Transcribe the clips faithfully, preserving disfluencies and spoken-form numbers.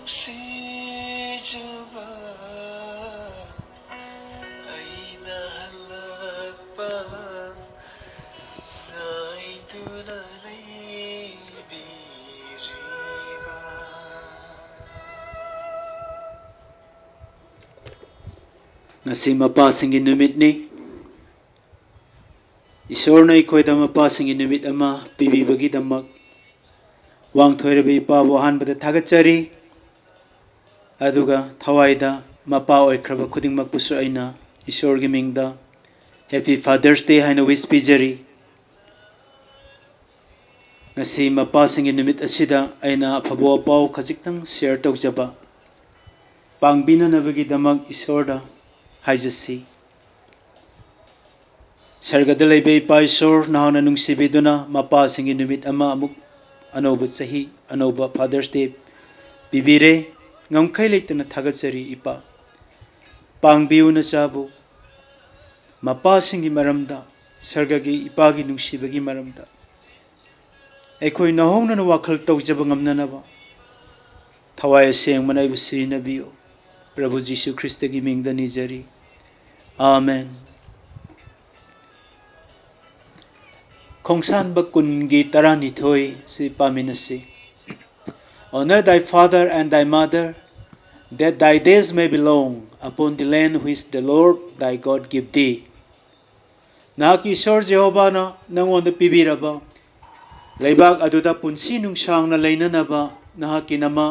ꯅꯨꯡꯁꯤꯖꯕ ꯑꯩꯅ ꯍꯜꯂꯛꯄ ꯉꯥꯏꯗꯨꯅ ꯂꯩꯕꯤꯔꯤꯕ꯫ ꯉꯁꯤ ꯃꯄꯥꯁꯤꯡꯒꯤ ꯅꯨꯃꯤꯠꯅꯤ꯫ ꯏꯁꯣꯔꯅ ꯑꯩꯈꯣꯏꯗ ꯃꯄꯥꯁꯤꯡꯒꯤ ꯅꯨꯃꯤꯠ ꯑꯃ ꯄꯤꯕꯤꯕꯒꯤꯗꯃꯛ ꯋꯥꯡꯊꯣꯏꯔꯕ ꯏꯄꯥꯕꯨ ꯑꯍꯥꯟꯕꯗ ꯊꯥꯒꯠꯆꯔꯤ꯫ ꯑꯗꯨꯒ ꯊꯋꯥꯏꯗ ꯃꯄꯥ ꯑꯣꯏꯈ꯭ꯔꯕ ꯈꯨꯗꯤꯡꯃꯛꯄꯨꯁꯨ ꯑꯩꯅ ꯏꯁꯣꯔꯒꯤ ꯃꯤꯡꯗ Happy Father's Day ꯍꯥꯏꯅ wish ꯄꯤꯖꯔꯤ꯫ ꯉꯁꯤ ꯃꯄꯥꯁꯤꯡꯒꯤ ꯅꯨꯃꯤꯠ ꯑꯁꯤꯗ ꯑꯩꯅ ꯑꯐꯕ ꯋꯥꯄꯥꯎ ꯈꯖꯤꯛꯇꯪ share ꯇꯧꯖꯕ ꯄꯥꯡꯕꯤꯅꯅꯕꯒꯤꯗꯃꯛ ꯏꯁꯣꯔꯗ ꯍꯥꯏꯖꯁꯤ꯫ ꯁꯔꯒꯗ ꯂꯩꯕ ꯏꯄꯥ ꯏꯁꯣꯔ, ꯅꯍꯥꯛꯅ ꯅꯨꯡꯁꯤꯕꯤꯗꯨꯅ ꯃꯄꯥꯁꯤꯡꯒꯤ ꯅꯨꯃꯤꯠ ꯑꯃ ꯑꯃꯨꯛ ꯑꯅꯧꯕ ꯆꯍꯤ, ꯑꯅꯧꯕ Father's Day ꯄꯤꯕꯤꯔꯦ꯫ ꯉꯝꯈꯩ ꯂꯩꯇꯅ ꯊꯥꯒꯠꯆꯔꯤ ꯏꯄꯥ꯫ ꯄꯥꯡꯕꯤꯌꯨ ꯅꯆꯥꯕꯨ꯫ ꯃꯄꯥꯁꯤꯡꯒꯤ ꯃꯔꯝꯗ, ꯁꯔꯒꯒꯤ ꯏꯄꯥꯒꯤ ꯅꯨꯡꯁꯤꯕꯒꯤ ꯃꯔꯝꯗ ꯑꯩꯈꯣꯏ ꯅꯧꯍꯧꯅꯅ ꯋꯥꯈꯜ ꯇꯧꯖꯕ ꯉꯝꯅꯅꯕ ꯊꯋꯥꯏ ꯑꯁꯦꯡꯕꯅ ꯑꯩꯕꯨ ꯁꯤꯖꯤꯟꯅꯕꯤꯌꯨ꯫ ꯄ꯭ꯔꯚꯨ ꯖꯤꯁꯨ ꯈ꯭ꯔꯤꯁꯇꯒꯤ ꯃꯤꯡꯗ ꯅꯤꯖꯔꯤ꯫ ꯑꯥꯃꯦꯟ꯫ ꯈꯣꯡꯁꯥꯟꯕ ꯀꯨꯟꯒꯤ ꯇꯔꯥꯅꯤꯊꯣꯏ ꯁꯤ ꯄꯥꯃꯤꯟꯅꯁꯤ꯫ Honor thy father and thy mother, that thy days may be long upon the land which the Lord thy God give thee. ꯅꯍꯥꯛꯀꯤ ꯏꯁꯣꯔ ꯖꯦꯍꯣꯚꯥꯅ ꯅꯉꯣꯟꯗ ꯄꯤꯕꯤꯔꯕ ꯂꯩꯕꯥꯛ ꯑꯗꯨꯗ ꯄꯨꯟꯁꯤ ꯅꯨꯡꯁꯥꯡꯅ ꯂꯩꯅꯅꯕ ꯅꯍꯥꯛꯀꯤ ꯅꯃꯥ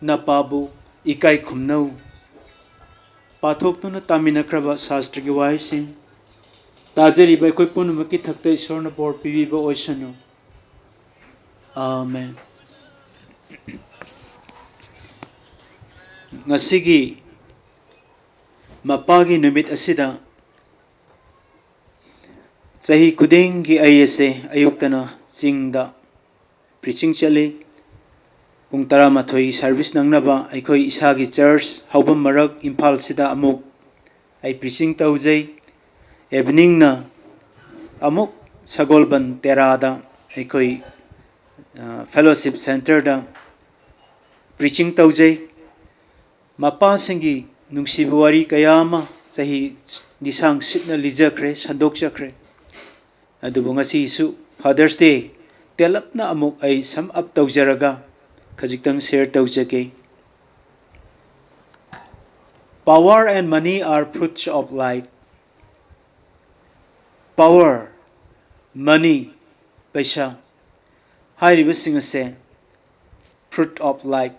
ꯅꯄꯥꯕꯨ ꯏꯀꯥꯏ ꯈꯨꯝꯅꯧ꯫ ꯄꯥꯊꯣꯛꯇꯨꯅ ꯇꯥꯃꯤꯟꯅꯈ꯭ꯔꯕ ꯁꯥꯁꯇ꯭ꯔꯒꯤ ꯋꯥꯍꯩꯁꯤꯡ ꯇꯥꯖꯔꯤꯕ ꯑꯩꯈꯣꯏ ꯄꯨꯝꯅꯃꯛꯀꯤ ꯊꯛꯇ ꯏꯁꯣꯔꯅ ꯕꯣꯔ ꯄꯤꯕꯤꯕ ꯑꯣꯏꯁꯅꯨ꯫ ꯑꯥꯃꯦꯟ꯫ ꯉꯁꯤꯒꯤ ꯃꯄꯥꯒꯤ ꯅꯨꯃꯤꯠ ꯑꯁꯤꯗ ꯆꯍꯤ ꯈꯨꯗꯤꯡꯒꯤ ꯑꯩ ꯑꯁꯦ ꯑꯌꯨꯛꯇꯅ ꯆꯤꯡꯗ preaching ꯆꯠꯂꯤ꯫ ꯄꯨꯡ ꯇꯔꯥꯃꯥꯊꯣꯏꯒꯤ service ꯅꯪꯅꯕ ꯑꯩꯈꯣꯏ ꯏꯁꯥꯒꯤ church ꯍꯧꯐꯝ ꯃꯔꯛ ꯏꯝꯐꯥꯜꯁꯤꯗ ꯑꯃꯨꯛ ꯑꯩ preaching ꯇꯧꯖꯩ꯫ Eveningꯅ ꯑꯃꯨꯛ ꯁꯒꯣꯜꯕꯟ ꯇꯦꯔꯥꯗ ꯑꯩꯈꯣꯏ, ꯑ, fellowship centreꯗ preaching ꯇꯧꯖꯩ꯫ ꯃꯄꯥꯁꯤꯡꯒꯤ ꯅꯨꯡꯁꯤꯕ ꯋꯥꯔꯤ ꯀꯌꯥ ꯑꯃ ꯆꯍꯤ ꯂꯤꯁꯥꯡ ꯁꯤꯠꯅ ꯂꯤꯖꯈ꯭ꯔꯦ, ꯁꯟꯗꯣꯛꯆꯈ꯭ꯔꯦ꯫ ꯑꯗꯨꯕꯨ ꯉꯁꯤꯁꯨ Father's Day ꯇꯦꯜꯂꯞꯅ ꯑꯃꯨꯛ ꯑꯩ sum up ꯇꯧꯖꯔꯒ ꯈꯖꯤꯛꯇꯪ share ꯇꯧꯖꯒꯦ꯫ Power and money are fruits of life. Power, money, ꯄꯩꯁꯥ ꯍꯥꯏꯔꯤꯕꯁꯤꯡ ꯑꯁꯦ fruit of life,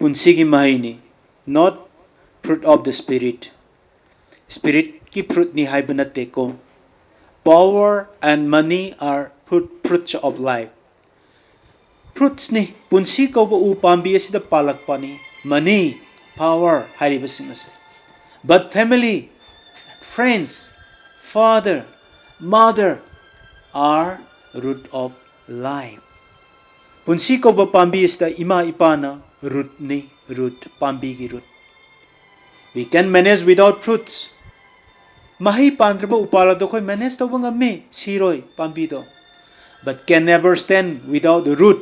ꯄꯨꯟꯁꯤꯒꯤ ꯃꯍꯩꯅꯤ, not fruit of the spirit. Spiritꯀꯤ fruitꯅꯤ ꯍꯥꯏꯕ ꯅꯠꯇꯦꯀꯣ꯫ Power and money are fruit, fruits of life. Fruitsꯅꯤ, ꯄꯨꯟꯁꯤ ꯀꯧꯕ ꯎ ꯄꯥꯝꯕꯤ ꯑꯁꯤꯗ ꯄꯥꯜꯂꯛꯄꯅꯤ꯫ Money, power ꯍꯥꯏꯔꯤꯕꯁꯤꯡ ꯑꯁꯤ꯫ But family, friends, father, mother are root of life. ꯄꯨꯟꯁꯤ ꯀꯧꯕ ꯄꯥꯝꯕꯤ ꯑꯁꯤꯗ ꯏꯃꯥ ꯏꯄꯥꯅ rootꯅꯤ, root, ꯄꯥꯝꯕꯤꯒꯤ root. We can manage without fruits. ꯃꯍꯩ ꯄꯥꯟꯗ꯭ꯔꯕ ꯎꯄꯥꯜ ꯑꯗꯣ ꯑꯩꯈꯣꯏ manage ꯇꯧꯕ ꯉꯝꯃꯤ, ꯁꯤꯔꯣꯏ ꯄꯥꯝꯕꯤꯗꯣ꯫ But can never stand without the root.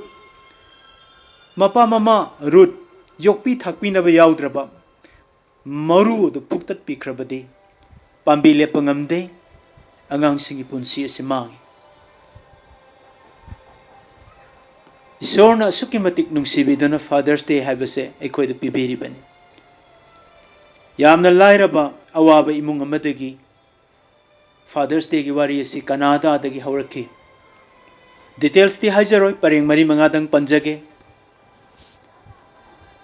ꯃꯄꯥ ꯃꯃꯥ, root, ꯌꯣꯛꯄꯤ ꯊꯥꯛꯄꯤꯅꯕ ꯌꯥꯎꯗ꯭ꯔꯕ, ꯃꯔꯨ ꯑꯗꯨ ꯐꯨꯛꯇꯠꯄꯤꯈ꯭ꯔꯕꯗꯤ ꯄꯥꯝꯕꯤ ꯂꯦꯞꯄ ꯉꯝꯗꯦ, ꯑꯉꯥꯡꯁꯤꯡꯒꯤ ꯄꯨꯟꯁꯤ ꯑꯁꯤ ꯃꯥꯡꯉꯤ꯫ ꯏꯁꯣꯔꯅ ꯑꯁꯨꯛꯀꯤ ꯃꯇꯤꯛ ꯅꯨꯡꯁꯤꯕꯤꯗꯨꯅ Father's Day ꯍꯥꯏꯕꯁꯦ ꯑꯩꯈꯣꯏꯗ ꯄꯤꯕꯤꯔꯤꯕꯅꯤ꯫ ꯌꯥꯝꯅ ꯂꯥꯏꯔꯕ ꯑꯋꯥꯕ ꯏꯃꯨꯡ ꯑꯃꯗꯒꯤ Father's Dayꯒꯤ ꯋꯥꯔꯤ ꯑꯁꯤ ꯀꯅꯥꯗꯥꯗꯒꯤ ꯍꯧꯔꯛꯈꯤ꯫ Detailsꯇꯤ ꯍꯥꯏꯖꯔꯣꯏ, ꯄꯔꯦꯡ ꯃꯔꯤ ꯃꯉꯥꯗꯪ ꯄꯟꯖꯒꯦ꯫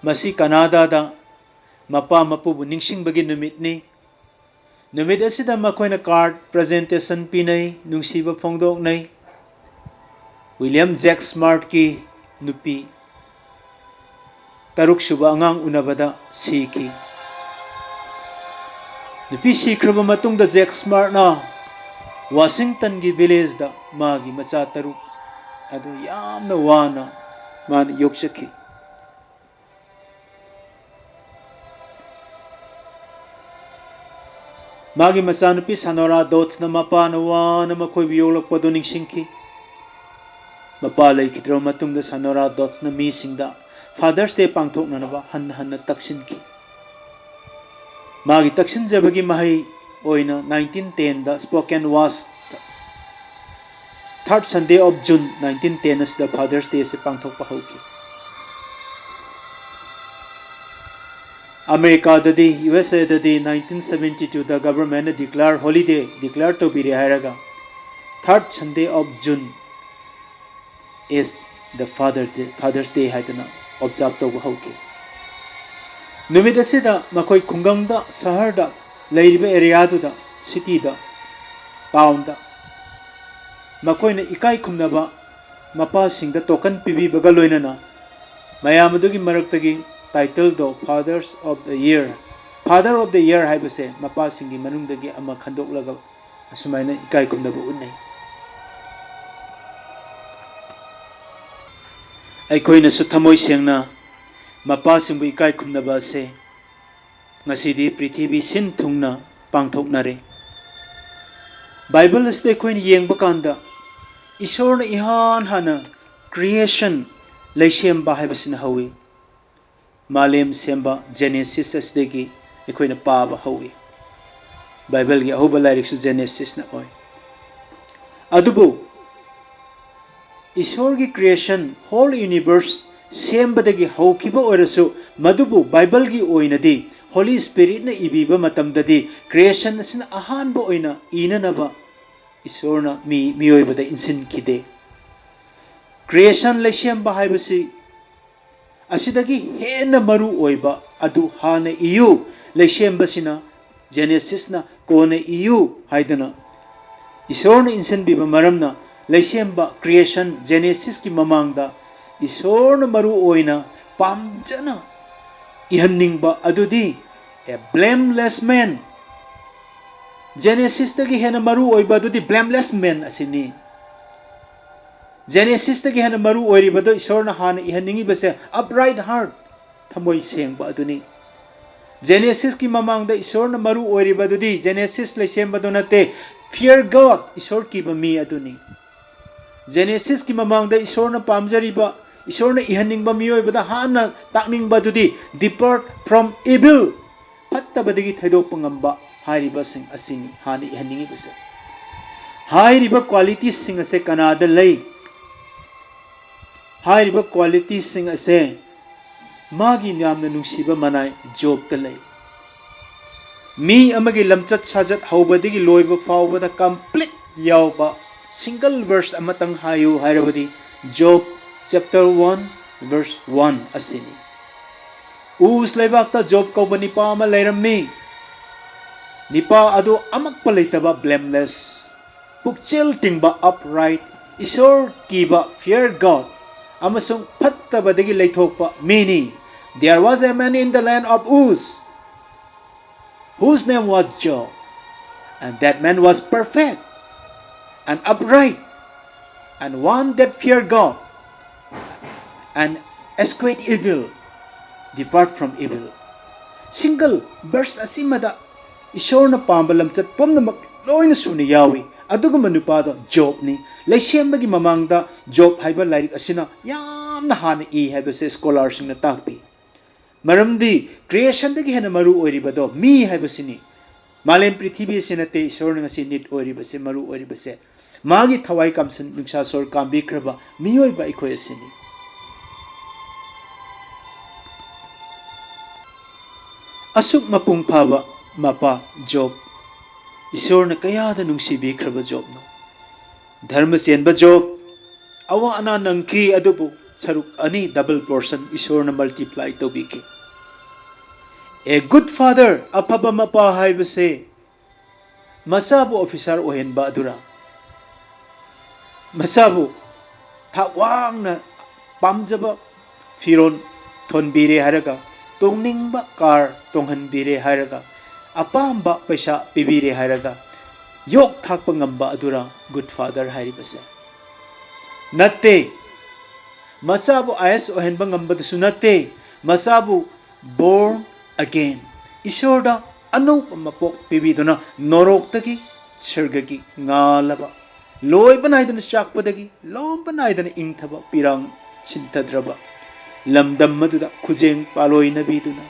ꯃꯁꯤ ꯀꯅꯥꯗꯥꯗ ꯃꯄꯥ ꯃꯄꯨꯕꯨ ꯅꯤꯡꯁꯤꯡꯕꯒꯤ ꯅꯨꯃꯤꯠꯅꯤ꯫ ꯅꯨꯃꯤꯠ ꯑꯁꯤꯗ ꯃꯈꯣꯏꯅ card presentation ꯄꯤꯅꯩ, ꯅꯨꯡꯁꯤꯕ ꯐꯣꯡꯗꯣꯛꯅꯩ꯫ William Jack Smartꯀꯤ ꯅꯨꯄꯤ ꯇꯔꯨꯛꯁꯨꯕ ꯑꯉꯥꯡ ꯎꯅꯕꯗ ꯁꯤꯈꯤ꯫ ꯅꯨꯄꯤ ꯁꯤꯈ꯭ꯔꯕ ꯃꯇꯨꯡꯗ Jack Smartꯅ Washingtonꯒꯤ villageꯗ ꯃꯥꯒꯤ ꯃꯆꯥ ꯇꯔꯨꯛ ꯑꯗꯨ ꯌꯥꯝꯅ ꯋꯥꯅ ꯃꯥꯅ ꯌꯣꯛꯆꯈꯤ꯫ ꯃꯥꯒꯤ ꯃꯆꯥꯅꯨꯄꯤ Sonora Doddsꯅ ꯃꯄꯥꯅ ꯋꯥꯅ ꯃꯈꯣꯏꯕꯨ ꯌꯣꯛꯂꯛꯄꯗꯨ ꯅꯤꯡꯁꯤꯡꯈꯤ꯫ ꯃꯄꯥ ꯂꯩꯈꯤꯗ꯭ꯔꯕ ꯃꯇꯨꯡꯗ Sonora Doddsꯅ ꯃꯤꯁꯤꯡꯗ Father's Day ꯄꯥꯡꯊꯣꯛꯅꯅꯕ ꯍꯟꯅ ꯍꯟꯅ ꯇꯛꯁꯤꯟꯈꯤ꯫ ꯃꯥꯒꯤ ꯇꯛꯁꯤꯟꯖꯕꯒꯤ ꯃꯍꯩ ꯑꯣꯏꯅ nineteen ten the Spokane West third Sunday of June nineteen ten ꯑꯁꯤꯗ Father's Day ꯑꯁꯤ ꯄꯥꯡꯊꯣꯛꯄ ꯍꯧꯈꯤ꯫ ꯑꯃꯦꯔꯤꯀꯥꯗꯗꯤ, ꯌꯨ ꯑꯦꯁ ꯑꯦꯗꯗꯤ nineteen seventy two ꯗ government ꯅ declare holiday declare ꯇꯧꯕꯤꯔꯦ ꯍꯥꯏꯔꯒ third Sunday of June is the Father Day, Father's Day ꯍꯥꯏꯗꯅ observe ꯇꯧꯕ ꯍꯧꯈꯤ꯫ ꯅꯨꯃꯤꯠ ꯑꯁꯤꯗ ꯃꯈꯣꯏ ꯈꯨꯡꯒꯪꯗ, ꯁꯍꯔꯗ ꯂꯩꯔꯤꯕ area ꯗꯨꯗ, city ꯗ, town ꯗ ꯃꯈꯣꯏꯅ ꯏꯀꯥꯏ ꯈꯨꯝꯅꯕ ꯃꯄꯥꯁꯤꯡꯗ token ꯄꯤꯕꯤꯕꯒ ꯂꯣꯏꯅꯅ ꯃꯌꯥꯝ ꯑꯗꯨꯒꯤ ꯃꯔꯛꯇꯒꯤ title ꯗꯣ Fathers of the Year, Father of the Year ꯍꯥꯏꯕꯁꯦ ꯃꯄꯥꯁꯤꯡꯒꯤ ꯃꯅꯨꯡꯗꯒꯤ ꯑꯃ ꯈꯟꯗꯣꯛꯂꯒ ꯑꯁꯨꯃꯥꯏꯅ ꯏꯀꯥꯏ ꯈꯨꯝꯅꯕ ꯎꯠꯅꯩ꯫ ꯑꯩꯈꯣꯏꯅꯁꯨ ꯊꯃꯣꯏ ꯁꯦꯡꯅ ꯃꯄꯥꯁꯤꯡꯕꯨ ꯏꯀꯥꯏ ꯈꯨꯝꯅꯕ ꯑꯁꯦ ꯉꯁꯤꯗꯤ ꯄ꯭ꯔꯤꯊꯤꯕꯤ ꯁꯤꯟ ꯊꯨꯡꯅ ꯄꯥꯡꯊꯣꯛꯅꯔꯦ꯫ ꯕꯥꯏꯕꯜ ꯑꯁꯤꯗ ꯑꯩꯈꯣꯏꯅ ꯌꯦꯡꯕ ꯀꯥꯟꯗ ꯏꯁꯣꯔꯅ ꯏꯍꯥꯟ ꯍꯥꯟꯅ creation, ꯂꯩꯁꯦꯝꯕ ꯍꯥꯏꯕꯁꯤꯅ ꯍꯧꯏ꯫ ꯃꯥꯂꯦꯝ ꯁꯦꯝꯕ Genesis ꯑꯁꯤꯗꯒꯤ ꯑꯩꯈꯣꯏꯅ ꯄꯥꯕ ꯍꯧꯏ꯫ ꯕꯥꯏꯕꯜꯒꯤ ꯑꯍꯧꯕ ꯂꯥꯏꯔꯤꯛꯁꯨ Genesis ꯅ ꯑꯣꯏ꯫ ꯑꯗꯨꯕꯨ ꯏꯁꯣꯔꯒꯤ creation, whole universe ꯁꯦꯝꯕꯗꯒꯤ ꯍꯧꯈꯤꯕ ꯑꯣꯏꯔꯁꯨ, ꯃꯗꯨꯕꯨ ꯕꯥꯏꯕꯜꯒꯤ ꯑꯣꯏꯅꯗꯤ Holy Spirit ꯅ ꯏꯕꯤꯕ ꯃꯇꯝꯗꯗꯤ creation ꯑꯁꯤꯅ ꯑꯍꯥꯟꯕ ꯑꯣꯏꯅ ꯏꯅꯅꯕ ꯏꯁꯣꯔꯅ ꯃꯤ, ꯃꯤꯑꯣꯏꯕꯗ ꯏꯟꯁꯤꯟꯈꯤꯗꯦ꯫ Creation, ꯂꯩꯁꯦꯝꯕ ꯍꯥꯏꯕꯁꯤ ꯑꯁꯤꯗꯒꯤ ꯍꯦꯟꯅ ꯃꯔꯨ ꯑꯣꯏꯕ ꯑꯗꯨ ꯍꯥꯟꯅ ꯏꯌꯨ, ꯂꯩꯁꯦꯝꯕꯁꯤꯅ Genesis ꯅ ꯀꯣꯟꯅ ꯏꯌꯨ ꯍꯥꯏꯗꯨꯅ ꯏꯁꯣꯔꯅ ꯏꯟꯁꯤꯟꯕꯤꯕ ꯃꯔꯝꯅ, ꯂꯩꯁꯦꯝꯕ, creation, Genesis ꯀꯤ ꯃꯃꯥꯡꯗ ꯏꯁꯣꯔꯅ ꯃꯔꯨ ꯑꯣꯏꯅ ꯄꯥꯝꯖꯅ ꯏꯍꯟꯅꯤꯡꯕ ꯑꯗꯨꯗꯤ a blameless man, Genesis ꯇꯒꯤ ꯍꯦꯟꯅ ꯃꯔꯨ ꯑꯣꯏꯕ ꯑꯗꯨꯗꯤ blameless man ꯑꯁꯤꯅꯤ꯫ Genesis ꯇꯒꯤ ꯍꯦꯟꯅ ꯃꯔꯨ ꯑꯣꯏꯔꯤꯕꯗꯨ ꯏꯁꯣꯔꯅ ꯍꯥꯟꯅ ꯏꯍꯟꯅꯤꯡꯉꯤꯕꯁꯦ upright heart, ꯊꯃꯣꯏ ꯁꯦꯡꯕ ꯑꯗꯨꯅꯤ꯫ Genesis ꯀꯤ ꯃꯃꯥꯡꯗ ꯏꯁꯣꯔꯅ ꯃꯔꯨ ꯑꯣꯏꯔꯤꯕ ꯑꯗꯨꯗꯤ Genesis, ꯂꯩꯁꯦꯝꯕꯗꯨ ꯅꯠꯇꯦ, fear God, ꯏꯁꯣꯔ ꯀꯤꯕ ꯃꯤ ꯑꯗꯨꯅꯤ꯫ Genesis ꯀꯤ ꯃꯃꯥꯡꯗ ꯏꯁꯣꯔꯅ ꯄꯥꯝꯖꯔꯤꯕ, ꯏꯁꯣꯔꯅ ꯏꯍꯟꯅꯤꯡꯕ ꯃꯤꯑꯣꯏꯕꯗ ꯍꯥꯟꯅ ꯇꯥꯛꯅꯤꯡꯕ ꯑꯗꯨꯗꯤ depart from evil, ꯐꯠꯇꯕꯗꯒꯤ ꯊꯩꯗꯣꯛꯄ ꯉꯝꯕ ꯍꯥꯏꯔꯤꯕꯁꯤꯡ ꯑꯁꯤꯅꯤ ꯍꯥꯟꯅ ꯏꯍꯟꯅꯤꯡꯉꯤꯕꯁꯦ꯫ ꯍꯥꯏꯔꯤꯕ qualitiesꯁꯤꯡ ꯑꯁꯦ ꯀꯅꯥꯗ ꯂꯩ? ꯍꯥꯏꯔꯤꯕ qualitiesꯁꯤꯡ ꯑꯁꯦ ꯃꯥꯒꯤ ꯌꯥꯝꯅ ꯅꯨꯡꯁꯤꯕ ꯃꯅꯥꯏ ꯖꯣꯕꯇ ꯂꯩ꯫ ꯃꯤ ꯑꯃꯒꯤ ꯂꯝꯆꯠ ꯁꯥꯖꯠ ꯍꯧꯕꯗꯒꯤ ꯂꯣꯏꯕ ꯐꯥꯎꯕꯗ complete ꯌꯥꯎꯕ single verse ꯑꯃꯇꯪ ꯍꯥꯏꯌꯨ ꯍꯥꯏꯔꯕꯗꯤ Job chapter one verse one ꯑꯁꯤꯅꯤ꯫ ꯎꯁ ꯂꯩꯕꯥꯛꯇ ꯖꯣꯕ ꯀꯧꯕ ꯅꯤꯄꯥ ꯑꯃ ꯂꯩꯔꯝꯃꯤ꯫ ꯅꯤꯄꯥ ꯑꯗꯨ ꯑꯃꯛꯄ ꯂꯩꯇꯕ, blameless, ꯄꯨꯛꯆꯦꯜ ꯇꯤꯡꯕ, upright, ꯏꯁꯣꯔ ꯀꯤꯕ, fear God, ꯑꯃꯁꯨꯡ ꯐꯠꯇꯕꯗꯒꯤ ꯂꯩꯊꯣꯛꯄ ꯃꯤꯅꯤ꯫ There was a man in the land of Uz whose name was Job, and that man was perfect and upright and one that feared God and eschewed evil, depart from evil꯫ Single verse ꯑꯁꯤꯃꯗ ꯏꯁꯣꯔꯅ ꯄꯥꯝꯕ ꯂꯝꯆꯠ ꯄꯨꯝꯅꯃꯛ ꯂꯣꯏꯅ ꯁꯨꯅ ꯌꯥꯎꯏ꯫ ꯑꯗꯨꯒꯨꯝꯕ ꯅꯨꯄꯥꯗꯣ ꯖꯣꯕꯅꯤ꯫ ꯂꯩꯁꯦꯝꯕꯒꯤ ꯃꯃꯥꯡꯗ ꯖꯣꯕ ꯍꯥꯏꯕ ꯂꯥꯏꯔꯤꯛ ꯑꯁꯤꯅ ꯌꯥꯝꯅ ꯍꯥꯟꯅ ꯏ ꯍꯥꯏꯕꯁꯦ ꯁ꯭ꯀꯣꯂꯥꯔꯁꯤꯡꯅ ꯇꯥꯛꯄꯤ꯫ ꯃꯔꯝꯗꯤ ꯀ꯭ꯔꯤꯌꯦꯁꯟꯗꯒꯤ ꯍꯦꯟꯅ ꯃꯔꯨ ꯑꯣꯏꯔꯤꯕꯗꯣ ꯃꯤ ꯍꯥꯏꯕꯁꯤꯅꯤ꯫ ꯃꯥꯂꯦꯝ ꯄ꯭ꯔꯤꯊꯤꯕꯤ ꯑꯁꯤ ꯅꯠꯇꯦ ꯏꯁꯣꯔꯅ ꯉꯁꯤ ꯅꯤꯠ ꯑꯣꯏꯔꯤꯕꯁꯦ, ꯃꯔꯨ ꯑꯣꯏꯔꯤꯕꯁꯦ꯫ ꯃꯥꯒꯤ ꯊꯋꯥꯏ ꯀꯥꯝꯁꯟ ꯅꯨꯡꯁꯥ ꯁꯣꯔ ꯀꯥꯝꯕꯤꯈ꯭ꯔꯕ ꯃꯤꯑꯣꯏꯕ ꯑꯩꯈꯣꯏ ꯑꯁꯤꯅꯤ꯫ ꯑꯁꯨꯛ ꯃꯄꯨꯡ ꯐꯥꯕ ꯃꯄꯥ ꯖꯣꯕ, ꯏꯁꯣꯔꯅ ꯀꯌꯥꯗ ꯅꯨꯡꯁꯤꯕꯤꯈ꯭ꯔꯕ ꯖꯣꯕꯅꯣ꯫ ꯙꯔꯃ ꯆꯦꯟꯕ ꯖꯣꯕ, ꯑꯋꯥ ꯑꯅꯥ ꯅꯪꯈꯤ, ꯑꯗꯨꯕꯨ ꯁꯔꯨꯛ ꯑꯅꯤ double portion ꯏꯁꯣꯔꯅ multiply ꯇꯧꯕꯤꯈꯤ꯫ A good father, ꯑꯐꯕ ꯃꯄꯥ ꯍꯥꯏꯕꯁꯦ ꯃꯆꯥꯕꯨ ꯑꯣꯐꯤꯁꯥꯔ ꯑꯣꯏꯍꯟꯕ ꯑꯗꯨꯔꯥ? ꯃꯆꯥꯕꯨ ꯊꯥꯛ ꯋꯥꯡꯅ ꯄꯥꯝꯖꯕ ꯐꯤꯔꯣꯜ ꯊꯣꯟꯕꯤꯔꯦ ꯍꯥꯏꯔꯒ, ꯇꯣꯡꯅꯤꯡꯕ ꯀꯥꯔ ꯇꯣꯡꯍꯟꯕꯤꯔꯦ ꯍꯥꯏꯔꯒ, ꯑꯄꯥꯝꯕ ꯄꯩꯁꯥ ꯄꯤꯕꯤꯔꯦ ꯍꯥꯏꯔꯒ ꯌꯣꯛ ꯊꯥꯛꯄ ꯉꯝꯕ ꯑꯗꯨꯔꯥ good father ꯍꯥꯏꯔꯤꯕꯁꯦ? ꯅꯠꯇꯦ꯫ ꯃꯆꯥꯕꯨ ꯑꯥꯏ ꯑꯦꯁ ꯑꯣꯏꯍꯟꯕ ꯉꯝꯕꯗꯨꯁꯨ ꯅꯠꯇꯦ꯫ ꯃꯆꯥꯕꯨ born again, ꯏꯁꯣꯔꯗ ꯑꯅꯧꯕ ꯃꯄꯣꯛ ꯄꯤꯕꯤꯗꯨꯅ ꯅꯣꯔꯣꯛꯇꯒꯤ ꯁꯔꯒꯒꯤ ꯉꯥꯜꯂꯕ, ꯂꯣꯏꯕ ꯅꯥꯏꯗꯅ ꯆꯥꯛꯄꯗꯒꯤ ꯂꯣꯝꯕ ꯅꯥꯏꯗꯅ ꯏꯪꯊꯕ ꯄꯤꯔꯥꯡ ꯁꯤꯟꯊꯗ꯭ꯔꯕ ꯂꯝꯗꯝ ꯑꯗꯨꯗ ꯈꯨꯖꯦꯡ ꯄꯥꯂꯣꯏꯅꯕꯤꯗꯨꯅ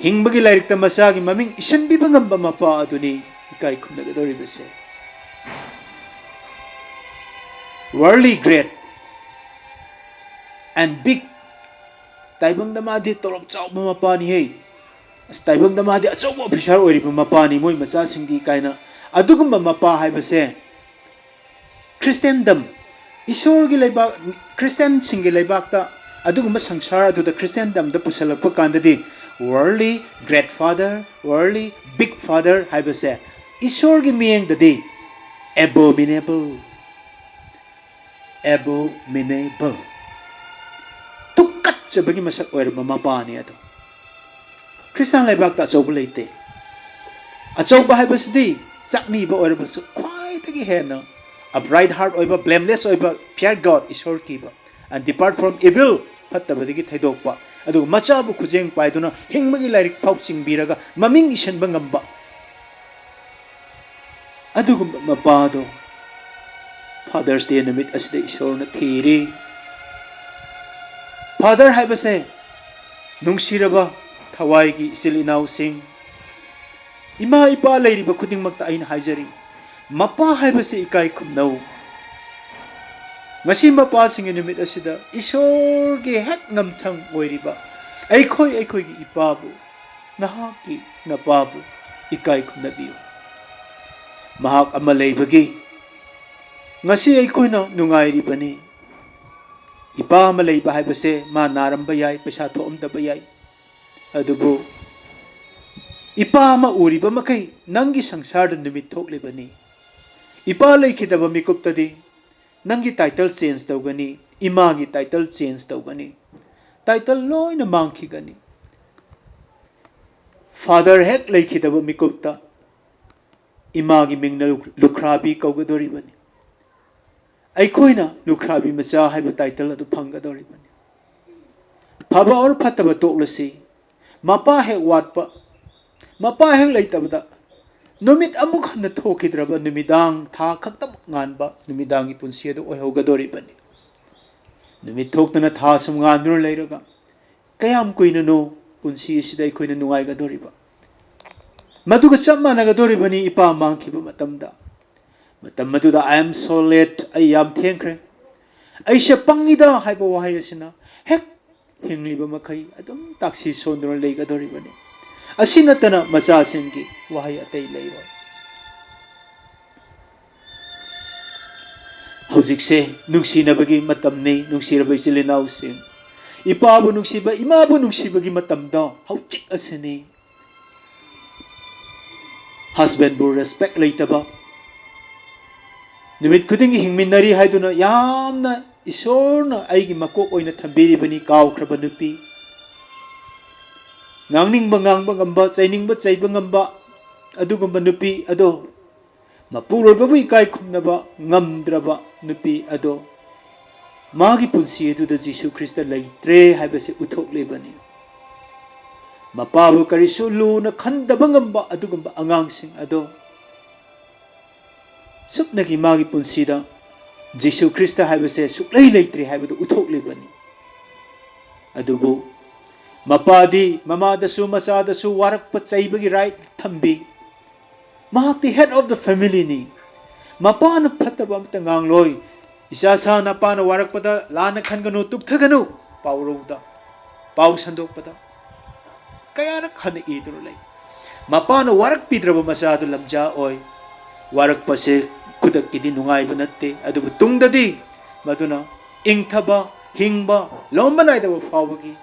ꯍꯤꯡꯕꯒꯤ ꯂꯥꯏꯔꯤꯛꯇ ꯃꯆꯥꯒꯤ ꯃꯃꯤꯡ ꯏꯁꯤꯟꯕꯤꯕ ꯉꯝꯕ ꯃꯄꯥ ꯑꯗꯨꯅꯤ ꯏꯀꯥꯏ ꯈꯨꯝꯅꯒꯗꯧꯔꯤꯕꯁꯦ꯫ Worldly great and big, ꯇꯥꯏꯕꯪꯗ ꯃꯥꯗꯤ ꯇꯣꯂꯣꯞ ꯆꯥꯎꯕ ꯃꯄꯥꯅꯤꯍꯦ꯫ ꯑꯁ, ꯇꯥꯏꯕꯪꯗ ꯃꯥꯗꯤ ꯑꯆꯧꯕ ꯑꯣꯐꯤꯁꯥꯔ ꯑꯣꯏꯔꯤꯕ ꯃꯄꯥꯅꯤ ꯃꯣꯏ ꯃꯆꯥꯁꯤꯡꯒꯤ ꯀꯥꯏꯅ꯫ ꯑꯗꯨꯒꯨꯝꯕ ꯃꯄꯥ ꯍꯥꯏꯕꯁꯦ ꯈ꯭ꯔꯤꯁꯇꯦꯟꯗꯝ, ꯏꯁꯣꯔꯒꯤ ꯂꯩꯕꯥꯛ, ꯈ꯭ꯔꯤꯁꯇꯦꯟꯁꯤꯡꯒꯤ ꯂꯩꯕꯥꯛꯇ, ꯑꯗꯨꯒꯨꯝꯕ ꯁꯪꯁꯥꯔ ꯑꯗꯨꯗ ꯈ꯭ꯔꯤꯁꯇꯦꯟꯗꯝꯗ ꯄꯨꯁꯜꯂꯛꯄ ꯀꯥꯟꯗꯗꯤ, worldly great father, worldly big father ꯍꯥꯏꯕꯁꯦ ꯏꯁꯣꯔꯒꯤ ꯃꯤꯠꯌꯦꯡꯗꯗꯤ abominable, abominable, ꯇꯨꯀꯠꯆꯕꯒꯤ ꯃꯁꯛ ꯑꯣꯏꯔꯕ ꯃꯄꯥꯅꯤ ꯑꯗꯣ꯫ ꯈ꯭ꯔꯤꯁꯇꯥꯟ ꯂꯩꯕꯥꯛꯇ ꯑꯆꯧꯕ ꯂꯩꯇꯦ꯫ ꯑꯆꯧꯕ ꯍꯥꯏꯕꯁꯤꯗꯤ ꯆꯥꯛꯅꯤꯕ ꯑꯣꯏꯔꯕꯁꯨ, ꯈ꯭ꯋꯥꯏꯗꯒꯤ ꯍꯦꯟꯅ upright heart ꯑꯣꯏꯕ, blameless ꯑꯣꯏꯕ, fear God, ꯏꯁꯣꯔ ꯀꯤꯕ, and depart from evil, ꯐꯠꯇꯕꯗꯒꯤ ꯊꯩꯗꯣꯛꯄ, ꯑꯗꯨꯒ ꯃꯆꯥꯕꯨ ꯈꯨꯖꯦꯡ ꯄꯥꯏꯗꯨꯅ ꯍꯤꯡꯕꯒꯤ ꯂꯥꯏꯔꯤꯛ ꯐꯥꯎ ꯆꯤꯡꯕꯤꯔꯒ ꯃꯃꯤꯡ ꯏꯁꯤꯟꯕ ꯉꯝꯕ, ꯑꯗꯨꯒꯨꯝꯕ ꯃꯄꯥꯗꯣ Father's Day ꯅꯨꯃꯤꯠ ꯑꯁꯤꯗ ꯏꯁꯣꯔꯅ ꯊꯤꯔꯤ꯫ Father ꯍꯥꯏꯕꯁꯦ, ꯅꯨꯡꯁꯤꯔꯕ ꯊꯋꯥꯏꯒꯤ ꯏꯆꯤꯜ ꯏꯅꯥꯎꯁꯤꯡ, ꯏꯃꯥ ꯏꯄꯥ ꯂꯩꯔꯤꯕ ꯈꯨꯗꯤꯡꯃꯛꯇ ꯑꯩꯅ ꯍꯥꯏꯖꯔꯤ, ꯃꯄꯥ ꯍꯥꯏꯕꯁꯤ ꯏꯀꯥꯏ ꯈꯨꯝꯅꯧ꯫ ꯉꯁꯤ ꯃꯄꯥꯁꯤꯡꯒꯤ ꯅꯨꯃꯤꯠ ꯑꯁꯤꯗ ꯏꯁꯣꯔꯒꯤ ꯍꯦꯛ ꯉꯝꯊꯪ ꯑꯣꯏꯔꯤꯕ ꯑꯩꯈꯣꯏ, ꯑꯩꯈꯣꯏꯒꯤ ꯏꯄꯥꯕꯨ, ꯅꯍꯥꯛꯀꯤ ꯅꯄꯥꯕꯨ ꯏꯀꯥꯏ ꯈꯨꯝꯅꯕꯤꯌꯨ꯫ ꯃꯍꯥꯛ ꯑꯃ ꯂꯩꯕꯒꯤ ꯉꯁꯤ ꯑꯩꯈꯣꯏꯅ ꯅꯨꯡꯉꯥꯏꯔꯤꯕꯅꯤ꯫ ꯏꯄꯥ ꯑꯃ ꯂꯩꯕ ꯍꯥꯏꯕꯁꯦ ꯃꯥ ꯅꯥꯔꯝꯕ ꯌꯥꯏ, ꯄꯩꯁꯥ ꯊꯣꯛꯑꯝꯗꯕ ꯌꯥꯏ, ꯑꯗꯨꯕꯨ ꯏꯄꯥ ꯑꯃ ꯎꯔꯤꯕ ꯃꯈꯩ ꯅꯪꯒꯤ ꯁꯪꯁꯥꯔꯗ ꯅꯨꯃꯤꯠ ꯊꯣꯛꯂꯤꯕꯅꯤ꯫ ꯏꯄꯥ ꯂꯩꯈꯤꯗꯕ ꯃꯤꯀꯨꯞꯇꯗꯤ ꯅꯪꯒꯤ title change ꯇꯧꯒꯅꯤ, ꯏꯃꯥꯒꯤ title change ꯇꯧꯒꯅꯤ, title ꯂꯣꯏꯅ ꯃꯥꯡꯈꯤꯒꯅꯤ꯫ Father ꯍꯦꯛ ꯂꯩꯈꯤꯗꯕ ꯃꯤꯀꯨꯞꯇ ꯏꯃꯥꯒꯤ ꯃꯤꯡꯅ ꯂꯨ-, ꯂꯨꯈ꯭ꯔꯥꯕꯤ ꯀꯧꯒꯗꯧꯔꯤꯕꯅꯤ꯫ ꯑꯩꯈꯣꯏꯅ ꯂꯨꯈ꯭ꯔꯥꯕꯤ ꯃꯆꯥ ꯍꯥꯏꯕ title ꯑꯗꯨ ꯐꯪꯒꯗꯧꯔꯤꯕꯅꯤ꯫ ꯐꯕ ꯑꯣꯔ ꯐꯠꯇꯕ ꯇꯣꯛꯂꯁꯤ, ꯃꯄꯥ ꯍꯦꯛ ꯋꯥꯠꯄ, ꯃꯄꯥ ꯍꯦꯛ ꯂꯩꯇꯕꯗ ꯅꯨꯃꯤꯠ ꯑꯃꯨꯛ ꯍꯟꯅ ꯊꯣꯛꯈꯤꯗ꯭ꯔꯕ ꯅꯨꯃꯤꯗꯥꯡ, ꯊꯥ ꯈꯛꯇꯃꯛ ꯉꯥꯟꯕ ꯅꯨꯃꯤꯗꯥꯡꯒꯤ ꯄꯨꯟꯁꯤ ꯑꯗꯨ ꯑꯣꯏꯍꯧꯒꯗꯧꯔꯤꯕꯅꯤ꯫ ꯅꯨꯃꯤꯠ ꯊꯣꯛꯇꯅ ꯊꯥ ꯁꯨꯝ ꯉꯥꯟꯗꯨꯅ ꯂꯩꯔꯒ ꯀꯌꯥꯝ ꯀꯨꯏꯅꯅꯣ ꯄꯨꯟꯁꯤ ꯑꯁꯤꯗ ꯑꯩꯈꯣꯏꯅ ꯅꯨꯡꯉꯥꯏꯒꯗꯧꯔꯤꯕ? ꯃꯗꯨꯒ ꯆꯞ ꯃꯥꯟꯅꯒꯗꯧꯔꯤꯕꯅꯤ ꯏꯄꯥ ꯃꯥꯡꯈꯤꯕ ꯃꯇꯝꯗ꯫ ꯃꯇꯝ ꯑꯗꯨꯗ "I am so late, ꯑꯩ ꯌꯥꯝ ꯊꯦꯡꯈ꯭ꯔꯦ, ꯑꯩꯁꯦ ꯄꯪꯉꯤꯗ" ꯍꯥꯏꯕ ꯋꯥꯍꯩ ꯑꯁꯤꯅ ꯍꯦꯛ ꯍꯤꯡꯂꯤꯕ ꯃꯈꯩ ꯑꯗꯨꯝ ꯇꯥꯛꯁꯤ ꯁꯣꯟꯗꯨꯅ ꯂꯩꯒꯗꯧꯔꯤꯕꯅꯤ꯫ ꯑꯁꯤ ꯅꯠꯇꯅ ꯃꯆꯥꯁꯤꯡꯒꯤ ꯋꯥꯍꯩ ꯑꯇꯩ ꯂꯩꯔꯣꯏ꯫ ꯍꯧꯖꯤꯛꯁꯦ ꯅꯨꯡꯁꯤꯅꯕꯒꯤ ꯃꯇꯝꯅꯤ, ꯅꯨꯡꯁꯤꯔꯕ ꯏꯆꯤꯜ ꯏꯅꯥꯎꯁꯤꯡ꯫ ꯏꯄꯥꯕꯨ ꯅꯨꯡꯁꯤꯕ, ꯏꯃꯥꯕꯨ ꯅꯨꯡꯁꯤꯕꯒꯤ ꯃꯇꯝꯗꯣ ꯍꯧꯖꯤꯛ ꯑꯁꯤꯅꯤ꯫ ꯍꯁꯕꯦꯟꯕꯨ ꯔꯦꯁꯄꯦꯛ ꯂꯩꯇꯕ, ꯅꯨꯃꯤꯠ ꯈꯨꯗꯤꯡꯒꯤ ꯍꯤꯡꯃꯤꯟꯅꯔꯤ ꯍꯥꯏꯗꯨꯅ ꯌꯥꯝꯅ ꯏꯁꯣꯔꯅ ꯑꯩꯒꯤ ꯃꯀꯣꯛ ꯑꯣꯏꯅ ꯊꯝꯕꯤꯔꯤꯕꯅꯤ ꯀꯥꯎꯈ꯭ꯔꯕ ꯅꯨꯄꯤ, ꯉꯥꯡꯅꯤꯡꯕ ꯉꯥꯡꯕ ꯉꯝꯕ, ꯆꯩꯅꯤꯡꯕ ꯆꯩꯕ ꯉꯝꯕ ꯑꯗꯨꯒꯨꯝꯕ ꯅꯨꯄꯤ ꯑꯗꯣ, ꯃꯄꯨꯔꯣꯏꯕꯕꯨ ꯏꯀꯥꯏ ꯈꯨꯝꯅꯕ ꯉꯝꯗ꯭ꯔꯕ ꯅꯨꯄꯤ ꯑꯗꯣ, ꯃꯥꯒꯤ ꯄꯨꯟꯁꯤ ꯑꯗꯨꯗ ꯖꯤꯁꯨ ꯈ꯭ꯔꯤꯁꯇ ꯂꯩꯇ꯭ꯔꯦ ꯍꯥꯏꯕꯁꯤ ꯎꯠꯊꯣꯛꯂꯤꯕꯅꯤ꯫ ꯃꯄꯥꯕꯨ ꯀꯔꯤꯁꯨ ꯂꯨꯅ ꯈꯟꯗꯕ ꯉꯝꯕ ꯑꯗꯨꯒꯨꯝꯕ ꯑꯉꯥꯡꯁꯤꯡ ꯑꯗꯣ, ꯁꯨꯞꯅꯒꯤ ꯃꯥꯒꯤ ꯄꯨꯟꯁꯤꯗ ꯖꯤꯁꯨ ꯈ꯭ꯔꯤꯁꯇ ꯍꯥꯏꯕꯁꯦ ꯁꯨꯛꯂꯩ ꯂꯩꯇ꯭ꯔꯦ ꯍꯥꯏꯕꯗꯨ ꯎꯠꯊꯣꯛꯂꯤꯕꯅꯤ꯫ ꯑꯗꯨꯕꯨ ꯃꯄꯥꯗꯤ ꯃꯃꯥꯗꯁꯨ ꯃꯆꯥꯗꯁꯨ ꯋꯥꯔꯛꯄ ꯆꯩꯕꯒꯤ ꯔꯥꯏꯠ ꯊꯝꯕꯤ꯫ ꯃꯍꯥꯛꯇꯤ head of the family ꯅꯤ꯫ ꯃꯄꯥꯅ ꯐꯠꯇꯕ ꯑꯃꯠꯇ ꯉꯥꯡꯂꯣꯏ꯫ "ꯏꯆꯥ ꯁꯥ, ꯅꯄꯥꯅ ꯋꯥꯔꯛꯄꯗ ꯂꯥꯟꯅ ꯈꯟꯒꯅꯨ, ꯇꯨꯞꯊꯒꯅꯨ" ꯄꯥꯎꯔꯧꯗ, ꯄꯥꯎ ꯁꯟꯗꯣꯛꯄꯗ ꯀꯌꯥꯔꯛ ꯍꯟꯅ ꯏꯗꯨꯅ ꯂꯩ꯫ ꯃꯄꯥꯅ ꯋꯥꯔꯛꯄꯤꯗ꯭ꯔꯕ ꯃꯆꯥꯗꯨ ꯂꯝꯖꯥ ꯑꯣꯏ꯫ ꯋꯥꯔꯛꯄꯁꯦ ꯈꯨꯗꯛꯀꯤꯗꯤ ꯅꯨꯡꯉꯥꯏꯕ ꯅꯠꯇꯦ, ꯑꯗꯨꯕꯨ ꯇꯨꯡꯗꯗꯤ ꯃꯗꯨꯅ ꯏꯪꯊꯕ, ꯍꯤꯡꯕ, ꯂꯣꯝꯕ ꯅꯥꯏꯗꯕ ꯐꯥꯎꯕꯒꯤ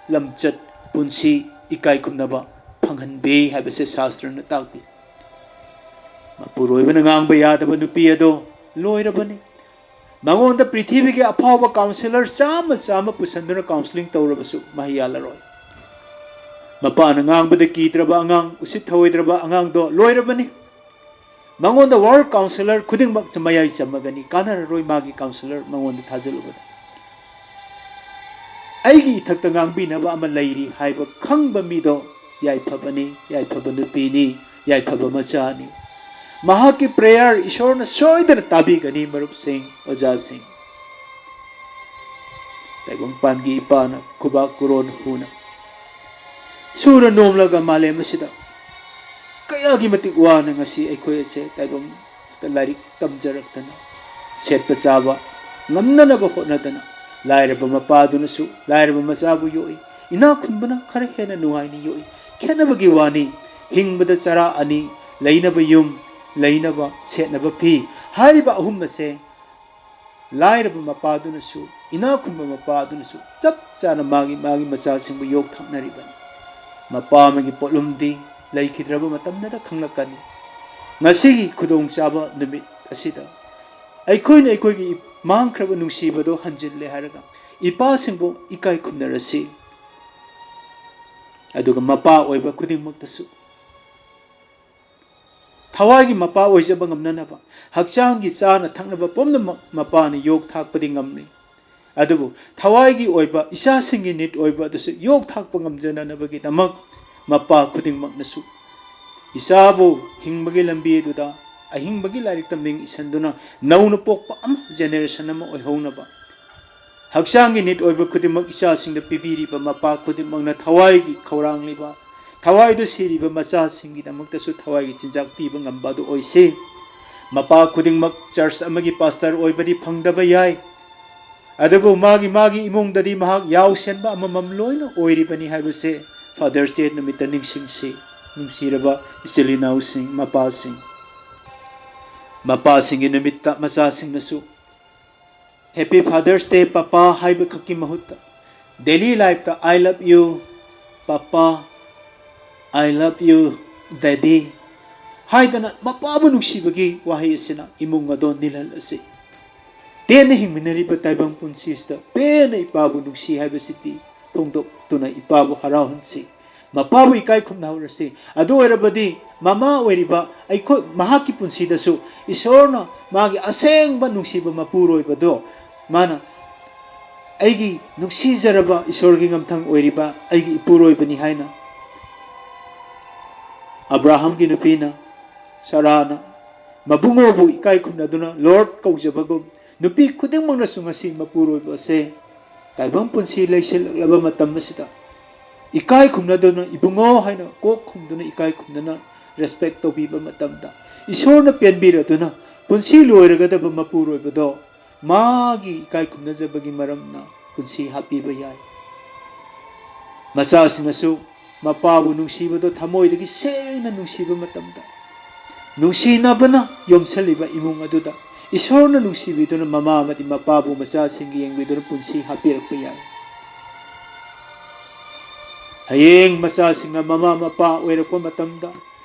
ꯂꯝꯆꯠ, ꯄꯨꯟꯁꯤ ꯏꯀꯥꯏ ꯈꯨꯝꯅꯕ ꯐꯪꯍꯟꯕꯤ ꯍꯥꯏꯕꯁꯦ ꯁꯥꯁꯇ꯭ꯔꯅ ꯇꯥꯛꯄꯤ꯫ ꯃꯄꯨꯔꯣꯏꯕꯅ ꯉꯥꯡꯕ ꯌꯥꯗꯕ ꯅꯨꯄꯤ ꯑꯗꯣ ꯂꯣꯏꯔꯕꯅꯤ꯫ ꯃꯉꯣꯟꯗ ꯄ꯭ꯔꯤꯊꯤꯕꯤꯒꯤ ꯑꯐꯥꯎꯕ ꯀꯥꯎꯟꯁꯤꯂꯔ ꯆꯥꯝꯃ ꯆꯥꯝꯃ ꯄꯨꯁꯟꯗꯨꯅ ꯀꯥꯎꯟꯁꯤꯂꯤꯡ ꯇꯧꯔꯕꯁꯨ ꯃꯍꯩ ꯌꯥꯜꯂꯔꯣꯏ꯫ ꯃꯄꯥꯅ ꯉꯥꯡꯕꯗ ꯀꯤꯗ꯭ꯔꯕ ꯑꯉꯥꯡ, ꯎꯁꯤꯠ ꯊꯑꯣꯏꯗ꯭ꯔꯕ ꯑꯉꯥꯡꯗꯣ ꯂꯣꯏꯔꯕꯅꯤ꯫ ꯃꯉꯣꯟꯗ ꯋꯥꯔꯜ ꯀꯥꯎꯟꯁꯤꯂꯔ ꯈꯨꯗꯤꯡꯃꯛꯁꯨ ꯃꯌꯥꯏ ꯆꯝꯃꯒꯅꯤ, ꯀꯥꯟꯅꯔꯔꯣꯏ ꯃꯥꯒꯤ ꯀꯥꯎꯟꯁꯤꯂꯔ ꯃꯉꯣꯟꯗ ꯊꯥꯖꯤꯜꯂꯨꯕꯗ꯫ ꯑꯩꯒꯤ ꯏꯊꯛꯇ ꯉꯥꯡꯕꯤꯅꯕ ꯑꯃ ꯂꯩꯔꯤ ꯍꯥꯏꯕ ꯈꯪꯕ ꯃꯤꯗꯣ ꯌꯥꯏꯐꯕꯅꯤ, ꯌꯥꯏꯐꯕ ꯅꯨꯄꯤꯅꯤ, ꯌꯥꯏꯐꯕ ꯃꯆꯥꯅꯤ꯫ ꯃꯍꯥꯛꯀꯤ ꯄ꯭ꯔꯦꯌꯔ ꯏꯁꯣꯔꯅ ꯁꯣꯏꯗꯅ ꯇꯥꯕꯤꯒꯅꯤ, ꯃꯔꯨꯞꯁꯤꯡ, ꯑꯣꯖꯥꯁꯤꯡ꯫ ꯇꯥꯏꯕꯪꯄꯥꯟꯒꯤ ꯏꯄꯥꯅ ꯈꯨꯕꯥꯛ ꯈꯨꯔꯣꯟ ꯍꯨꯅ ꯁꯨꯔ ꯅꯣꯝꯂꯒ ꯃꯥꯂꯦꯝ ꯑꯁꯤꯗ ꯀꯌꯥꯒꯤ ꯃꯇꯤꯛ ꯋꯥꯅ ꯉꯁꯤ ꯑꯩꯈꯣꯏ ꯑꯁꯦ ꯇꯥꯏꯕꯪ ꯑꯁꯤꯗ ꯂꯥꯏꯔꯤꯛ ꯇꯝꯖꯔꯛꯇꯅ ꯁꯦꯠꯄ ꯆꯥꯕ ꯉꯝꯅꯅꯕ ꯍꯣꯠꯅꯗꯅ ꯂꯥꯏꯔꯕ ꯃꯄꯥꯗꯨꯅꯁꯨ ꯂꯥꯏꯔꯕ ꯃꯆꯥꯕꯨ ꯌꯣꯛꯏ꯫ ꯏꯅꯥꯛ ꯈꯨꯟꯕꯅ ꯈꯔ ꯍꯦꯟꯅ ꯅꯨꯡꯉꯥꯏꯅ ꯌꯣꯛꯏ꯫ ꯈꯦꯠꯅꯕꯒꯤ ꯋꯥꯅꯤ, ꯍꯤꯡꯕꯗ ꯆꯔꯥ ꯑꯅꯤ, ꯂꯩꯅꯕ ꯌꯨꯝ, ꯂꯩꯅꯕ ꯁꯦꯠꯅꯕ ꯐꯤ ꯍꯥꯏꯔꯤꯕ ꯑꯍꯨꯝ ꯑꯁꯦ ꯂꯥꯏꯔꯕ ꯃꯄꯥꯗꯨꯅꯁꯨ ꯏꯅꯥꯛ ꯈꯨꯟꯕ ꯃꯄꯥꯗꯨꯅꯁꯨ ꯆꯞ ꯆꯥꯅ ꯃꯥꯒꯤ ꯃꯥꯒꯤ ꯃꯆꯥꯁꯤꯡꯕꯨ ꯌꯣꯛ ꯊꯥꯛꯅꯔꯤꯕꯅꯤ꯫ ꯃꯄꯥ ꯑꯃꯒꯤ ꯄꯣꯠꯂꯨꯝꯗꯤ ꯂꯩꯈꯤꯗ꯭ꯔꯕ ꯃꯇꯝꯗꯇ ꯈꯪꯂꯛꯀꯅꯤ꯫ ꯉꯁꯤꯒꯤ ꯈꯨꯗꯣꯡꯆꯥꯕ ꯅꯨꯃꯤꯠ ꯑꯁꯤꯗ ꯑꯩꯈꯣꯏꯅ ꯑꯩꯈꯣꯏꯒꯤ ꯃꯥꯡꯈ꯭ꯔꯕ ꯅꯨꯡꯁꯤꯕꯗꯣ ꯍꯟꯖꯤꯜꯂꯦ ꯍꯥꯏꯔꯒ ꯏꯄꯥꯁꯤꯡꯕꯨ ꯏꯀꯥꯏ ꯈꯨꯝꯅꯔꯁꯤ꯫ ꯑꯗꯨꯒ ꯃꯄꯥ ꯑꯣꯏꯕ ꯈꯨꯗꯤꯡꯃꯛꯇꯁꯨ ꯊꯋꯥꯏꯒꯤ ꯃꯄꯥ ꯑꯣꯏꯖꯕ ꯉꯝꯅꯅꯕ ꯍꯛꯆꯥꯡꯒꯤ ꯆꯥꯅ ꯊꯛꯅꯕ ꯄꯨꯝꯅꯃꯛ ꯃꯄꯥꯅ ꯌꯣꯛ ꯊꯥꯛꯄꯗꯤ ꯉꯝꯂꯤ꯫ ꯑꯗꯨꯕꯨ ꯊꯋꯥꯏꯒꯤ ꯑꯣꯏꯕ ꯏꯆꯥꯁꯤꯡꯒꯤ ꯅꯤꯠ ꯑꯣꯏꯕ ꯑꯗꯨꯁꯨ ꯌꯣꯛ ꯊꯥꯛꯄ ꯉꯝꯖꯅꯅꯕꯒꯤꯗꯃꯛ ꯃꯄꯥ ꯈꯨꯗꯤꯡꯃꯛꯅꯁꯨ ꯏꯆꯥꯕꯨ ꯍꯤꯡꯕꯒꯤ ꯂꯝꯕꯤ ꯑꯗꯨꯗ ꯑꯍꯤꯡꯕꯒꯤ ꯂꯥꯏꯔꯤꯛꯇ ꯃꯤꯡ ꯏꯁꯤꯟꯗꯨꯅ ꯅꯧꯅ ꯄꯣꯛꯄ ꯑꯃ ꯖꯦꯅꯦꯔꯦꯁꯟ ꯑꯃ ꯑꯣꯏꯍꯧꯅꯕ ꯍꯛꯆꯥꯡꯒꯤ ꯅꯤꯠ ꯑꯣꯏꯕ ꯈꯨꯗꯤꯡꯃꯛ ꯏꯆꯥꯁꯤꯡꯗ ꯄꯤꯕꯤꯔꯤꯕ ꯃꯄꯥ ꯈꯨꯗꯤꯡꯃꯛꯅ ꯊꯋꯥꯏꯒꯤ ꯈꯧꯔꯥꯡꯂꯤꯕ ꯊꯋꯥꯏꯗ ꯁꯤꯔꯤꯕ ꯃꯆꯥꯁꯤꯡꯒꯤꯗꯃꯛꯇꯁꯨ ꯊꯋꯥꯏꯒꯤ ꯆꯤꯟꯖꯥꯛ ꯄꯤꯕ ꯉꯝꯕ ꯑꯗꯨ ꯑꯣꯏꯁꯤ꯫ ꯃꯄꯥ ꯈꯨꯗꯤꯡꯃꯛ ꯆꯔꯆ ꯑꯃꯒꯤ ꯄꯥꯁꯇꯔ ꯑꯣꯏꯕꯗꯤ ꯐꯪꯗꯕ ꯌꯥꯏ, ꯑꯗꯨꯕꯨ ꯃꯥꯒꯤ ꯃꯥꯒꯤ ꯏꯃꯨꯡꯗꯗꯤ ꯃꯍꯥꯛ ꯌꯥꯎꯁꯦꯟꯕ ꯑꯃꯃꯝ ꯂꯣꯏꯅ ꯑꯣꯏꯔꯤꯕꯅꯤ ꯍꯥꯏꯕꯁꯦ ꯐꯥꯗꯔꯁ ꯗꯦ ꯅꯨꯃꯤꯠꯇ ꯅꯤꯡꯁꯤꯡꯁꯤ꯫ ꯅꯨꯡꯁꯤꯔꯕ ꯏꯆꯤꯜ ꯏꯅꯥꯎꯁꯤꯡ, ꯃꯄꯥꯁꯤꯡ, ꯃꯄꯥꯁꯤꯡꯒꯤ ꯅꯨꯃꯤꯠꯇ ꯃꯆꯥꯁꯤꯡꯅꯁꯨ Happy Father's Day, Papa ꯍꯥꯏꯕ ꯈꯛꯀꯤ ꯃꯍꯨꯠꯇ daily life ꯇ I love you, Papa, I love you, Daddy ꯍꯥꯏꯗꯅ ꯃꯄꯥꯕꯨ ꯅꯨꯡꯁꯤꯕꯒꯤ ꯋꯥꯍꯩ ꯑꯁꯤꯅ ꯏꯃꯨꯡ ꯑꯗꯣ ꯅꯤꯜꯍꯜꯂꯁꯤ꯫ ꯇꯦꯟꯅ ꯍꯤꯡꯃꯤꯟꯅꯔꯤꯕ ꯇꯥꯏꯕꯪ ꯄꯨꯟꯁꯤꯁꯤꯗ ꯄꯦꯟꯅ ꯏꯄꯥꯕꯨ ꯅꯨꯡꯁꯤ ꯍꯥꯏꯕꯁꯤꯗꯤ ꯐꯣꯡꯗꯣꯛꯇꯨꯅ ꯏꯄꯥꯕꯨ ꯍꯔꯥꯎꯍꯟꯁꯤ꯫ ꯃꯄꯥꯕꯨ ꯏꯀꯥꯏ ꯈꯨꯝꯅꯍꯧꯔꯁꯤ꯫ ꯑꯗꯨ ꯑꯣꯏꯔꯕꯗꯤ ꯃꯃꯥ ꯑꯣꯏꯔꯤꯕ ꯑꯩꯈꯣꯏ, ꯃꯍꯥꯛꯀꯤ ꯄꯨꯟꯁꯤꯗꯁꯨ ꯏꯁꯣꯔꯅ ꯃꯥꯒꯤ ꯑꯁꯦꯡꯕ ꯅꯨꯡꯁꯤꯕ ꯃꯄꯨꯔꯣꯏꯕꯗꯣ ꯃꯥꯅ ꯑꯩꯒꯤ ꯅꯨꯡꯁꯤꯖꯔꯕ ꯏꯁꯣꯔꯒꯤ ꯉꯝꯊꯪ ꯑꯣꯏꯔꯤꯕ ꯑꯩꯒꯤ ꯏꯄꯨꯔꯣꯏꯕꯅꯤ ꯍꯥꯏꯅ ꯑꯕ꯭ꯔꯥꯍꯝꯒꯤ ꯅꯨꯄꯤꯅ ꯁꯔꯥꯅ ꯃꯕꯨꯡꯉꯣꯕꯨ ꯏꯀꯥꯏ ꯈꯨꯝꯅꯗꯨꯅ ꯂꯣꯔꯗ ꯀꯧꯖꯕꯒꯨꯝ, ꯅꯨꯄꯤ ꯈꯨꯗꯤꯡꯃꯛꯅꯁꯨ ꯉꯁꯤ ꯃꯄꯨꯔꯣꯏꯕ ꯑꯁꯦ ꯇꯥꯏꯕꯪ ꯄꯨꯟꯁꯤ ꯂꯩꯁꯤꯜꯂꯛꯂꯕ ꯃꯇꯝ ꯑꯁꯤꯗ ꯏꯀꯥꯏ ꯈꯨꯝꯅꯗꯨꯅ, "ꯏꯕꯨꯡꯉꯣ" ꯍꯥꯏꯅ ꯀꯣꯛ ꯈꯨꯝꯗꯨꯅ, ꯏꯀꯥꯏ ꯈꯨꯝꯅꯅ respect ꯇꯧꯕꯤꯕ ꯃꯇꯝꯗ, ꯏꯁꯣꯔꯅ ꯄꯦꯟꯕꯤꯔꯗꯨꯅ ꯄꯨꯟꯁꯤ ꯂꯣꯏꯔꯒꯗꯕ ꯃꯄꯨꯔꯣꯏꯕꯗꯣ ꯃꯥꯒꯤ ꯏꯀꯥꯏ ꯈꯨꯝꯅꯖꯕꯒꯤ ꯃꯔꯝꯅ ꯄꯨꯟꯁꯤ ꯍꯥꯞꯄꯤꯕ ꯌꯥꯏ꯫ ꯃꯆꯥꯁꯤꯡꯅꯁꯨ ꯃꯄꯥꯕꯨ ꯅꯨꯡꯁꯤꯕꯗꯣ ꯊꯃꯣꯏꯗꯒꯤ ꯁꯦꯡꯅ ꯅꯨꯡꯁꯤꯕ ꯃꯇꯝꯗ, ꯅꯨꯡꯁꯤꯅꯕꯅ ꯌꯣꯝꯁꯜꯂꯤꯕ ꯏꯃꯨꯡ ꯑꯗꯨꯗ ꯏꯁꯣꯔꯅ ꯅꯨꯡꯁꯤꯕꯤꯗꯨꯅ ꯃꯃꯥ ꯑꯃꯗꯤ ꯃꯄꯥꯕꯨ ꯃꯆꯥꯁꯤꯡꯒꯤ ꯌꯦꯡꯕꯤꯗꯨꯅ ꯄꯨꯟꯁꯤ ꯍꯥꯞꯄꯤꯔꯛꯄ ꯌꯥꯏ꯫ ꯍꯌꯦꯡ ꯃꯆꯥꯁꯤꯡꯅ ꯃꯃꯥ ꯃꯄꯥ ꯑꯣꯏꯔꯛꯄ ꯃꯇꯝꯗ,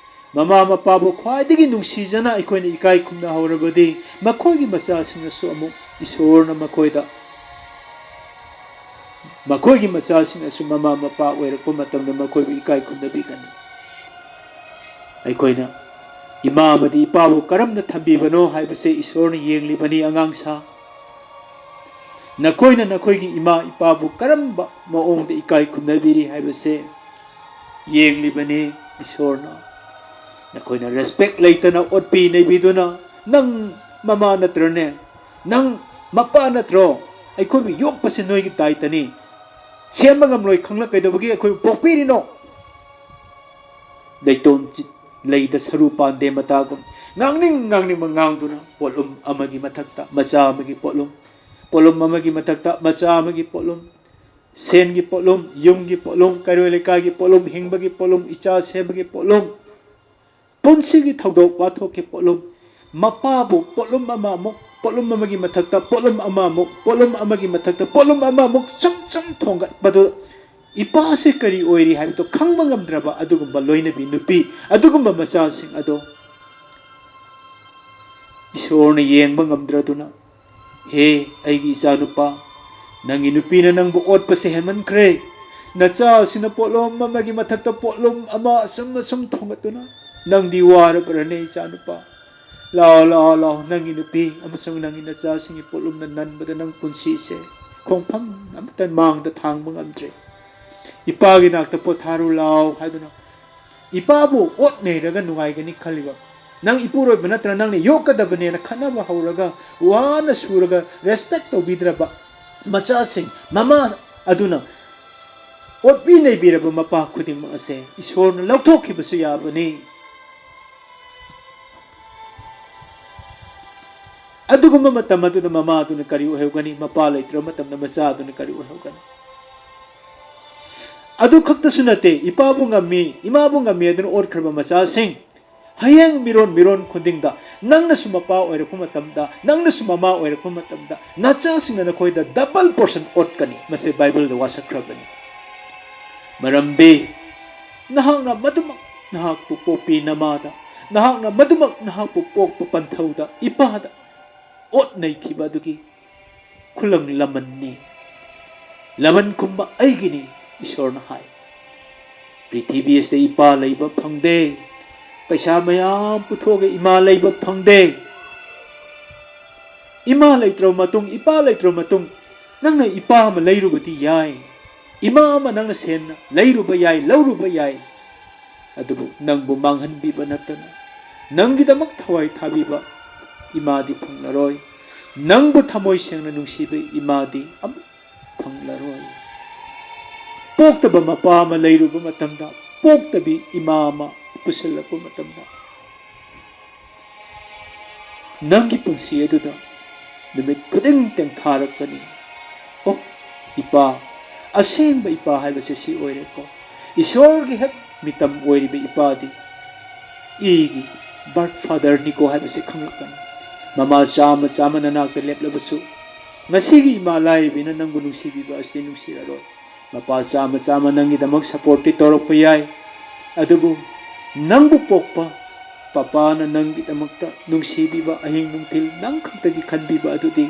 ꯃꯃꯥ ꯃꯄꯥꯕꯨ ꯈ꯭ꯋꯥꯏꯗꯒꯤ ꯅꯨꯡꯁꯤꯖꯅ ꯑꯩꯈꯣꯏꯅ ꯏꯀꯥꯏ ꯈꯨꯝꯅꯍꯧꯔꯕꯗꯤ, ꯃꯈꯣꯏꯒꯤ ꯃꯆꯥꯁꯤꯡꯅꯁꯨ ꯑꯃꯨꯛ ꯏꯁꯣꯔꯅ ꯃꯈꯣꯏꯗ, ꯃꯈꯣꯏꯒꯤ ꯃꯆꯥꯁꯤꯡꯅꯁꯨ ꯃꯃꯥ ꯃꯄꯥ ꯑꯣꯏꯔꯛꯄ ꯃꯇꯝꯗ ꯃꯈꯣꯏꯕꯨ ꯏꯀꯥꯏ ꯈꯨꯝꯅꯕꯤꯒꯅꯤ꯫ ꯑꯩꯈꯣꯏꯅ ꯏꯃꯥ ꯑꯃꯗꯤ ꯏꯄꯥꯕꯨ ꯀꯔꯝꯅ ꯊꯝꯕꯤꯕꯅꯣ ꯍꯥꯏꯕꯁꯦ ꯏꯁꯣꯔꯅ ꯌꯦꯡꯂꯤꯕꯅꯤ꯫ "ꯑꯉꯥꯡꯁꯥ, ꯅꯈꯣꯏꯅ ꯅꯈꯣꯏꯒꯤ ꯏꯃꯥ ꯏꯄꯥꯕꯨ ꯀꯔꯝꯕ ꯃꯑꯣꯡꯗ ꯏꯀꯥꯏ ꯈꯨꯝꯅꯕꯤꯔꯤ ꯍꯥꯏꯕꯁꯦ ꯌꯦꯡꯂꯤꯕꯅꯤ ꯏꯁꯣꯔꯅ꯫ ꯅꯈꯣꯏꯅ respect ꯂꯩꯇꯅ ꯑꯣꯠꯄꯤ ꯅꯩꯕꯤꯗꯨꯅ, 'ꯅꯪ ꯃꯃꯥ ꯅꯠꯇ꯭ꯔꯅꯦ? ꯅꯪ ꯃꯄꯥ ꯅꯠꯇ꯭ꯔꯣ? ꯑꯩꯈꯣꯏꯕꯨ ꯌꯣꯛꯄꯁꯦ ꯅꯣꯏꯒꯤ ꯗꯥꯏꯇꯅꯤ꯫ ꯁꯦꯝꯕ ꯉꯝꯂꯣꯏ ꯈꯪꯂ ꯀꯩꯗꯧꯕꯒꯤ ꯑꯩꯈꯣꯏꯕꯨ ꯄꯣꯛꯄꯤꯔꯤꯅꯣ?' ꯂꯩꯇꯣꯟ ꯆꯤ-, ꯂꯩꯗ ꯁꯔꯨ ꯄꯥꯟꯗꯦ ꯃꯇꯥꯒꯨꯝ ꯉꯥꯡꯅꯤꯡ ꯉꯥꯡꯅꯤꯡꯕ ꯉꯥꯡꯗꯨꯅ, ꯄꯣꯠꯂꯨꯝ ꯑꯃꯒꯤ ꯃꯊꯛꯇ ꯃꯆꯥ ꯑꯃꯒꯤ ꯄꯣꯠꯂꯨꯝ, ꯄꯣꯠꯂꯨꯝ ꯑꯃꯒꯤ ꯃꯊꯛꯇ ꯃꯆꯥ ꯑꯃꯒꯤ ꯄꯣꯠꯂꯨꯝ, ꯁꯦꯟꯒꯤ ꯄꯣꯠꯂꯨꯝ, ꯌꯨꯝꯒꯤ ꯄꯣꯠꯂꯨꯝ, ꯀꯩꯔꯣꯏ ꯂꯩꯀꯥꯏꯒꯤ ꯄꯣꯠꯂꯨꯝ, ꯍꯤꯡꯕꯒꯤ ꯄꯣꯠꯂꯨꯝ, ꯏꯆꯥ ꯁꯦꯝꯕꯒꯤ ꯄꯣꯠꯂꯨꯝ, ꯄꯨꯟꯁꯤꯒꯤ ꯊꯧꯗꯣꯛ ꯋꯥꯊꯣꯛꯀꯤ ꯄꯣꯠꯂꯨꯝ, ꯃꯄꯥꯕꯨ ꯄꯣꯠꯂꯨꯝ ꯑꯃ ꯑꯃꯨꯛ, ꯄꯣꯠꯂꯨꯝ ꯑꯃꯒꯤ ꯃꯊꯛꯇ ꯄꯣꯠꯂꯨꯝ ꯑꯃ ꯑꯃꯨꯛ, ꯄꯣꯠꯂꯨꯝ ꯑꯃꯒꯤ ꯃꯊꯛꯇ ꯄꯣꯠꯂꯨꯝ ꯑꯃ ꯑꯃꯨꯛ ꯁꯨꯝ ꯁꯨꯝ ꯊꯣꯡꯒꯠꯄꯗꯨ, ꯏꯄꯥꯁꯤ ꯀꯔꯤ ꯑꯣꯏꯔꯤ ꯍꯥꯏꯕꯗꯨ ꯈꯪꯕ ꯉꯝꯗ꯭ꯔꯕ ꯑꯗꯨꯒꯨꯝꯕ ꯂꯣꯏꯅꯕꯤ ꯅꯨꯄꯤ, ꯑꯗꯨꯒꯨꯝꯕ ꯃꯆꯥꯁꯤꯡ ꯑꯗꯣ ꯏꯁꯣꯔꯅ ꯌꯦꯡꯕ ꯉꯝꯗ꯭ꯔꯗꯨꯅ, "ꯍꯦ ꯑꯩꯒꯤ ꯏꯆꯥꯅꯨꯄꯥ, ꯅꯪꯒꯤ ꯅꯨꯄꯤꯅ ꯅꯪꯕꯨ ꯑꯣꯠꯄꯁꯦ ꯍꯦꯟꯃꯟꯈ꯭ꯔꯦ꯫ ꯅꯆꯥ ꯑꯁꯤꯅ ꯄꯣꯠꯂꯨꯝ ꯑꯃꯒꯤ ꯃꯊꯛꯇ ꯄꯣꯠꯂꯨꯝ ꯑꯃ ꯑꯁꯨꯝ ꯑꯁꯨꯝ ꯊꯣꯡꯒꯠꯇꯨꯅ, ꯅꯪꯗꯤ ꯋꯥꯔꯕ꯭ꯔꯅꯦ ꯏꯆꯥꯅꯨꯄꯥ? ꯂꯥꯛꯑꯣ, ꯂꯥꯛꯑꯣ, ꯂꯥꯛꯑꯣ, ꯅꯪꯒꯤ ꯅꯨꯄꯤ ꯑꯃꯁꯨꯡ ꯅꯪꯒꯤ ꯅꯆꯥꯁꯤꯡꯒꯤ ꯄꯣꯠꯂꯨꯝꯅ ꯅꯟꯕꯗ ꯅꯪ ꯄꯨꯟꯁꯤꯁꯦ ꯈꯣꯡꯐꯝ ꯑꯃꯠꯇ ꯃꯥꯡꯗ ꯊꯥꯡꯕ ꯉꯝꯗ꯭ꯔꯦ꯫ ꯏꯄꯥꯒꯤ ꯅꯥꯛꯇ ꯄꯣꯊꯥꯔꯨ ꯂꯥꯛꯑꯣ" ꯍꯥꯏꯗꯨꯅ ꯏꯄꯥꯕꯨ ꯑꯣꯠ ꯅꯩꯔꯒ ꯅꯨꯡꯉꯥꯏꯒꯅꯤ ꯈꯜꯂꯤꯕ, ꯅꯪ ꯏꯄꯨꯔꯣꯏꯕ ꯅꯠꯇ꯭ꯔ, ꯅꯪꯅ ꯌꯣꯛꯀꯗꯕꯅꯦꯅ ꯈꯠꯅꯕ ꯍꯧꯔꯒ, ꯋꯥꯅ ꯁꯨꯔꯒ respect ꯇꯧꯕꯤꯗ꯭ꯔꯕ, ꯃꯆꯥꯁꯤꯡ, ꯃꯃꯥ ꯑꯗꯨꯅ ꯑꯣꯠꯄꯤ ꯅꯩꯕꯤꯔꯕ ꯃꯄꯥ ꯈꯨꯗꯤꯡꯃꯛ ꯑꯁꯦ ꯏꯁꯣꯔꯅ ꯂꯧꯊꯣꯛꯈꯤꯕꯁꯨ ꯌꯥꯕꯅꯤ꯫ ꯑꯗꯨꯒꯨꯝꯕ ꯃꯇꯝ ꯑꯗꯨꯗ ꯃꯃꯥ ꯑꯗꯨꯅ ꯀꯔꯤ ꯑꯣꯏꯍꯧꯒꯅꯤ? ꯃꯄꯥ ꯂꯩꯇ꯭ꯔꯕ ꯃꯇꯝꯗ ꯃꯆꯥ ꯑꯗꯨꯅ ꯀꯔꯤ ꯑꯣꯏꯍꯧꯒꯅꯤ? ꯑꯗꯨ ꯈꯛꯇꯁꯨ ꯅꯠꯇꯦ, ꯏꯄꯥꯕꯨ ꯉꯝꯃꯤ, ꯏꯃꯥꯕꯨ ꯉꯝꯃꯤ ꯑꯗꯨꯅ ꯑꯣꯠꯈ꯭ꯔꯕ ꯃꯆꯥꯁꯤꯡ, ꯍꯌꯦꯡ ꯃꯤꯔꯣꯟ ꯃꯤꯔꯣꯟ ꯈꯨꯗꯤꯡꯗ ꯅꯪꯅꯁꯨ ꯃꯄꯥ ꯑꯣꯏꯔꯛꯄ ꯃꯇꯝꯗ, ꯅꯪꯅꯁꯨ ꯃꯃꯥ ꯑꯣꯏꯔꯛꯄ ꯃꯇꯝꯗ, ꯅꯆꯥꯁꯤꯡꯅ ꯅꯈꯣꯏꯗ double portion ꯑꯣꯠꯀꯅꯤ꯫ ꯃꯁꯤ ꯕꯥꯏꯕꯜꯗ ꯋꯥꯁꯛꯈ꯭ꯔꯕꯅꯤ꯫ ꯃꯔꯝꯗꯤ ꯅꯍꯥꯛꯅ ꯃꯗꯨꯃꯛ ꯅꯍꯥꯛꯄꯨ ꯄꯣꯛꯄꯤ ꯅꯃꯥꯗ, ꯅꯍꯥꯛꯅ ꯃꯗꯨꯃꯛ ꯅꯍꯥꯛꯄꯨ ꯄꯣꯛꯄ ꯄꯟꯊꯧꯗ ꯏꯄꯥꯗ ꯑꯣꯠ ꯅꯩꯈꯤꯕ ꯑꯗꯨꯒꯤ ꯈꯨꯂꯪ ꯂꯃꯟꯅꯤ꯫ ꯂꯃꯟ ꯈꯨꯝꯕ ꯑꯩꯒꯤꯅꯤ, ꯏꯁꯣꯔꯅ ꯍꯥꯏ꯫ ꯄ꯭ꯔꯤꯊꯤꯕꯤ ꯑꯁꯤꯗ ꯏꯄꯥ ꯂꯩꯕ ꯐꯪꯗꯦ꯫ ꯄꯩꯁꯥ ꯃꯌꯥꯝ ꯄꯨꯊꯣꯛꯑꯒ ꯏꯃꯥ ꯂꯩꯕ ꯐꯪꯗꯦ꯫ ꯏꯃꯥ ꯂꯩꯇ꯭ꯔꯕ ꯃꯇꯨꯡ, ꯏꯄꯥ ꯂꯩꯇ꯭ꯔꯕ ꯃꯇꯨꯡ, ꯅꯪꯅ ꯏꯄꯥ ꯑꯃ ꯂꯩꯔꯨꯕꯗꯤ ꯌꯥꯏ, ꯏꯃꯥ ꯑꯃ ꯅꯪꯅ ꯁꯦꯟꯅ ꯂꯩꯔꯨꯕ ꯌꯥꯏ, ꯂꯧꯔꯨꯕ ꯌꯥꯏ꯫ ꯑꯗꯨꯕꯨ ꯅꯪꯕꯨ ꯃꯥꯡꯍꯟꯕꯤꯕ ꯅꯠꯇꯅ, ꯅꯪꯒꯤꯗꯃꯛ ꯊꯋꯥꯏ ꯊꯥꯕꯤꯕ ꯏꯃꯥꯗꯤ ꯐꯪꯂꯔꯣꯏ꯫ ꯅꯪꯕꯨ ꯊꯃꯣꯏ ꯁꯦꯡꯅ ꯅꯨꯡꯁꯤꯕ ꯏꯃꯥꯗꯤ ꯑꯃꯨꯛ ꯐꯪꯂꯔꯣꯏ꯫ ꯄꯣꯛꯇꯕ ꯃꯄꯥ ꯑꯃ ꯂꯩꯔꯨꯕ ꯃꯇꯝꯗ, ꯄꯣꯛꯇꯕꯤ ꯏꯃꯥ ꯑꯃ ꯄꯨꯁꯤꯜꯂꯛꯄ ꯃꯇꯝꯗ, ꯅꯪꯒꯤ ꯄꯨꯟꯁꯤ ꯑꯗꯨꯗ ꯅꯨꯃꯤꯠ ꯈꯨꯗꯤꯡ ꯇꯦꯡꯊꯥꯔꯛꯀꯅꯤ꯫ ꯑꯣ, ꯏꯄꯥ, ꯑꯁꯦꯡꯕ ꯏꯄꯥ ꯍꯥꯏꯕꯁꯦ ꯁꯤ ꯑꯣꯏꯔꯦꯀꯣ꯫ ꯏꯁꯣꯔꯒꯤ ꯍꯦꯛ ꯃꯤꯇꯝ ꯑꯣꯏꯔꯤꯕ ꯏꯄꯥꯗꯤ ꯑꯩꯒꯤ birth fatherꯅꯤꯀꯣ ꯍꯥꯏꯕꯁꯦ ꯈꯪꯂꯛꯀꯅꯤ꯫ ꯃꯃꯥ ꯆꯥꯝꯃ ꯆꯥꯝꯃ ꯅꯅꯥꯛꯇ ꯂꯦꯞꯂꯕꯁꯨ, ꯉꯁꯤꯒꯤ ꯏꯃꯥ ꯂꯥꯏꯔꯕꯤꯅ ꯅꯪꯕꯨ ꯅꯨꯡꯁꯤꯕꯤꯕ ꯑꯁꯤꯗꯤ ꯅꯨꯡꯁꯤꯔꯔꯣꯏ꯫ ꯃꯄꯥ ꯆꯥꯝꯃ ꯆꯥꯝꯃ ꯅꯪꯒꯤꯗꯃꯛ supportꯇꯤ ꯇꯧꯔꯛꯄ ꯌꯥꯏ, ꯑꯗꯨꯕꯨ ꯅꯪꯕꯨ ꯄꯣꯛꯄ ꯄꯄꯥꯅ ꯅꯪꯒꯤꯗꯃꯛꯇ ꯅꯨꯡꯁꯤꯕꯤꯕ, ꯑꯍꯤꯡ ꯅꯨꯡꯊꯤꯜ ꯅꯪ ꯈꯛꯇꯒꯤ ꯈꯟꯕꯤꯕ ꯑꯗꯨꯗꯤ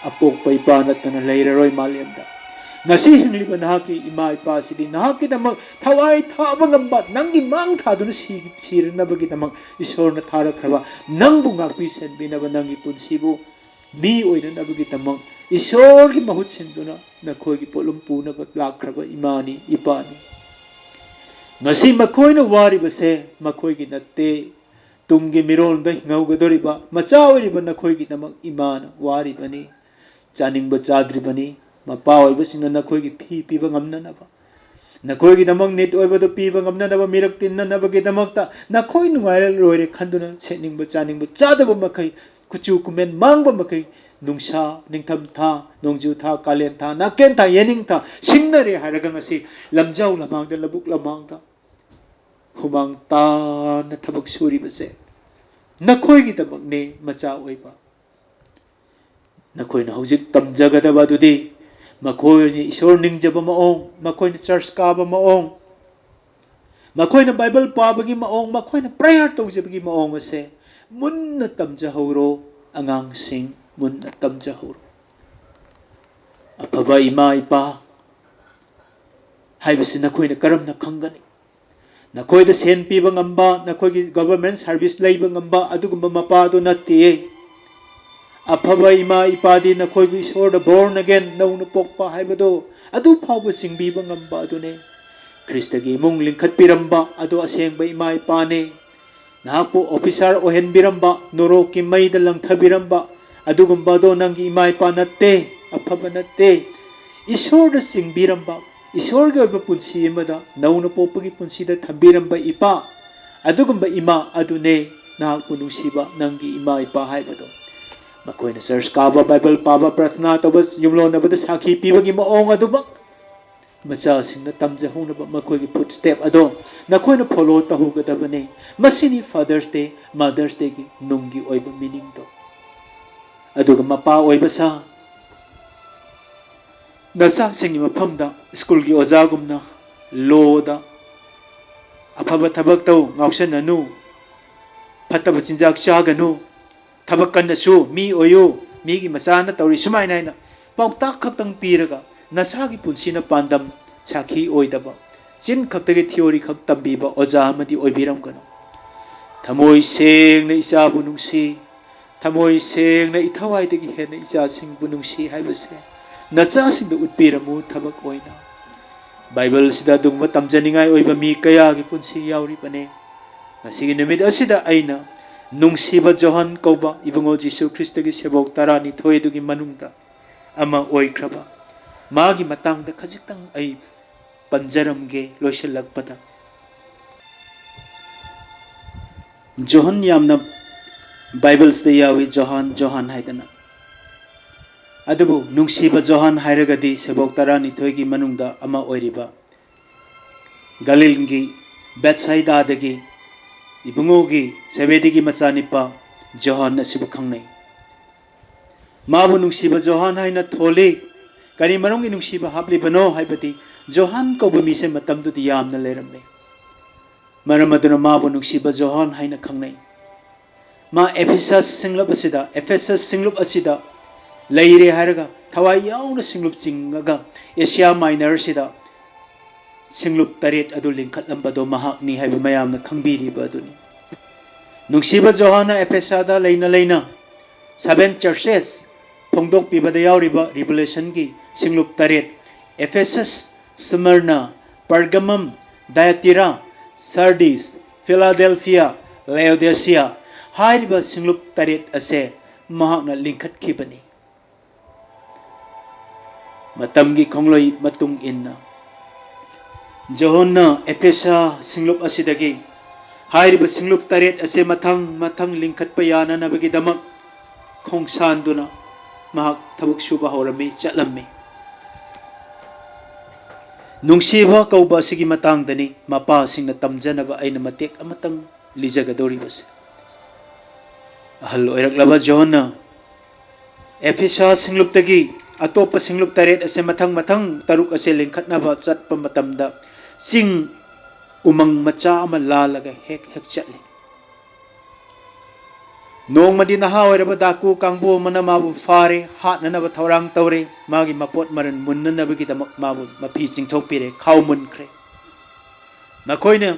ꯑꯄꯣꯛꯄ ꯏꯄꯥ ꯅꯠꯇꯅ ꯂꯩꯔꯔꯣꯏ ꯃꯥꯂꯦꯝꯗ꯫ ꯉꯁꯤ ꯍꯤꯡꯂꯤꯕ ꯅꯍꯥꯛꯀꯤ ꯏꯃꯥ ꯏꯄꯥꯁꯤꯗꯤ ꯅꯍꯥꯛꯀꯤꯗꯃꯛ ꯊꯋꯥꯏ ꯊꯥꯕ ꯉꯝꯕ, ꯅꯪꯒꯤ ꯃꯥꯡ ꯊꯥꯗꯨꯅ ꯁꯤ-, ꯁꯤꯔꯅꯕꯒꯤꯗꯃꯛ ꯏꯁꯣꯔꯅ ꯊꯥꯔꯛꯈ꯭ꯔꯕ, ꯅꯪꯕꯨ ꯉꯥꯛꯄꯤ ꯁꯦꯟꯕꯤꯅꯕ, ꯅꯪꯒꯤ ꯄꯨꯟꯁꯤꯕꯨ ꯃꯤ ꯑꯣꯏꯅꯅꯕꯒꯤꯗꯃꯛ ꯏꯁꯣꯔꯒꯤ ꯃꯍꯨꯠ ꯁꯤꯟꯗꯨꯅ ꯅꯈꯣꯏꯒꯤ ꯄꯣꯠꯂꯨꯝ ꯄꯨꯅꯕ ꯂꯥꯛꯈ꯭ꯔꯕ ꯏꯃꯥꯅꯤ, ꯏꯄꯥꯅꯤ꯫ ꯉꯁꯤ ꯃꯈꯣꯏꯅ ꯋꯥꯔꯤꯕꯁꯦ ꯃꯈꯣꯏꯒꯤ ꯅꯠꯇꯦ, ꯇꯨꯡꯒꯤ ꯃꯤꯔꯣꯜꯗ ꯍꯤꯡꯍꯧꯒꯗꯧꯔꯤꯕ ꯃꯆꯥ ꯑꯣꯏꯔꯤꯕ ꯅꯈꯣꯏꯒꯤꯗꯃꯛ ꯏꯃꯥꯅ ꯋꯥꯔꯤꯕꯅꯤ꯫ ꯆꯥꯅꯤꯡꯕ ꯆꯥꯗ꯭ꯔꯤꯕꯅꯤ꯫ ꯃꯄꯥ ꯑꯣꯏꯕꯁꯤꯡꯅ ꯅꯈꯣꯏꯒꯤ ꯐꯤ ꯄꯤꯕ ꯉꯝꯅꯅꯕ, ꯅꯈꯣꯏꯒꯤꯗꯃꯛ ꯅꯤꯠ ꯑꯣꯏꯕꯗꯨ ꯄꯤꯕ ꯉꯝꯅꯅꯕ, ꯃꯤꯔꯛ ꯇꯤꯟꯅꯅꯕꯒꯤꯗꯃꯛꯇ ꯅꯈꯣꯏ ꯅꯨꯡꯉꯥꯏꯔ ꯂꯣꯏꯔꯦ ꯈꯟꯗꯨꯅ ꯁꯦꯠꯅꯤꯡꯕ, ꯆꯥꯅꯤꯡꯕ, ꯆꯥꯗꯕ ꯃꯈꯩ, ꯀꯨꯆꯨ ꯀꯨꯃꯦꯟ ꯃꯥꯡꯕ ꯃꯈꯩ, ꯅꯨꯡꯁꯥ, ꯅꯤꯡꯊꯝ ꯊꯥ, ꯅꯣꯡꯖꯨ ꯊꯥ, ꯀꯥꯂꯦꯟ ꯊꯥ, ꯅꯥꯀꯦꯟ ꯊꯥ, ꯌꯦꯅꯤꯡ ꯊꯥ, ꯁꯤꯡꯅꯔꯦ ꯍꯥꯏꯔꯒ ꯉꯁꯤ ꯂꯝꯖꯥꯎ ꯂꯝꯍꯥꯡꯗ, ꯂꯧꯕꯨꯛ ꯂꯝꯍꯥꯡꯗ ꯍꯨꯃꯥꯡ ꯇꯥꯅ ꯊꯕꯛ ꯁꯨꯔꯤꯕꯁꯦ ꯅꯈꯣꯏꯒꯤꯗꯃꯛꯅꯦ, ꯃꯆꯥ ꯑꯣꯏꯕ꯫ ꯅꯈꯣꯏꯅ ꯍꯧꯖꯤꯛ ꯇꯝꯖꯒꯗꯕ ꯑꯗꯨꯗꯤ ꯃꯈꯣꯏꯅ ꯏꯁꯣꯔ ꯅꯤꯡꯖꯕ ꯃꯑꯣꯡ, ꯃꯈꯣꯏꯅ ꯆꯔꯆ ꯀꯥꯕ ꯃꯑꯣꯡ, ꯃꯈꯣꯏꯅ ꯕꯥꯏꯕꯜ ꯄꯥꯕꯒꯤ ꯃꯑꯣꯡ, ꯃꯈꯣꯏꯅ ꯄ꯭ꯔꯦꯌꯔ ꯇꯧꯖꯕꯒꯤ ꯃꯑꯣꯡ ꯑꯁꯦ ꯃꯨꯟꯅ ꯇꯝꯖꯍꯧꯔꯣ꯫ ꯑꯉꯥꯡꯁꯤꯡ, ꯃꯨꯟꯅ ꯇꯝꯖꯍꯧꯔꯣ꯫ ꯑꯐꯕ ꯏꯃꯥ ꯏꯄꯥ ꯍꯥꯏꯕꯁꯤ ꯅꯈꯣꯏꯅ ꯀꯔꯝꯅ ꯈꯪꯒꯅꯤ? ꯅꯈꯣꯏꯗ ꯁꯦꯟ ꯄꯤꯕ ꯉꯝꯕ, ꯅꯈꯣꯏꯒꯤ ꯒꯣꯚꯔꯟꯃꯦꯟꯠ ꯁꯥꯔꯚꯤꯁ ꯂꯩꯕ ꯉꯝꯕ ꯑꯗꯨꯒꯨꯝꯕ ꯃꯄꯥꯗꯨ ꯅꯠꯇꯦ꯫ ꯑꯐꯕ ꯏꯃꯥ ꯏꯄꯥꯗꯤ ꯅꯈꯣꯏꯕꯨ ꯏꯁꯣꯔꯗ born again, ꯅꯧꯅ ꯄꯣꯛꯄ ꯍꯥꯏꯕꯗꯨ, ꯑꯗꯨ ꯐꯥꯎꯕ ꯆꯤꯡꯕꯤꯕ ꯉꯝꯕ ꯑꯗꯨꯅꯤ꯫ ꯈ꯭ꯔꯤꯁꯇꯒꯤ ꯏꯃꯨꯡ ꯂꯤꯡꯈꯠꯄꯤꯔꯝꯕ ꯑꯗꯨ ꯑꯁꯦꯡꯕ ꯏꯃꯥ ꯏꯄꯥꯅꯤ꯫ ꯅꯍꯥꯛꯄꯨ ꯑꯣꯐꯤꯁꯥꯔ ꯑꯣꯏꯍꯟꯕꯤꯔꯝꯕ, ꯅꯣꯔꯣꯛꯀꯤ ꯃꯩꯗ ꯂꯪꯊꯕꯤꯔꯝꯕ ꯑꯗꯨꯒꯨꯝꯕ ꯑꯗꯣ ꯅꯪꯒꯤ ꯏꯃꯥ ꯏꯄꯥ ꯅꯠꯇꯦ, ꯑꯐꯕ ꯅꯠꯇꯦ꯫ ꯏꯁꯣꯔꯗ ꯆꯤꯡꯕꯤꯔꯝꯕ, ꯏꯁꯣꯔꯒꯤ ꯑꯣꯏꯕ ꯄꯨꯟꯁꯤ ꯑꯃꯗ ꯅꯧꯅ ꯄꯣꯛꯄꯒꯤ ꯄꯨꯟꯁꯤꯗ ꯊꯝꯕꯤꯔꯝꯕ ꯏꯄꯥ, ꯑꯗꯨꯒꯨꯝꯕ ꯏꯃꯥ ꯑꯗꯨꯅꯦ ꯅꯍꯥꯛꯄꯨ ꯅꯨꯡꯁꯤꯕ ꯅꯪꯒꯤ ꯏꯃꯥ ꯏꯄꯥ ꯍꯥꯏꯕꯗꯣ꯫ ꯃꯈꯣꯏꯅ ꯆꯔꯆ ꯀꯥꯕ, ꯕꯥꯏꯕꯜ ꯄꯥꯕ, ꯄ꯭ꯔꯥꯊꯅꯥ ꯇꯧꯕ, ꯌꯨꯝꯂꯣꯟꯅꯕꯗ ꯁꯥꯈꯤ ꯄꯤꯕꯒꯤ ꯃꯑꯣꯡ ꯑꯗꯨꯃꯛ ꯃꯆꯥꯁꯤꯡꯅ ꯇꯝꯖꯍꯧꯅꯕ ꯃꯈꯣꯏꯒꯤ ꯐꯨꯠ ꯁ꯭ꯇꯦꯞ ꯑꯗꯣ ꯅꯈꯣꯏꯅ ꯐꯣꯂꯣ ꯇꯧꯍꯧꯒꯗꯕꯅꯤ꯫ ꯃꯁꯤꯅꯤ ꯐꯥꯗꯔꯁ ꯗꯦ, ꯃꯥꯗꯔꯁ ꯗꯦꯒꯤ ꯅꯨꯡꯒꯤ ꯑꯣꯏꯕ ꯃꯤꯅꯤꯡꯗꯣ꯫ ꯑꯗꯨꯒ ꯃꯄꯥ ꯑꯣꯏꯕ ꯁꯥ, ꯅꯆꯥꯁꯤꯡꯒꯤ ꯃꯐꯝꯗ ꯁ꯭ꯀꯨꯜꯒꯤ ꯑꯣꯖꯥꯒꯨꯝꯅ ꯂꯣꯗ ꯑꯐꯕ ꯊꯕꯛ ꯇꯧ, ꯉꯥꯎꯁꯟꯅꯅꯨ, ꯐꯠꯇꯕ ꯆꯤꯟꯖꯥꯛ ꯆꯥꯒꯅꯨ, ꯊꯕꯛ ꯀꯟꯅ ꯁꯨ, ꯃꯤ ꯑꯣꯏꯌꯨ, ꯃꯤꯒꯤ ꯃꯆꯥꯅ ꯇꯧꯔꯤ ꯁꯨꯃꯥꯏꯅ ꯍꯥꯏꯅ ꯄꯥꯎꯇꯥꯛ ꯈꯛꯇꯪ ꯄꯤꯔꯒ ꯅꯁꯥꯒꯤ ꯄꯨꯟꯁꯤꯅ ꯄꯥꯟꯗꯝ ꯁꯥꯈꯤ ꯑꯣꯏꯗꯕ, ꯆꯤꯟ ꯈꯛꯇꯒꯤ ꯊꯤꯑꯣꯔꯤ ꯈꯛ ꯇꯝꯕꯤꯕ ꯑꯣꯖꯥ ꯑꯃꯗꯤ ꯑꯣꯏꯕꯤꯔꯝꯒꯅꯨ꯫ ꯊꯃꯣꯏ ꯁꯦꯡꯅ ꯏꯆꯥꯕꯨ ꯅꯨꯡꯁꯤ, ꯊꯃꯣꯏ ꯁꯦꯡꯅ ꯏꯊꯋꯥꯏꯗꯒꯤ ꯍꯦꯟꯅ ꯏꯆꯥꯁꯤꯡꯕꯨ ꯅꯨꯡꯁꯤ ꯍꯥꯏꯕꯁꯦ ꯅꯆꯥꯁꯤꯡꯗ ꯎꯠꯄꯤꯔꯝꯃꯨ ꯊꯕꯛ ꯑꯣꯏꯅ꯫ ꯕꯥꯏꯕꯜꯁꯤꯗ ꯑꯗꯨꯒꯨꯝꯕ ꯇꯝꯖꯅꯤꯡꯉꯥꯏ ꯑꯣꯏꯕ ꯃꯤ ꯀꯌꯥꯒꯤ ꯄꯨꯟꯁꯤ ꯌꯥꯎꯔꯤꯕꯅꯤ꯫ ꯉꯁꯤꯒꯤ ꯅꯨꯃꯤꯠ ꯑꯁꯤꯗ ꯑꯩꯅ ꯅꯨꯡꯁꯤꯕ ꯖꯣꯍꯟ ꯀꯧꯕ ꯏꯕꯨꯡꯉꯣ ꯖꯤꯁꯨ ꯈ꯭ꯔꯤꯁꯇꯒꯤ ꯁꯦꯕꯣꯛ ꯇꯔꯥꯅꯤꯊꯣꯏ ꯑꯗꯨꯒꯤ ꯃꯅꯨꯡꯗ ꯑꯃ ꯑꯣꯏꯈ꯭ꯔꯕ ꯃꯥꯒꯤ ꯃꯇꯥꯡꯗ ꯈꯖꯤꯛꯇꯪ ꯑꯩ ꯄꯟꯖꯔꯝꯒꯦ ꯂꯣꯏꯁꯤꯜꯂꯛꯄꯗ꯫ ꯖꯣꯍꯟ ꯌꯥꯝꯅ ꯕꯥꯏꯕꯜꯁꯇ ꯌꯥꯎꯏ, ꯖꯣꯍꯥꯟ, ꯖꯣꯍꯥꯟ ꯍꯥꯏꯗꯅ꯫ ꯑꯗꯨꯕꯨ ꯅꯨꯡꯁꯤꯕ ꯖꯣꯍꯥꯟ ꯍꯥꯏꯔꯒꯗꯤ ꯁꯦꯕꯣꯛ ꯇꯔꯥꯅꯤꯊꯣꯏꯒꯤ ꯃꯅꯨꯡꯗ ꯑꯃ ꯑꯣꯏꯔꯤꯕ ꯒꯂꯤꯜꯒꯤ ꯕꯦꯠꯁꯥꯏꯗꯥꯗꯒꯤ ꯏꯕꯨꯡꯉꯣꯒꯤ ꯁꯦꯕꯦꯗꯤꯒꯤ ꯃꯆꯥꯅꯤꯄꯥ ꯖꯣꯍꯥꯟ ꯑꯁꯤꯕꯨ ꯈꯪꯅꯩ꯫ ꯃꯥꯕꯨ ꯅꯨꯡꯁꯤꯕ ꯖꯣꯍꯥꯟ ꯍꯥꯏꯅ ꯊꯣꯜꯂꯤ꯫ ꯀꯔꯤ ꯃꯔꯝꯒꯤ ꯅꯨꯡꯁꯤꯕ ꯍꯥꯞꯂꯤꯕꯅꯣ ꯍꯥꯏꯕꯗꯤ ꯖꯣꯍꯥꯟ ꯀꯧꯕ ꯃꯤꯁꯦ ꯃꯇꯝꯗꯨꯗꯤ ꯌꯥꯝꯅ ꯂꯩꯔꯝꯃꯤ꯫ ꯃꯔꯝ ꯑꯗꯨꯅ ꯃꯥꯕꯨ ꯅꯨꯡꯁꯤꯕ ꯖꯣꯍꯥꯟ ꯍꯥꯏꯅ ꯈꯪꯅꯩ꯫ ꯃꯥ ꯑꯦꯐꯤꯁꯁ ꯁꯤꯡꯂꯨꯞ ꯑꯁꯤꯗ, ꯑꯦꯐꯦꯁꯁ ꯁꯤꯡꯂꯨꯞ ꯑꯁꯤꯗ ꯂꯩꯔꯦ ꯍꯥꯏꯔꯒ ꯊꯋꯥꯏ ꯌꯥꯎꯅ ꯁꯤꯡꯂꯨꯞ ꯆꯤꯡꯉꯒ ꯑꯦꯁꯤꯌꯥ ꯃꯥꯏꯅꯔꯁꯤꯗ ꯁꯤꯡꯂꯨꯞ ꯇꯔꯦꯠ ꯑꯗꯨ ꯂꯤꯡꯈꯠꯂꯝꯕꯗꯣ ꯃꯍꯥꯛꯅꯤ ꯍꯥꯏꯕ ꯃꯌꯥꯝꯅ ꯈꯪꯕꯤꯔꯤꯕ ꯑꯗꯨꯅꯤ꯫ ꯅꯨꯡꯁꯤꯕ ꯖꯣꯍꯥꯟꯅ ꯑꯦꯐꯦꯁꯥꯗ ꯂꯩꯅ ꯂꯩꯅ seven churches ꯐꯣꯡꯗꯣꯛꯄꯤꯕꯗ ꯌꯥꯎꯔꯤꯕ ꯔꯤꯚꯤꯂꯦꯁꯟꯒꯤ ꯁꯤꯡꯂꯨꯞ ꯇꯔꯦꯠ, ꯑꯦꯐꯦꯁꯁ, ꯁ꯭ꯃꯔꯅꯥ, ꯄꯔꯒꯃꯝ, ꯗꯥꯌꯇꯤꯔꯥ, ꯁꯥꯔꯗꯤꯁ, ꯐꯤꯂꯥꯗꯦꯜꯐꯤꯌꯥ, ꯂꯦꯑꯣꯗꯦꯁꯤꯌꯥ ꯍꯥꯏꯔꯤꯕ ꯁꯤꯡꯂꯨꯞ ꯇꯔꯦꯠ ꯑꯁꯦ ꯃꯍꯥꯛꯅ ꯂꯤꯡꯈꯠꯈꯤꯕꯅꯤ꯫ ꯃꯇꯝꯒꯤ ꯈꯣꯡꯂꯣꯏ ꯃꯇꯨꯡ ꯏꯟꯅ ꯖꯣꯍꯣꯟꯅ ꯑꯦꯐꯦꯁꯥ ꯁꯤꯡꯂꯨꯞ ꯑꯁꯤꯗꯒꯤ ꯍꯥꯏꯔꯤꯕ ꯁꯤꯡꯂꯨꯞ ꯇꯔꯦꯠ ꯑꯁꯦ ꯃꯊꯪ ꯃꯊꯪ ꯂꯤꯡꯈꯠꯄ ꯌꯥꯅꯅꯕꯒꯤꯗꯃꯛ ꯈꯣꯡꯁꯥꯟꯗꯨꯅ ꯃꯍꯥꯛ ꯊꯕꯛ ꯁꯨꯕ ꯍꯧꯔꯝꯃꯤ, ꯆꯠꯂꯝꯃꯤ꯫ ꯅꯨꯡꯁꯤꯕ ꯀꯧꯕ ꯑꯁꯤꯒꯤ ꯃꯇꯥꯡꯗꯅꯤ ꯃꯄꯥꯁꯤꯡꯅ ꯇꯝꯖꯅꯕ ꯑꯩꯅ ꯃꯇꯦꯛ ꯑꯃꯇꯪ ꯂꯤꯖꯒꯗꯧꯔꯤꯕꯁꯦ꯫ ꯑꯍꯜ ꯑꯣꯏꯔꯛꯂꯕ ꯖꯣꯍꯟꯅ ꯑꯦꯐꯤꯁꯥ ꯁꯤꯡꯂꯨꯞꯇꯒꯤ ꯑꯇꯣꯞꯄ ꯁꯤꯡꯂꯨꯞ ꯇꯔꯦꯠ ꯑꯁꯦ ꯃꯊꯪ ꯃꯊꯪ ꯇꯔꯨꯛ ꯑꯁꯦ ꯂꯤꯡꯈꯠꯅꯕ ꯆꯠꯄ ꯃꯇꯝꯗ ꯆꯤꯡ ꯎꯃꯪ ꯃꯆꯥ ꯑꯃ ꯂꯥꯜꯂꯒ ꯍꯦꯛ ꯍꯦꯛ ꯆꯠꯂꯤ꯫ ꯅꯣꯡꯃꯗꯤ ꯅꯍꯥ ꯑꯣꯏꯔꯕ ꯗꯥꯀꯨ ꯀꯥꯡꯕꯨ ꯑꯃꯅ ꯃꯥꯕꯨ ꯐꯥꯔꯦ, ꯍꯥꯠꯅꯅꯕ ꯊꯧꯔꯥꯡ ꯇꯧꯔꯦ꯫ ꯃꯥꯒꯤ ꯃꯄꯣꯠ ꯃꯔꯜ ꯃꯨꯟꯅꯅꯕꯒꯤꯗꯃꯛ ꯃꯥꯕꯨ ꯃꯐꯤ ꯆꯤꯡꯊꯣꯛꯄꯤꯔꯦ, ꯈꯥꯎ ꯃꯨꯟꯈ꯭ꯔꯦ꯫ ꯃꯈꯣꯏꯅ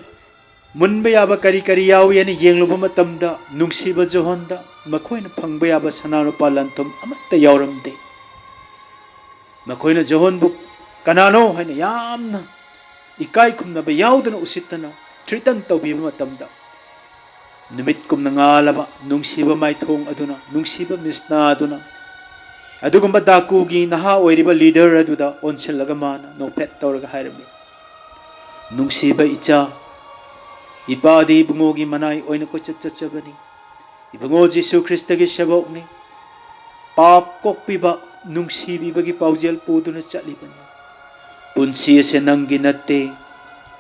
ꯃꯨꯟꯕ ꯌꯥꯕ ꯀꯔꯤ ꯀꯔꯤ ꯌꯥꯎꯏ ꯍꯥꯏꯅ ꯌꯦꯡꯂꯨꯕ ꯃꯇꯝꯗ ꯅꯨꯡꯁꯤꯕ ꯖꯣꯍꯣꯟꯗ ꯃꯈꯣꯏꯅ ꯐꯪꯕ ꯌꯥꯕ ꯁꯅꯥ ꯂꯨꯄꯥ ꯂꯟ ꯊꯨꯝ ꯑꯃꯠꯇ ꯌꯥꯎꯔꯝꯗꯦ꯫ ꯃꯈꯣꯏꯅ ꯖꯣꯍꯣꯟꯕꯨ ꯀꯅꯥꯅꯣ ꯍꯥꯏꯅ ꯌꯥꯝꯅ ꯏꯀꯥꯏ ꯈꯨꯝꯅꯕ ꯌꯥꯎꯗꯅ ꯎꯁꯤꯠꯇꯅ ꯊ꯭ꯔꯤꯇꯟ ꯇꯧꯕꯤꯕ ꯃꯇꯝꯗ ꯅꯨꯃꯤꯠ ꯀꯨꯝꯅ ꯉꯥꯜꯂꯕ ꯅꯨꯡꯁꯤꯕ ꯃꯥꯏꯊꯣꯡ ꯑꯗꯨꯅ, ꯅꯨꯡꯁꯤꯕ ꯃꯤꯁꯅꯥ ꯑꯗꯨꯅ ꯑꯗꯨꯒꯨꯝꯕ ꯗꯥꯀꯨꯒꯤ ꯅꯍꯥ ꯑꯣꯏꯔꯤꯕ ꯂꯤꯗꯔ ꯑꯗꯨꯗ ꯑꯣꯟꯁꯤꯜꯂꯒ ꯃꯥꯅ ꯅꯣꯛꯐꯦꯠ ꯇꯧꯔꯒ ꯍꯥꯏꯔꯝꯃꯤ, "ꯅꯨꯡꯁꯤꯕ ꯏꯆꯥ, ꯏꯄꯥꯗꯤ ꯏꯕꯨꯡꯉꯣꯒꯤ ꯃꯅꯥꯏ ꯑꯣꯏꯅ ꯀꯣꯏꯆꯠ ꯆꯠꯆꯕꯅꯤ꯫ ꯏꯕꯨꯡꯉꯣ ꯖꯤꯁꯨ ꯈ꯭ꯔꯤꯁꯇꯒꯤ ꯁꯦꯕꯣꯛꯅꯤ꯫ ꯄꯥꯞ ꯀꯣꯛꯄꯤꯕ, ꯅꯨꯡꯁꯤꯕꯤꯕꯒꯤ ꯄꯥꯎꯖꯦꯜ ꯄꯨꯗꯨꯅ ꯆꯠꯂꯤꯕꯅꯤ꯫ ꯄꯨꯟꯁꯤ ꯑꯁꯦ ꯅꯪꯒꯤ ꯅꯠꯇꯦ,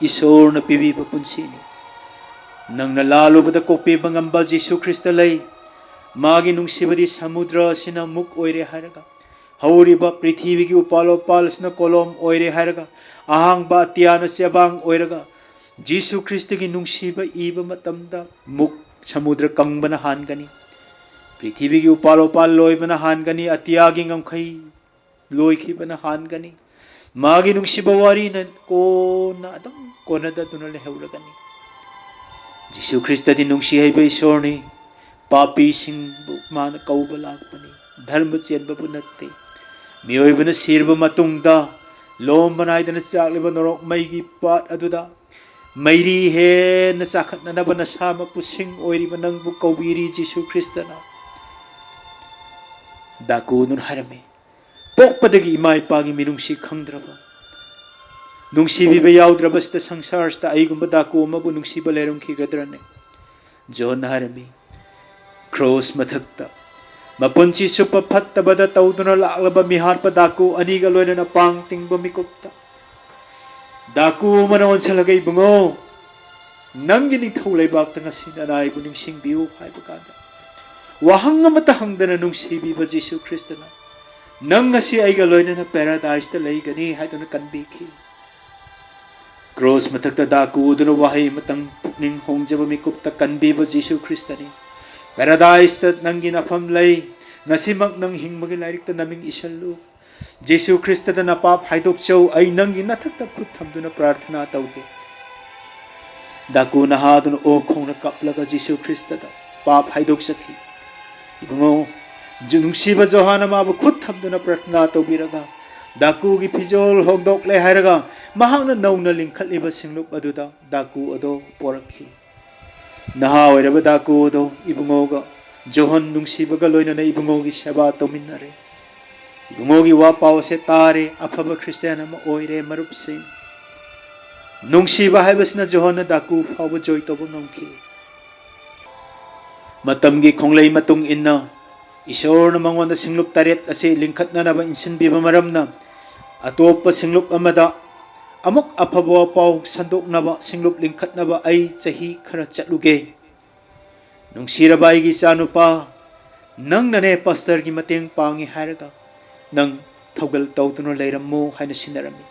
ꯏꯁꯣꯔꯅ ꯄꯤꯕꯤꯕ ꯄꯨꯟꯁꯤꯅꯤ꯫ ꯅꯪꯅ ꯂꯥꯜꯂꯨꯕꯗ ꯀꯣꯛꯄꯤꯕ ꯉꯝꯕ ꯖꯤꯁꯨ ꯈ꯭ꯔꯤꯁꯇ ꯂꯩ꯫ ꯃꯥꯒꯤ ꯅꯨꯡꯁꯤꯕꯗꯤ ꯁꯃꯨꯗ꯭ꯔ ꯑꯁꯤꯅ ꯃꯨꯛ ꯑꯣꯏꯔꯦ ꯍꯥꯏꯔꯒ, ꯍꯧꯔꯤꯕ ꯄ꯭ꯔꯤꯊꯤꯕꯤꯒꯤ ꯎꯄꯥꯜ ꯋꯥꯄꯥꯜ ꯑꯁꯤꯅ ꯀꯣꯂꯣꯝ ꯑꯣꯏꯔꯦ ꯍꯥꯏꯔꯒ, ꯑꯍꯥꯡꯕ ꯑꯇꯤꯌꯥꯅ ꯆꯦꯕꯥꯡ ꯑꯣꯏꯔꯒ, ꯖꯤꯁꯨ ꯈ꯭ꯔꯤꯁꯇꯒꯤ ꯅꯨꯡꯁꯤꯕ ꯏꯕ ꯃꯇꯝꯗ ꯃꯨꯛ ꯁꯃꯨꯗ꯭ꯔ ꯀꯪꯕꯅ ꯍꯥꯟꯒꯅꯤ꯫ ꯄ꯭ꯔꯤꯊꯤꯕꯤꯒꯤ ꯎꯄꯥꯜ ꯋꯥꯄꯥꯜ ꯂꯣꯏꯕꯅ ꯍꯥꯟꯒꯅꯤ, ꯑꯇꯤꯌꯥꯒꯤ ꯉꯝꯈꯩ ꯂꯣꯏꯈꯤꯕꯅ ꯍꯥꯟꯒꯅꯤ꯫ ꯃꯥꯒꯤ ꯅꯨꯡꯁꯤꯕ ꯋꯥꯔꯤꯅ ꯀꯣꯟꯅ ꯑꯗꯨꯝ ꯀꯣꯟꯅꯗꯗꯨꯅ ꯂꯩꯍꯧꯔꯒꯅꯤ꯫ ꯖꯤꯁꯨ ꯈ꯭ꯔꯤꯁꯇꯗꯤ ꯅꯨꯡꯁꯤ ꯍꯩꯕ ꯏꯁꯣꯔꯅꯤ꯫ ꯄꯥꯄꯤꯁꯤꯡꯕꯨ ꯃꯥꯅ ꯀꯧꯕ ꯂꯥꯛꯄꯅꯤ, ꯙꯔꯃ ꯆꯦꯟꯕꯕꯨ ꯅꯠꯇꯦ꯫ ꯃꯤꯑꯣꯏꯕꯅ ꯁꯤꯔꯕ ꯃꯇꯨꯡꯗ ꯂꯣꯝꯕ ꯅꯥꯏꯗꯅ ꯆꯥꯛꯂꯤꯕ ꯅꯣꯔꯣꯛ ꯃꯩꯒꯤ ꯄꯥꯠ ꯑꯗꯨꯗ ꯃꯩꯔꯤ ꯍꯦꯟꯅ ꯆꯥꯈꯠꯅꯅꯕ ꯅꯁꯥꯃꯛꯄꯨ ꯁꯤꯡ ꯑꯣꯏꯔꯤꯕ ꯅꯪꯕꯨ ꯀꯧꯕꯤꯔꯤ ꯖꯤꯁꯨ ꯈ꯭ꯔꯤꯁꯇꯅ꯫ ꯗꯥꯀꯨꯗꯨꯅ ꯍꯥꯏꯔꯝꯃꯤ, "ꯄꯣꯛꯄꯗꯒꯤ ꯏꯃꯥ ꯏꯄꯥꯒꯤ ꯃꯤꯅꯨꯡꯁꯤ ꯈꯪꯗ꯭ꯔꯕ, ꯅꯨꯡꯁꯤꯕꯤꯕ ꯌꯥꯎꯗ꯭ꯔꯕꯁꯤꯗ ꯁꯪꯁꯥꯔꯁꯤꯗ ꯑꯩꯒꯨꯝꯕ ꯗꯥꯀꯨ ꯑꯃꯕꯨ ꯅꯨꯡꯁꯤꯕ ꯂꯩꯔꯝꯈꯤꯒꯗ꯭ꯔꯅꯦ?" ꯖꯣꯟꯅ ꯍꯥꯏꯔꯝꯃꯤ, "ꯀ꯭ꯔꯣꯁ ꯃꯊꯛꯇ ꯃꯄꯨꯟꯁꯤ ꯆꯨꯞꯄ ꯐꯠꯇꯕꯗ ꯇꯧꯗꯨꯅ ꯂꯥꯛꯂꯕ ꯃꯤꯍꯥꯠꯄ ꯗꯥꯀꯨ ꯑꯅꯤꯒ ꯂꯣꯏꯅꯅ ꯄꯥꯡ ꯇꯤꯡꯕ ꯃꯤꯀꯨꯞꯇ ꯗꯥꯀꯨ ꯑꯃꯅ ꯑꯣꯟꯁꯤꯜꯂꯒ, 'ꯏꯕꯨꯡꯉꯣ, ꯅꯪꯒꯤ ꯅꯤꯡꯊꯧ ꯂꯩꯕꯥꯛꯇ ꯉꯁꯤ ꯅꯅꯥꯏꯕꯨ ꯅꯤꯡꯁꯤꯡꯕꯤꯌꯨ' ꯍꯥꯏꯕ ꯀꯥꯟꯗ, ꯋꯥꯍꯪ ꯑꯃꯠꯇ ꯍꯪꯗꯅ ꯅꯨꯡꯁꯤꯕꯤꯕ ꯖꯤꯁꯨ ꯈ꯭ꯔꯤꯁꯇꯅ, 'ꯅꯪ ꯉꯁꯤ ꯑꯩꯒ ꯂꯣꯏꯅꯅ ꯄꯦꯔꯥꯗꯥꯏꯁꯇ ꯂꯩꯒꯅꯤ' ꯍꯥꯏꯗꯨꯅ ꯀꯟꯕꯤꯈꯤ꯫ ꯀ꯭ꯔꯣꯁ ꯃꯊꯛꯇ ꯗꯥꯀꯨ ꯑꯗꯨꯅ ꯋꯥꯍꯩ ꯑꯃꯇꯪ ꯄꯨꯛꯅꯤꯡ ꯍꯣꯡꯖꯕ ꯃꯤꯀꯨꯞꯇ ꯀꯟꯕꯤꯕ ꯖꯤꯁꯨ ꯈ꯭ꯔꯤꯁꯇꯅꯤ꯫ "ꯄꯦꯔꯥꯗꯥꯏꯁꯇ ꯅꯪꯒꯤ ꯅꯐꯝ ꯂꯩ꯫ ꯉꯁꯤꯃꯛ ꯅꯪ ꯍꯤꯡꯕꯒꯤ ꯂꯥꯏꯔꯤꯛꯇ ꯅꯃꯤꯡ ꯏꯁꯤꯜꯂꯨ꯫ ꯖꯤꯁꯨ ꯈ꯭ꯔꯤꯁꯇꯗ ꯅꯄꯥꯞ ꯍꯥꯏꯗꯣꯛꯆꯧ꯫ ꯑꯩ ꯅꯪꯒꯤ ꯅꯊꯛꯇ ꯈꯨꯠ ꯊꯝꯗꯨꯅ ꯄ꯭ꯔꯥꯔꯊꯅꯥ ꯇꯧꯒꯦ"꯫ ꯗꯥꯀꯨ ꯅꯍꯥꯗꯨꯅ ꯑꯣꯛ ꯈꯣꯡꯅ ꯀꯞꯂꯒ ꯖꯤꯁꯨ ꯈ꯭ꯔꯤꯁꯇꯗ ꯄꯥꯞ ꯍꯥꯏꯗꯣꯛꯆꯈꯤ꯫ ꯏꯕꯨꯡꯉꯣ, ꯖꯨ-, ꯅꯨꯡꯁꯤꯕ ꯖꯣꯍꯥꯟꯅ ꯃꯥꯕꯨ ꯈꯨꯠ ꯊꯝꯗꯨꯅ ꯄ꯭ꯔꯥꯔꯊꯅꯥ ꯇꯧꯕꯤꯔꯒ, ꯗꯥꯀꯨꯒꯤ ꯐꯤꯖꯣꯜ ꯍꯣꯡꯗꯣꯛꯂꯦ ꯍꯥꯏꯔꯒ, ꯃꯍꯥꯛꯅ ꯅꯧꯅ ꯂꯤꯡꯈꯠꯂꯤꯕ ꯁꯤꯡꯂꯨꯞ ꯑꯗꯨꯗ ꯗꯥꯀꯨ ꯑꯗꯣ ꯄꯣꯔꯛꯈꯤ꯫ ꯅꯍꯥ ꯑꯣꯏꯔꯕ ꯗꯥꯀꯨ ꯑꯗꯣ ꯏꯕꯨꯡꯉꯣꯒ ꯖꯣꯍꯟ ꯅꯨꯡꯁꯤꯕꯒ ꯂꯣꯏꯅꯅ ꯏꯕꯨꯡꯉꯣꯒꯤ ꯁꯦꯕꯥ ꯇꯧꯃꯤꯟꯅꯔꯦ꯫ ꯏꯕꯨꯡꯉꯣꯒꯤ ꯋꯥ ꯄꯥꯎ ꯑꯁꯦ ꯇꯥꯔꯦ, ꯑꯐꯕ ꯈ꯭ꯔꯤꯁꯇꯤꯌꯥꯟ ꯑꯃ ꯑꯣꯏꯔꯦ꯫ ꯃꯔꯨꯞꯁꯤꯡ, ꯅꯨꯡꯁꯤꯕ ꯍꯥꯏꯕꯁꯤꯅ ꯖꯣꯍꯟꯅ ꯗꯥꯀꯨ ꯐꯥꯎꯕ ꯖꯣꯏ ꯇꯧꯕ ꯉꯝꯈꯤ꯫ ꯃꯇꯝꯒꯤ ꯈꯣꯡꯂꯩ ꯃꯇꯨꯡ ꯏꯟꯅ ꯏꯁꯣꯔꯅ ꯃꯉꯣꯟꯗ ꯁꯤꯡꯂꯨꯞ ꯇꯔꯦꯠ ꯑꯁꯤ ꯂꯤꯡꯈꯠꯅꯅꯕ ꯏꯟꯁꯤꯟꯕꯤꯕ ꯃꯔꯝꯅ, ꯑꯇꯣꯞꯄ ꯁꯤꯡꯂꯨꯞ ꯑꯃꯗ ꯑꯃꯨꯛ ꯑꯐꯕ ꯄꯥꯎ ꯁꯟꯗꯣꯛꯅꯕ ꯁꯤꯡꯂꯨꯞ ꯂꯤꯡꯈꯠꯅꯕ ꯑꯩ ꯆꯍꯤ ꯈꯔ ꯆꯠꯂꯨꯒꯦ꯫ ꯅꯨꯡꯁꯤꯔꯕ ꯑꯩꯒꯤ ꯏꯆꯥꯅꯨꯄꯥ, ꯅꯪꯅꯅꯦ ꯄꯥꯁꯇꯔꯒꯤ ꯃꯇꯦꯡ ꯄꯥꯡꯉꯤ ꯍꯥꯏꯔꯒ ꯅꯪ ꯊꯧꯒꯜ ꯇꯧꯗꯨꯅ ꯂꯩꯔꯝꯃꯨ ꯍꯥꯏꯅ ꯁꯤꯟꯅꯔꯝꯃꯤ꯫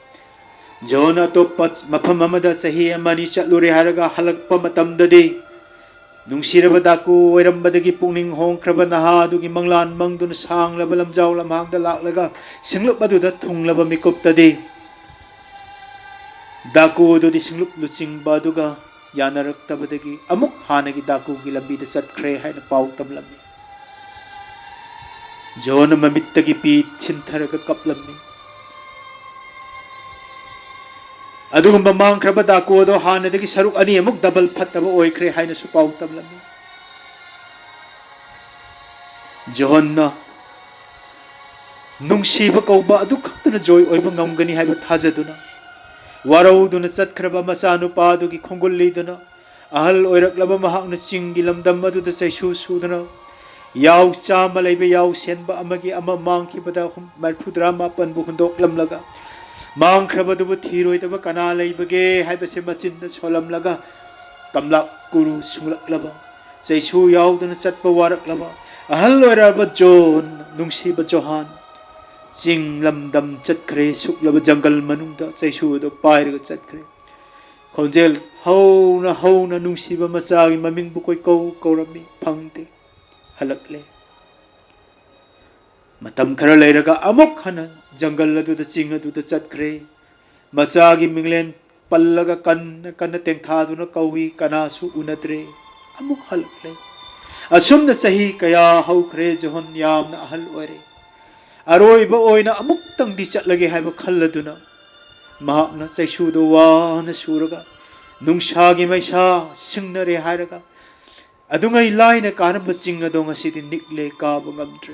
ꯖꯣꯟ ꯑꯇꯣꯞꯄ ꯃꯐꯝ ꯑꯃꯗ ꯆꯍꯤ ꯑꯃ ꯑꯅꯤ ꯆꯠꯂꯨꯔꯦ ꯍꯥꯏꯔꯒ ꯍꯜꯂꯛꯄ ꯃꯇꯝꯗꯗꯤ, ꯅꯨꯡꯁꯤꯔꯕ ꯗꯥꯀꯨ ꯑꯣꯏꯔꯝꯕꯗꯒꯤ ꯄꯨꯛꯅꯤꯡ ꯍꯣꯡꯈ꯭ꯔꯕ ꯅꯍꯥ ꯑꯗꯨꯒꯤ ꯃꯪꯂꯥꯟ ꯃꯪꯗꯨꯅ ꯁꯥꯡꯂꯕ ꯂꯝꯖꯥꯎ ꯂꯝꯍꯥꯡꯗ ꯂꯥꯛꯂꯒ ꯁꯤꯡꯂꯨꯞ ꯑꯗꯨꯗ ꯊꯨꯡꯂꯕ ꯃꯤꯀꯨꯞꯇꯗꯤ, ꯗꯥꯀꯨ ꯑꯗꯨꯗꯤ ꯁꯤꯡꯂꯨꯞ ꯂꯨꯆꯤꯡꯕ ꯑꯗꯨꯒ ꯌꯥꯅꯔꯛꯇꯕꯗꯒꯤ ꯑꯃꯨꯛ ꯍꯥꯟꯅꯒꯤ ꯗꯥꯀꯨꯒꯤ ꯂꯝꯕꯤꯗ ꯆꯠꯈ꯭ꯔꯦ ꯍꯥꯏꯅ ꯄꯥꯎ ꯇꯝꯂꯝꯃꯤ꯫ ꯖꯣꯟꯅ ꯃꯃꯤꯠꯇꯒꯤ ꯄꯤ ꯁꯤꯟꯊꯔꯒ ꯀꯞꯂꯝꯃꯤ꯫ ꯑꯗꯨꯒꯨꯝꯕ ꯃꯥꯡꯈ꯭ꯔꯕ ꯗꯥꯀꯨ ꯑꯗꯣ ꯍꯥꯟꯅꯗꯒꯤ ꯁꯔꯨꯛ ꯑꯅꯤ ꯑꯃꯨꯛ ꯗꯕꯜ ꯐꯠꯇꯕ ꯑꯣꯏꯈ꯭ꯔꯦ ꯍꯥꯏꯅꯁꯨ ꯄꯥꯎ ꯇꯝꯂꯝꯃꯤ꯫ ꯖꯣꯍꯟꯅ ꯅꯨꯡꯁꯤꯕ ꯀꯧꯕ ꯑꯗꯨ ꯈꯛꯇꯅ ꯖꯣꯏ ꯑꯣꯏꯕ ꯉꯝꯒꯅꯤ ꯍꯥꯏꯕ ꯊꯥꯖꯗꯨꯅ, ꯋꯥꯔꯧꯗꯨꯅ ꯆꯠꯈ꯭ꯔꯕ ꯃꯆꯥꯅꯨꯄꯥ ꯑꯗꯨꯒꯤ ꯈꯣꯡꯒꯨꯜ ꯂꯤꯗꯨꯅ, ꯑꯍꯜ ꯑꯣꯏꯔꯛꯂꯕ ꯃꯍꯥꯛꯅ ꯆꯤꯡꯒꯤ ꯂꯝꯗꯝ ꯑꯗꯨꯗ ꯆꯩꯁꯨ ꯁꯨꯗꯨꯅ, ꯌꯥꯎ ꯆꯥꯝꯃ ꯂꯩꯕ ꯌꯥꯎ ꯁꯦꯟꯕ ꯑꯃꯒꯤ ꯑꯃ ꯃꯥꯡꯈꯤꯕꯗ ꯍꯨꯝ-, ꯃꯔꯤꯐꯨꯇꯔꯥ ꯃꯥꯄꯟꯕꯨ ꯍꯨꯟꯗꯣꯛꯂꯝꯂꯒ, ꯃꯥꯡꯈ꯭ꯔꯕꯗꯨꯕꯨ ꯊꯤꯔꯣꯏꯗꯕ ꯀꯅꯥ ꯂꯩꯕꯒꯦ ꯍꯥꯏꯕꯁꯤ ꯃꯆꯤꯟꯗ ꯁꯣꯜꯂꯝꯂꯒ, ꯀꯝꯂꯥꯛ ꯀꯨꯔꯨ ꯁꯨꯡꯂꯛꯂꯕ ꯆꯩꯁꯨ ꯌꯥꯎꯗꯅ ꯆꯠꯄ ꯋꯥꯔꯛꯂꯕ ꯑꯍꯜ ꯑꯣꯏꯔꯕ ꯖꯣꯟ, ꯅꯨꯡꯁꯤꯕ ꯖꯣꯍꯥꯟ, ꯆꯤꯡ ꯂꯝꯗꯝ ꯆꯠꯈ꯭ꯔꯦ, ꯁꯨꯛꯂꯕ ꯖꯪꯒꯜ ꯃꯅꯨꯡꯗ ꯆꯩꯁꯨ ꯑꯗꯨ ꯄꯥꯏꯔꯒ ꯆꯠꯈ꯭ꯔꯦ꯫ ꯈꯣꯟꯖꯦꯜ ꯍꯧꯅ ꯍꯧꯅ ꯅꯨꯡꯁꯤꯕ ꯃꯆꯥꯒꯤ ꯃꯃꯤꯡꯕꯨ ꯀꯣꯏꯀꯧ ꯀꯧꯔꯝꯃꯤ, ꯐꯪꯗꯦ, ꯍꯜꯂꯛꯂꯦ꯫ ꯃꯇꯝ ꯈꯔ ꯂꯩꯔꯒ ꯑꯃꯨꯛ ꯍꯟꯅ ꯖꯪꯒꯜ ꯑꯗꯨꯗ, ꯆꯤꯡ ꯑꯗꯨꯗ ꯆꯠꯈ꯭ꯔꯦ꯫ ꯃꯆꯥꯒꯤ ꯃꯤꯡꯂꯦꯟ ꯄꯜꯂꯒ ꯀꯟꯅ ꯀꯟꯅ ꯇꯦꯡꯊꯥꯗꯨꯅ ꯀꯧꯏ, ꯀꯅꯥꯁꯨ ꯎꯅꯗ꯭ꯔꯦ꯫ ꯑꯃꯨꯛ ꯍꯜꯂꯛꯂꯦ꯫ ꯑꯁꯨꯝꯅ ꯆꯍꯤ ꯀꯌꯥ ꯍꯧꯈ꯭ꯔꯦ꯫ ꯖꯣꯍꯟ ꯌꯥꯝꯅ ꯑꯍꯜ ꯑꯣꯏꯔꯦ꯫ ꯑꯔꯣꯏꯕ ꯑꯣꯏꯅ ꯑꯃꯨꯛꯇꯪꯗꯤ ꯆꯠꯂꯒꯦ ꯍꯥꯏꯕ ꯈꯜꯂꯗꯨꯅ ꯃꯍꯥꯛꯅ ꯆꯩꯁꯨꯗ ꯋꯥꯅ ꯁꯨꯔꯒ, ꯅꯨꯡꯁꯥꯒꯤ ꯃꯩꯁꯥ ꯁꯤꯡꯅꯔꯦ ꯍꯥꯏꯔꯒ, ꯑꯗꯨꯉꯩ ꯂꯥꯏꯅ ꯀꯥꯔꯝꯕ ꯆꯤꯡ ꯑꯗꯣ ꯉꯁꯤꯗꯤ ꯅꯤꯛꯂꯦ, ꯀꯥꯕ ꯉꯝꯗ꯭ꯔꯦ꯫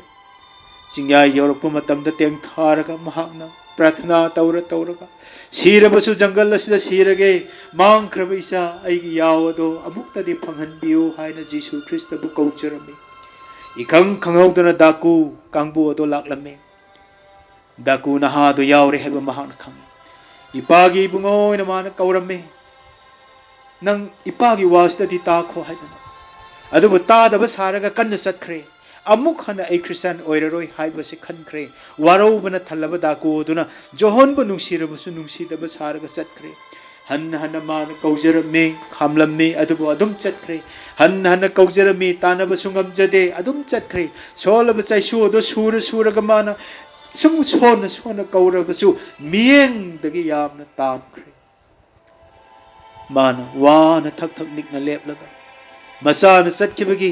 ꯆꯤꯡꯌꯥꯏ ꯌꯧꯔꯛꯄ ꯃꯇꯝꯗ ꯇꯦꯡꯊꯥꯔꯒ ꯃꯍꯥꯛꯅ ꯄ꯭ꯔꯥꯊꯅꯥ ꯇꯧꯔ ꯇꯧꯔꯒ, "ꯁꯤꯔꯕꯁꯨ ꯖꯪꯒꯜ ꯑꯁꯤꯗ ꯁꯤꯔꯒꯦ, ꯃꯥꯡꯈ꯭ꯔꯕ ꯏꯆꯥ ꯑꯩꯒꯤ ꯌꯥꯎ ꯑꯗꯣ ꯑꯃꯨꯛꯇꯗꯤ ꯐꯪꯍꯟꯕꯤꯌꯨ" ꯍꯥꯏꯅ ꯖꯤꯁꯨ ꯈ꯭ꯔꯤꯁꯇꯕꯨ ꯀꯧꯖꯔꯝꯃꯤ꯫ ꯏꯈꯪ ꯈꯪꯍꯧꯗꯅ ꯗꯥꯀꯨ ꯀꯥꯡꯕꯨ ꯑꯗꯣ ꯂꯥꯛꯂꯝꯃꯤ꯫ ꯗꯥꯀꯨ ꯅꯍꯥꯗꯣ ꯌꯥꯎꯔꯦ ꯍꯥꯏꯕ ꯃꯍꯥꯛꯅ ꯈꯪꯏ꯫ ꯏꯄꯥꯒꯤ ꯏꯕꯨꯡꯉꯣ ꯑꯣꯏꯅ ꯃꯥꯅ ꯀꯧꯔꯝꯃꯤ꯫ "ꯅꯪ ꯏꯄꯥꯒꯤ ꯋꯥꯁꯤꯗꯗꯤ ꯇꯥꯈꯣ" ꯍꯥꯏꯗꯅ꯫ ꯑꯗꯨꯕꯨ ꯇꯥꯗꯕ ꯁꯥꯔꯒ ꯀꯟꯅ ꯆꯠꯈ꯭ꯔꯦ꯫ "ꯑꯃꯨꯛ ꯍꯟꯅ ꯑꯩ ꯈ꯭ꯔꯤꯁꯇꯥꯟ ꯑꯣꯏꯔꯔꯣꯏ" ꯍꯥꯏꯕꯁꯤ ꯈꯟꯈ꯭ꯔꯦ꯫ ꯋꯥꯔꯧꯕꯅ ꯊꯜꯂꯕ ꯗꯥꯀꯨ ꯑꯗꯨꯅ ꯖꯣꯍꯣꯟꯕꯨ ꯅꯨꯡꯁꯤꯔꯕꯁꯨ ꯅꯨꯡꯁꯤꯗꯕ ꯁꯥꯔꯒ ꯆꯠꯈ꯭ꯔꯦ꯫ ꯍꯟꯅ ꯍꯟꯅ ꯃꯥꯅ ꯀꯧꯖꯔꯝꯃꯤ, ꯈꯥꯝꯂꯝꯃꯤ, ꯑꯗꯨꯕꯨ ꯑꯗꯨꯝ ꯆꯠꯈ꯭ꯔꯦ꯫ ꯍꯟꯅ ꯍꯟꯅ ꯀꯧꯖꯔꯝꯃꯤ, ꯇꯥꯟꯅꯕꯁꯨ ꯉꯝꯖꯗꯦ, ꯑꯗꯨꯝ ꯆꯠꯈ꯭ꯔꯦ꯫ ꯁꯣꯜꯂꯕ ꯆꯩꯁꯨ ꯑꯗꯨ ꯁꯨꯔ ꯁꯨꯔꯒ ꯃꯥꯅ ꯁꯨꯝ ꯁꯣꯟꯅ ꯁꯣꯟꯅ ꯀꯧꯔꯕꯁꯨ ꯃꯤꯠꯌꯦꯡꯗꯒꯤ ꯌꯥꯝꯅ ꯇꯥꯝꯈ꯭ꯔꯦ꯫ ꯃꯥꯅ ꯋꯥꯅ ꯊꯛ ꯊꯛ ꯅꯤꯛꯅ ꯂꯦꯞꯂꯒ ꯃꯆꯥꯅ ꯆꯠꯈꯤꯕꯒꯤ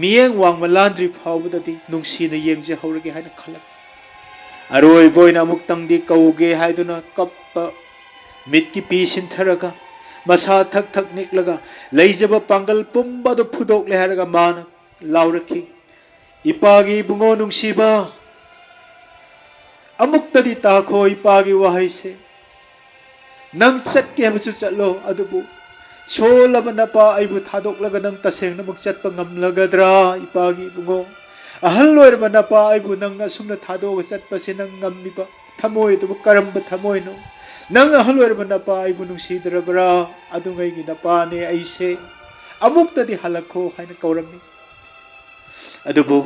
ꯃꯤꯠꯌꯦꯡ ꯋꯥꯡꯃ ꯂꯥꯟꯗ꯭ꯔꯤ ꯐꯥꯎꯕꯗꯗꯤ ꯅꯨꯡꯁꯤꯅ ꯌꯦꯡꯖꯍꯧꯔꯒꯦ ꯍꯥꯏꯅ ꯈꯜꯂꯛꯏ꯫ ꯑꯔꯣꯏꯕ ꯑꯣꯏꯅ ꯑꯃꯨꯛꯇꯪꯗꯤ ꯀꯧꯒꯦ ꯍꯥꯏꯗꯨꯅ ꯀꯞꯄ ꯃꯤꯠꯀꯤ ꯄꯤ ꯁꯤꯟꯊꯔꯒ, ꯃꯁꯥ ꯊꯛ ꯊꯛ ꯅꯤꯛꯂꯒ, ꯂꯩꯖꯕ ꯄꯥꯡꯒꯜ ꯄꯨꯝꯕ ꯑꯗꯨ ꯐꯨꯗꯣꯛꯂꯦ ꯍꯥꯏꯔꯒ ꯃꯥꯅ ꯂꯥꯎꯔꯛꯈꯤ, "ꯏꯄꯥꯒꯤ ꯏꯕꯨꯡꯉꯣ ꯅꯨꯡꯁꯤꯕ, ꯑꯃꯨꯛꯇꯗꯤ ꯇꯥꯈꯣ ꯏꯄꯥꯒꯤ ꯋꯥꯍꯩꯁꯦ꯫ ꯅꯪ ꯆꯠꯀꯦ ꯍꯥꯏꯕꯁꯨ ꯆꯠꯂꯣ, ꯑꯗꯨꯕꯨ ꯁꯣꯜꯂꯕ ꯅꯄꯥ ꯑꯩꯕꯨ ꯊꯥꯗꯣꯛꯂꯒ ꯅꯪ ꯇꯁꯦꯡꯅꯃꯛ ꯆꯠꯄ ꯉꯝꯂꯒꯗ꯭ꯔꯥ ꯏꯄꯥꯒꯤ ꯏꯕꯨꯡꯉꯣ? ꯑꯍꯜ ꯑꯣꯏꯔꯕ ꯅꯄꯥ ꯑꯩꯕꯨ ꯅꯪꯅ ꯑꯁꯨꯝꯅ ꯊꯥꯗꯣꯛꯑꯒ ꯆꯠꯄꯁꯦ ꯅꯪ ꯉꯝꯃꯤꯕ ꯊꯃꯣꯏ ꯑꯗꯨꯕꯨ ꯀꯔꯝꯕ ꯊꯃꯣꯏꯅꯣ? ꯅꯪ ꯑꯍꯜ ꯑꯣꯏꯔꯕ ꯅꯄꯥ ꯑꯩꯕꯨ ꯅꯨꯡꯁꯤꯗ꯭ꯔꯕ꯭ꯔꯥ? ꯑꯗꯨꯉꯩꯒꯤ ꯅꯄꯥꯅꯦ ꯑꯩꯁꯦ꯫ ꯑꯃꯨꯛꯇꯗꯤ ꯍꯜꯂꯛꯈꯣ" ꯍꯥꯏꯅ ꯀꯧꯔꯝꯃꯤ꯫ ꯑꯗꯨꯕꯨ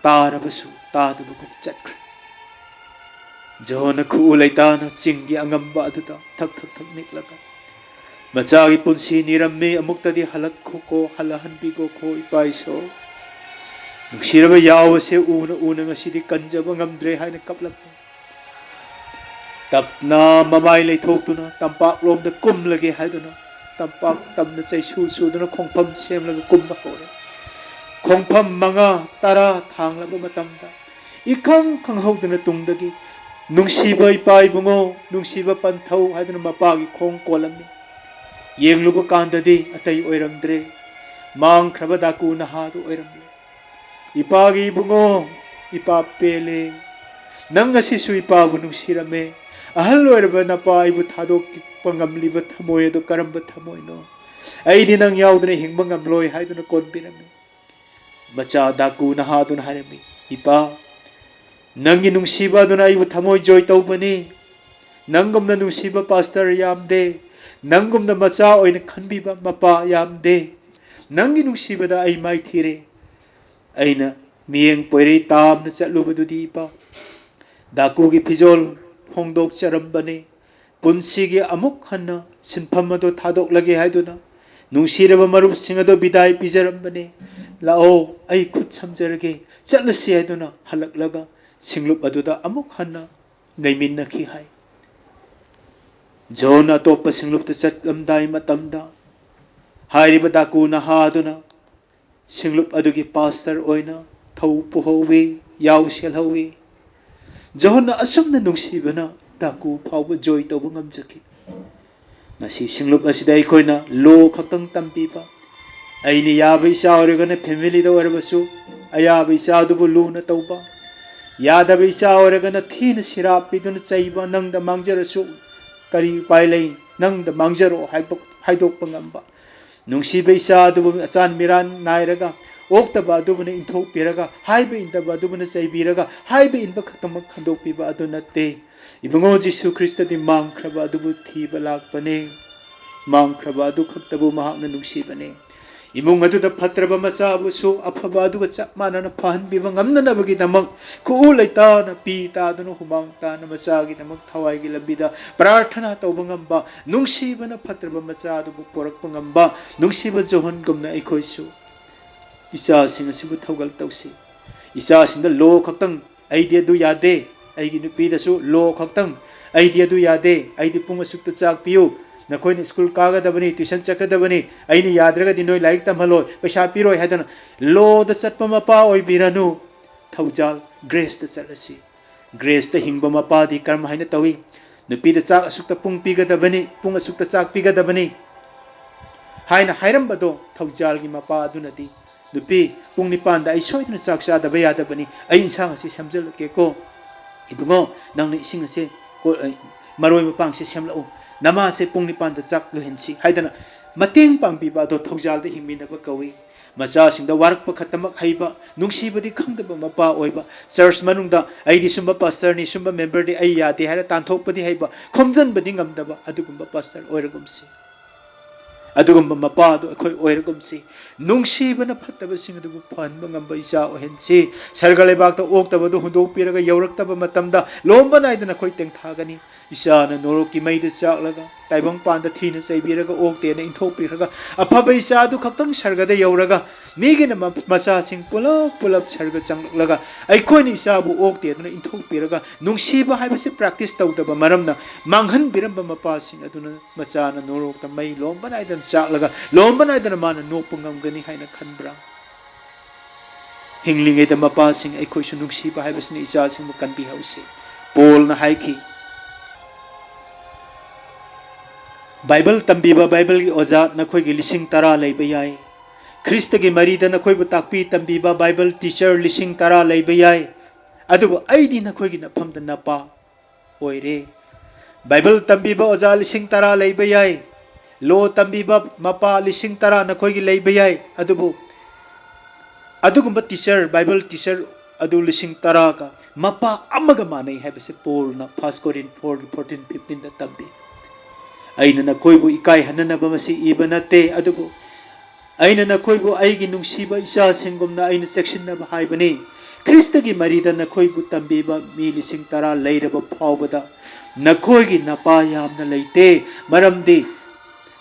ꯇꯥꯔꯕꯁꯨ ꯇꯥꯗꯕꯒꯨꯝ ꯆꯠꯈ꯭ꯔꯦ꯫ ꯖꯣꯍꯣꯟꯅ ꯈꯨꯎ ꯂꯩꯇꯥꯅ ꯆꯤꯡꯒꯤ ꯑꯉꯝꯕ ꯑꯗꯨꯗ ꯊꯛ ꯊꯛ ꯊꯛ ꯅꯤꯛꯂꯒ ꯃꯆꯥꯒꯤ ꯄꯨꯟꯁꯤ ꯅꯤꯔꯝꯃꯤ꯫ "ꯑꯃꯨꯛꯇꯗꯤ ꯍꯜꯂꯛꯈꯣꯀꯣ, ꯍꯜꯂꯛꯍꯟꯕꯤꯈꯣꯀꯣ ꯏꯄꯥ ꯏꯁꯣꯔ꯫ ꯅꯨꯡꯁꯤꯔꯕ ꯌꯥꯎ ꯑꯁꯦ ꯎꯅ ꯎꯅ ꯉꯁꯤꯗꯤ ꯀꯟꯖꯕ ꯉꯝꯗ꯭ꯔꯦ" ꯍꯥꯏꯅ ꯀꯞꯂꯝꯃꯤ꯫ ꯇꯞꯅ ꯃꯃꯥꯏ ꯂꯩꯊꯣꯛꯇꯨꯅ ꯇꯝꯄꯥꯛꯂꯣꯝꯗ ꯀꯨꯝꯂꯒꯦ ꯍꯥꯏꯗꯨꯅ ꯇꯝꯄꯥꯛ ꯇꯝꯅ ꯆꯩꯁꯨ ꯆꯨꯗꯨꯅ ꯈꯣꯡꯐꯝ ꯁꯦꯝꯂꯒ ꯀꯨꯝꯕ ꯍꯧꯔꯦ꯫ ꯈꯣꯡꯐꯝ ꯃꯉꯥ ꯇꯔꯥ ꯊꯥꯡꯂꯕ ꯃꯇꯝꯗ ꯏꯈꯪ ꯈꯪꯍꯧꯗꯅ ꯇꯨꯡꯗꯒꯤ "ꯅꯨꯡꯁꯤꯕ ꯏꯄꯥ ꯏꯕꯨꯡꯉꯣ, ꯅꯨꯡꯁꯤꯕ ꯄꯟꯊꯧ" ꯍꯥꯏꯗꯨꯅ ꯃꯄꯥꯒꯤ ꯈꯣꯡ ꯀꯣꯜꯂꯝꯃꯤ꯫ ꯌꯦꯡꯂꯨꯕ ꯀꯥꯟꯗꯗꯤ ꯑꯇꯩ ꯑꯣꯏꯔꯝꯗ꯭ꯔꯦ, ꯃꯥꯡꯈ꯭ꯔꯕ ꯗꯥꯀꯨ ꯅꯍꯥꯗꯨ ꯑꯣꯏꯔꯝꯂꯦ꯫ "ꯏꯄꯥꯒꯤ ꯏꯕꯨꯡꯉꯣ, ꯏꯄꯥ ꯄꯦꯜꯂꯦ꯫ ꯅꯪ ꯉꯁꯤꯁꯨ ꯏꯄꯥꯕꯨ ꯅꯨꯡꯁꯤꯔꯝꯃꯦ꯫ ꯑꯍꯜ ꯑꯣꯏꯔꯕ ꯅꯄꯥ ꯑꯩꯕꯨ ꯊꯥꯗꯣꯛꯄ ꯉꯝꯂꯤꯕ ꯊꯃꯣꯏ ꯑꯗꯨ ꯀꯔꯝꯕ ꯊꯃꯣꯏꯅꯣ? ꯑꯩꯗꯤ ꯅꯪ ꯌꯥꯎꯗꯅ ꯍꯤꯡꯕ ꯉꯝꯂꯣꯏ ꯍꯥꯏꯗꯨꯅ ꯀꯣꯟꯕꯤꯔꯝꯃꯤ꯫ ꯃꯆꯥ ꯗꯥꯀꯨ ꯅꯍꯥꯗꯨꯅ ꯍꯥꯏꯔꯝꯃꯤ, "ꯏꯄꯥ, ꯅꯪꯒꯤ ꯅꯨꯡꯁꯤꯕ ꯑꯗꯨꯅ ꯑꯩꯕꯨ ꯊꯃꯣꯏ ꯖꯣꯏ ꯇꯧꯕꯅꯤ꯫ ꯅꯪꯒꯨꯝꯅ ꯅꯨꯡꯁꯤꯕ ꯄꯥꯁꯇꯔ ꯌꯥꯝꯗꯦ꯫ ꯅꯪꯒꯨꯝꯅ ꯃꯆꯥ ꯑꯣꯏꯅ ꯈꯟꯕꯤꯕ ꯃꯄꯥ ꯌꯥꯝꯗꯦ꯫ ꯅꯪꯒꯤ ꯅꯨꯡꯁꯤꯕꯗ ꯑꯩ ꯃꯥꯏꯊꯤꯔꯦ꯫ ꯑꯩꯅ ꯃꯤꯠꯌꯦꯡ ꯄꯣꯏꯔꯩ ꯇꯥꯝꯅ ꯆꯠꯂꯨꯕꯗꯨꯗꯤ ꯏꯄꯥ, ꯗꯥꯀꯨꯒꯤ ꯐꯤꯖꯣꯜ ꯍꯣꯡꯗꯣꯛꯆꯔꯝꯕꯅꯤ꯫ ꯄꯨꯟꯁꯤꯒꯤ ꯑꯃꯨꯛ ꯍꯟꯅ ꯁꯤꯟꯐꯝ ꯑꯗꯨ ꯊꯥꯗꯣꯛꯂꯒꯦ ꯍꯥꯏꯗꯨꯅ ꯅꯨꯡꯁꯤꯔꯕ ꯃꯔꯨꯞꯁꯤꯡ ꯑꯗꯨ ꯕꯤꯗꯥꯏ ꯄꯤꯖꯔꯝꯕꯅꯤ꯫ ꯂꯥꯛꯑꯣ, ꯑꯩ ꯈꯨꯠ ꯁꯝꯖꯔꯒꯦ, ꯆꯠꯂꯁꯤ" ꯍꯥꯏꯗꯨꯅ ꯍꯜꯂꯛꯂꯒ ꯁꯤꯡꯂꯨꯞ ꯑꯗꯨꯗ ꯑꯃꯨꯛ ꯍꯟꯅ ꯂꯩꯃꯤꯟꯅꯈꯤ ꯍꯥꯏ꯫ ꯖꯣꯟ ꯑꯇꯣꯞꯄ ꯁꯤꯡꯂꯨꯞꯇ ꯆꯠꯂꯝꯗꯥꯏ ꯃꯇꯝꯗ ꯍꯥꯏꯔꯤꯕ ꯗꯥꯀꯨ ꯅꯍꯥ ꯑꯗꯨꯅ ꯁꯤꯡꯂꯨꯞ ꯑꯗꯨꯒꯤ ꯄꯥꯁꯇꯔ ꯑꯣꯏꯅ ꯊꯧ ꯄꯨꯍꯧꯋꯤ, ꯌꯥꯎ ꯁꯦꯜꯍꯧꯋꯤ꯫ ꯖꯣꯍꯟꯅ ꯑꯁꯨꯝꯅ ꯅꯨꯡꯁꯤꯕꯅ ꯗꯥꯀꯨ ꯐꯥꯎꯕ ꯖꯣꯏ ꯇꯧꯕ ꯉꯝꯖꯈꯤ꯫ ꯉꯁꯤ ꯁꯤꯡꯂꯨꯞ ꯑꯁꯤꯗ ꯑꯩꯈꯣꯏꯅ ꯂꯣ ꯈꯛꯇꯪ ꯇꯝꯕꯤꯕ, ꯑꯩꯅ ꯌꯥꯕ ꯏꯆꯥ ꯑꯣꯏꯔꯒꯅ ꯐꯦꯃꯤꯂꯤꯗ ꯑꯣꯏꯔꯕꯁꯨ ꯑꯌꯥꯕ ꯏꯆꯥꯗꯨꯕꯨ ꯂꯨꯅ ꯇꯧꯕ, ꯌꯥꯗꯕ ꯏꯆꯥ ꯑꯣꯏꯔꯒꯅ ꯊꯤꯅ ꯁꯤꯔꯥꯞ ꯄꯤꯗꯨꯅ ꯆꯩꯕ, ꯅꯪꯗ ꯃꯥꯡꯖꯔꯁꯨ ꯀꯔꯤ ꯎꯄꯥꯏ ꯂꯩ, ꯅꯪꯗ ꯃꯥꯡꯖꯔꯣ ꯍꯥꯏꯕ, ꯍꯥꯏꯗꯣꯛꯄ ꯉꯝꯕ, ꯅꯨꯡꯁꯤꯕ ꯏꯆꯥ ꯑꯗꯨꯕꯨ ꯑꯆꯥꯟ ꯃꯤꯔꯥꯟ ꯅꯥꯏꯔꯒ ꯑꯣꯛꯇꯕ ꯑꯗꯨꯕꯨꯅ ꯏꯟꯊꯣꯛꯄꯤꯔꯒ ꯍꯥꯏꯕ ꯏꯟꯗꯕ ꯑꯗꯨꯕꯨꯅ ꯆꯩꯕꯤꯔꯒ ꯍꯥꯏꯕ ꯏꯟꯕ ꯈꯛꯇꯃꯛ ꯈꯟꯗꯣꯛꯄꯤꯕ ꯑꯗꯨ ꯅꯠꯇꯦ꯫ ꯏꯕꯨꯡꯉꯣ ꯖꯤꯁꯨ ꯈ꯭ꯔꯤꯁꯇꯗꯤ ꯃꯥꯡꯈ꯭ꯔꯕ ꯑꯗꯨꯕꯨ ꯊꯤꯕ ꯂꯥꯛꯄꯅꯦ꯫ ꯃꯥꯡꯈ꯭ꯔꯕ ꯑꯗꯨ ꯈꯛꯇꯕꯨ ꯃꯍꯥꯛꯅ ꯅꯨꯡꯁꯤꯕꯅꯦ꯫ ꯏꯃꯨꯡ ꯑꯗꯨꯗ ꯐꯠꯇ꯭ꯔꯕ ꯃꯆꯥꯕꯨꯁꯨ ꯑꯐꯕ ꯑꯗꯨꯒ ꯆꯞ ꯃꯥꯟꯅꯅ ꯐꯍꯟꯕꯤꯕ ꯉꯝꯅꯅꯕꯒꯤꯗꯃꯛ ꯈꯨꯎ ꯂꯩꯇꯥꯅ ꯄꯤ ꯇꯥꯗꯨꯅ ꯍꯨꯃꯥꯡ ꯇꯥꯅ ꯃꯆꯥꯒꯤꯗꯃꯛ ꯊꯋꯥꯏꯒꯤ ꯂꯝꯕꯤꯗ ꯄ꯭ꯔꯥꯔꯊꯅꯥ ꯇꯧꯕ ꯉꯝꯕ, ꯅꯨꯡꯁꯤꯕꯅ ꯐꯠꯇ꯭ꯔꯕ ꯃꯆꯥ ꯑꯗꯨꯕꯨ ꯄꯣꯔꯛꯄ ꯉꯝꯕ ꯅꯨꯡꯁꯤꯕ ꯖꯣꯍꯟꯒꯨꯝꯅ ꯑꯩꯈꯣꯏꯁꯨ ꯏꯆꯥꯁꯤꯡ ꯑꯁꯤꯕꯨ ꯊꯧꯒꯜ ꯇꯧꯁꯤ꯫ ꯏꯆꯥꯁꯤꯡꯗ ꯂꯣ ꯈꯛꯇꯪ, "ꯑꯩꯗꯤ ꯑꯗꯨ ꯌꯥꯗꯦ", ꯑꯩꯒꯤ ꯅꯨꯄꯤꯗꯁꯨ ꯂꯣ ꯈꯛꯇꯪ, "ꯑꯩꯗꯤ ꯑꯗꯨ ꯌꯥꯗꯦ, ꯑꯩꯗꯤ ꯄꯨꯡ ꯑꯁꯨꯛꯇ ꯆꯥꯛ ꯄꯤꯌꯨ, ꯅꯈꯣꯏꯅ ꯁ꯭ꯀꯨꯜ ꯀꯥꯒꯗꯕꯅꯤ, ꯇ꯭ꯌꯨꯁꯟ ꯆꯠꯀꯗꯕꯅꯤ, ꯑꯩꯅ ꯌꯥꯗ꯭ꯔꯒꯗꯤ ꯅꯣꯏ ꯂꯥꯏꯔꯤꯛ ꯇꯝꯍꯜꯂꯣꯏ, ꯄꯩꯁꯥ ꯄꯤꯔꯣꯏ" ꯍꯥꯏꯗꯅ ꯂꯣꯗ ꯆꯠꯄ ꯃꯄꯥ ꯑꯣꯏꯕꯤꯔꯅꯨ꯫ ꯊꯧꯖꯥꯜ ꯒ꯭ꯔꯦꯁꯇ ꯆꯠꯂꯁꯤ꯫ ꯒ꯭ꯔꯦꯁꯇ ꯍꯤꯡꯕ ꯃꯄꯥꯗꯤ ꯀꯔꯝ ꯍꯥꯏꯅ ꯇꯧꯏ? "ꯅꯨꯄꯤꯗ ꯆꯥꯛ ꯑꯁꯨꯛꯇ ꯄꯨꯡ ꯄꯤꯒꯗꯕꯅꯤ, ꯄꯨꯡ ꯑꯁꯨꯛꯇ ꯆꯥꯛ ꯄꯤꯒꯗꯕꯅꯤ" ꯍꯥꯏꯅ ꯍꯥꯏꯔꯝꯕꯗꯣ ꯊꯧꯖꯥꯜꯒꯤ ꯃꯄꯥ ꯑꯗꯨꯅꯗꯤ ꯅꯨꯄꯤ, ꯄꯨꯡ ꯅꯤꯄꯥꯟꯗ ꯑꯩ ꯁꯣꯏꯗꯅ ꯆꯥꯛ ꯆꯥꯗꯕ ꯌꯥꯗꯕꯅꯤ, ꯑꯩ ꯏꯟꯁꯥꯡ ꯑꯁꯤ ꯁꯦꯝꯖꯤꯜꯂꯛꯀꯦꯀꯣ꯫ ꯏꯕꯨꯡꯉꯣ, ꯅꯪꯅ ꯏꯁꯤꯡ ꯑꯁꯦ ꯀꯣ-, ꯑ, ꯃꯔꯣꯏ ꯃꯄꯥꯡꯁꯦ ꯁꯦꯝꯂꯛꯎ, ꯅꯃꯥꯁꯦ ꯄꯨꯡ ꯅꯤꯄꯥꯟꯗ ꯆꯥꯛ ꯂꯣꯏꯍꯟꯁꯤ ꯍꯥꯏꯗꯅ ꯃꯇꯦꯡ ꯄꯥꯡꯕꯤꯕ ꯑꯗꯣ ꯊꯧꯖꯥꯜꯗ ꯍꯤꯡꯃꯤꯟꯅꯕ ꯀꯧꯏ꯫ ꯃꯆꯥꯁꯤꯡꯗ ꯋꯥꯔꯛꯄ ꯈꯛꯇꯃꯛ ꯍꯩꯕ, ꯅꯨꯡꯁꯤꯕꯗꯤ ꯈꯪꯗꯕ ꯃꯄꯥ ꯑꯣꯏꯕ, ꯆꯔꯆ ꯃꯅꯨꯡꯗ "ꯑꯩꯗꯤ ꯁꯨꯝꯕ ꯄꯥꯁꯇꯔꯅꯤ, ꯁꯨꯝꯕ ꯃꯦꯝꯕꯔꯗꯤ ꯑꯩ ꯌꯥꯗꯦ" ꯍꯥꯏꯔ ꯇꯥꯟꯊꯣꯛꯄꯗꯤ ꯍꯩꯕ, ꯈꯣꯝꯖꯤꯟꯕꯗꯤ ꯉꯝꯗꯕ ꯑꯗꯨꯒꯨꯝꯕ ꯄꯥꯁꯇꯔ ꯑꯣꯏꯔꯒꯨꯝꯁꯤ꯫ ꯑꯗꯨꯒꯨꯝꯕ ꯃꯄꯥꯗꯣ ꯑꯩꯈꯣꯏ ꯑꯣꯏꯔꯒꯨꯝꯁꯤ꯫ ꯅꯨꯡꯁꯤꯕꯅ ꯐꯠꯇꯕꯁꯤꯡ ꯑꯗꯨꯕꯨ ꯐꯍꯟꯕ ꯉꯝꯕ ꯏꯆꯥ ꯑꯣꯏꯍꯟꯁꯤ꯫ ꯁꯔꯒ ꯂꯩꯕꯥꯛꯇ ꯑꯣꯛꯇꯕꯗꯨ ꯍꯨꯟꯗꯣꯛꯄꯤꯔꯒ ꯌꯧꯔꯛꯇꯕ ꯃꯇꯝꯗ ꯂꯣꯝꯕ ꯅꯥꯏꯗꯅ ꯑꯩꯈꯣꯏ ꯇꯦꯡꯊꯥꯒꯅꯤ꯫ ꯏꯆꯥꯅ ꯅꯣꯔꯣꯛꯀꯤ ꯃꯩꯗ ꯆꯥꯛꯂꯒ, ꯇꯥꯏꯕꯪꯄꯥꯟꯗ ꯊꯤꯅ ꯆꯩꯕꯤꯔꯒ, ꯑꯣꯛꯇꯦꯅ ꯏꯟꯊꯣꯛꯄꯤꯈ꯭ꯔꯒ, ꯑꯐꯕ ꯏꯆꯥ ꯑꯗꯨ ꯈꯛꯇꯪ ꯁꯔꯒꯗ ꯌꯧꯔꯒ, ꯃꯤꯒꯤꯅ ꯃ-, ꯃꯆꯥꯁꯤꯡ ꯄꯨꯂꯞ ꯄꯨꯂꯞ ꯁꯔꯒ ꯆꯪꯂꯛꯂꯒ, ꯑꯩꯈꯣꯏꯅ ꯏꯆꯥꯕꯨ ꯑꯣꯛꯇꯦꯗꯅ ꯏꯟꯊꯣꯛꯄꯤꯔꯒ, ꯅꯨꯡꯁꯤꯕ ꯍꯥꯏꯕꯁꯤ ꯄ꯭ꯔꯦꯛꯇꯤꯁ ꯇꯧꯗꯕ ꯃꯔꯝꯅ ꯃꯥꯡꯍꯟꯕꯤꯔꯝꯕ ꯃꯄꯥꯁꯤꯡ ꯑꯗꯨꯅ ꯃꯆꯥꯅ ꯅꯣꯔꯣꯛꯇ ꯃꯩ ꯂꯣꯝꯕ ꯅꯥꯏꯗꯅ ꯆꯥꯛꯂꯒ, ꯂꯣꯝꯕ ꯅꯥꯏꯗꯅ ꯃꯥꯅ ꯅꯣꯛꯄ ꯉꯝꯒꯅꯤ ꯍꯥꯏꯅ ꯈꯟꯕ꯭ꯔꯥ? ꯍꯤꯡꯂꯤꯉꯩꯗ ꯃꯄꯥꯁꯤꯡ ꯑꯩꯈꯣꯏꯁꯨ ꯅꯨꯡꯁꯤꯕ ꯍꯥꯏꯕꯁꯤꯅ ꯏꯆꯥꯁꯤꯡꯕꯨ ꯀꯟꯕꯤꯍꯧꯁꯤ꯫ ꯄꯣꯜꯅ ꯍꯥꯏꯈꯤ, "ꯕꯥꯏꯕꯜ ꯇꯝꯕꯤꯕ ꯕꯥꯏꯕꯜꯒꯤ ꯑꯣꯖꯥ ꯅꯈꯣꯏꯒꯤ ꯂꯤꯁꯤꯡ ꯇꯔꯥ ꯂꯩꯕ ꯌꯥꯏ, ꯈ꯭ꯔꯤꯁꯇꯒꯤ ꯃꯔꯤꯗ ꯅꯈꯣꯏꯕꯨ ꯇꯥꯛꯄꯤ ꯇꯝꯕꯤꯕ ꯕꯥꯏꯕꯜ ꯇꯤꯆꯔ ꯂꯤꯁꯤꯡ ꯇꯔꯥ ꯂꯩꯕ ꯌꯥꯏ, ꯑꯗꯨꯕꯨ ꯑꯩꯗꯤ ꯅꯈꯣꯏꯒꯤ ꯅꯐꯝꯗ ꯅꯄꯥ ꯑꯣꯏꯔꯦ꯫ ꯕꯥꯏꯕꯜ ꯇꯝꯕꯤꯕ ꯑꯣꯖꯥ ꯂꯤꯁꯤꯡ ꯇꯔꯥ ꯂꯩꯕ ꯌꯥꯏ, ꯂꯣ ꯇꯝꯕꯤꯕ ꯃꯄꯥ ꯂꯤꯁꯤꯡ ꯇꯔꯥ ꯅꯈꯣꯏꯒꯤ ꯂꯩꯕ ꯌꯥꯏ, ꯑꯗꯨꯕꯨ ꯑꯗꯨꯒꯨꯝꯕ ꯇꯤꯆꯔ, ꯕꯥꯏꯕꯜ ꯇꯤꯆꯔ ꯑꯗꯨ ꯂꯤꯁꯤꯡ ꯇꯔꯥꯒ ꯃꯄꯥ ꯑꯃꯒ ꯃꯥꯟꯅꯩ" ꯍꯥꯏꯕꯁꯦ ꯄꯣꯜꯅ ꯐꯥꯔꯁ ꯀꯣꯔꯤꯟ ꯐꯣꯔ ꯐꯣꯔꯇꯤꯟ ꯐꯤꯐꯇꯤꯟꯗ ꯇꯝꯕꯤ꯫ "ꯑꯩꯅ ꯅꯈꯣꯏꯕꯨ ꯏꯀꯥꯏ ꯍꯟꯅꯅꯕ ꯃꯁꯤ ꯏꯕ ꯅꯠꯇꯦ, ꯑꯗꯨꯕꯨ ꯑꯩꯅ ꯅꯈꯣꯏꯕꯨ ꯑꯩꯒꯤ ꯅꯨꯡꯁꯤꯕ ꯏꯆꯥꯁꯤꯡꯒꯨꯝꯅ ꯑꯩꯅ ꯆꯦꯛꯁꯤꯟꯅꯕ ꯍꯥꯏꯕꯅꯤ꯫ ꯈ꯭ꯔꯤꯁꯇꯒꯤ ꯃꯔꯤꯗ ꯅꯈꯣꯏꯕꯨ ꯇꯝꯕꯤꯕ ꯃꯤ ꯂꯤꯁꯤꯡ ꯇꯔꯥ ꯂꯩꯔꯕ ꯐꯥꯎꯕꯗ ꯅꯈꯣꯏꯒꯤ ꯅꯄꯥ ꯌꯥꯝꯅ ꯂꯩꯇꯦ, ꯃꯔꯝꯗꯤ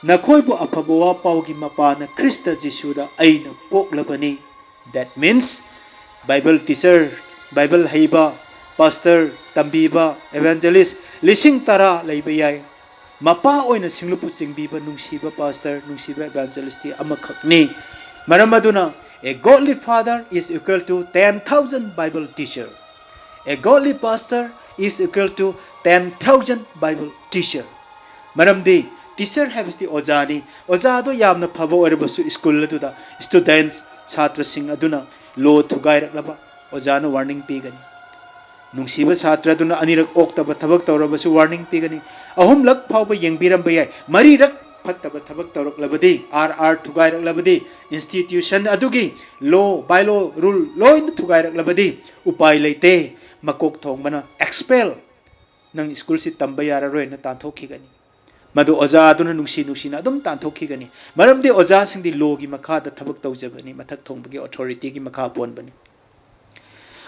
ꯅꯈꯣꯏꯕꯨ ꯑꯐꯕ ꯋꯥ ꯄꯥꯎꯒꯤ ꯃꯄꯥꯅ ꯈ꯭ꯔꯤꯁꯇ ꯖꯤꯁꯨꯗ ꯑꯩꯅ ꯄꯣꯛꯂꯕꯅꯤ"꯫ That means, Bible teacher, Bible ꯍꯩꯕ, ꯄꯥꯁꯇꯔ, ꯇꯝꯕꯤꯕ, evangelist ꯂꯤꯁꯤꯡ ꯇꯔꯥ ꯂꯩꯕ ꯌꯥꯏ꯫ ꯃꯄꯥ ꯑꯣꯏꯅ ꯁꯤꯡꯂꯨꯞꯄꯨ ꯆꯤꯡꯕꯤꯕ ꯅꯨꯡꯁꯤꯕ ꯄꯥꯁꯇꯔ, ꯅꯨꯡꯁꯤꯕ evangelistꯇꯤ ꯑꯃꯈꯛꯅꯤ꯫ ꯃꯔꯝ ꯑꯗꯨꯅ, a godly father is equal to ten thousand Bible teacher. A godly pastor is equal to ten thousand Bible teacher. ꯃꯔꯝꯗꯤ ꯇꯤꯆꯔ ꯍꯥꯏꯕꯁꯤꯗꯤ ꯑꯣꯖꯥꯅꯤ꯫ ꯑꯣꯖꯥꯗꯣ ꯌꯥꯝꯅ ꯐꯕ ꯑꯣꯏꯔꯕꯁꯨ ꯁ꯭ꯀꯨꯜ ꯑꯗꯨꯗ ꯁ꯭ꯇꯨꯗꯦꯟꯠ ꯁꯥꯇ꯭ꯔꯁꯤꯡ ꯑꯗꯨꯅ ꯂꯣ ꯊꯨꯒꯥꯏꯔꯛꯂꯕ ꯑꯣꯖꯥꯅ ꯋꯥꯔꯅꯤꯡ ꯄꯤꯒꯅꯤ꯫ ꯅꯨꯡꯁꯤꯕ ꯁꯥꯇ꯭ꯔ ꯑꯗꯨꯅ ꯑꯅꯤꯔꯛ ꯑꯣꯛꯇꯕ ꯊꯕꯛ ꯇꯧꯔꯕꯁꯨ ꯋꯥꯔꯅꯤꯡ ꯄꯤꯒꯅꯤ꯫ ꯑꯍꯨꯝꯂꯛ ꯐꯥꯎꯕ ꯌꯦꯡꯕꯤꯔꯝꯕ ꯌꯥꯏ꯫ ꯃꯔꯤꯔꯛ ꯐꯠꯇꯕ ꯊꯕꯛ ꯇꯧꯔꯛꯂꯕꯗꯤ, ꯑꯥꯔ ꯑꯥꯔ ꯊꯨꯒꯥꯏꯔꯛꯂꯕꯗꯤ, ꯏꯟꯁꯇꯤꯇ꯭ꯌꯨꯁꯟ ꯑꯗꯨꯒꯤ ꯂꯣ, ꯕꯥꯏꯂꯣ, ꯔꯨꯜ ꯂꯣꯏꯅ ꯊꯨꯒꯥꯏꯔꯛꯂꯕꯗꯤ ꯎꯄꯥꯏ ꯂꯩꯇꯦ꯫ ꯃꯀꯣꯛ ꯊꯣꯡꯕꯅ ꯑꯦꯛꯁꯄꯦꯜ, ꯅꯪ ꯁ꯭ꯀꯨꯜꯁꯤ ꯇꯝꯕ ꯌꯥꯔꯔꯣꯏꯅ ꯇꯥꯟꯊꯣꯛꯈꯤꯒꯅꯤ꯫ ꯃꯗꯨ ꯑꯣꯖꯥ ꯑꯗꯨꯅ ꯅꯨꯡꯁꯤ ꯅꯨꯡꯁꯤꯅ ꯑꯗꯨꯝ ꯇꯥꯟꯊꯣꯛꯈꯤꯒꯅꯤ꯫ ꯃꯔꯝꯗꯤ ꯑꯣꯖꯥꯁꯤꯡꯗꯤ ꯂꯣꯒꯤ ꯃꯈꯥꯗ ꯊꯕꯛ ꯇꯧꯖꯕꯅꯤ, ꯃꯊꯛ ꯊꯣꯡꯕꯒꯤ ꯑꯣꯊꯣꯔꯤꯇꯤꯒꯤ ꯃꯈꯥ ꯄꯣꯟꯕꯅꯤ꯫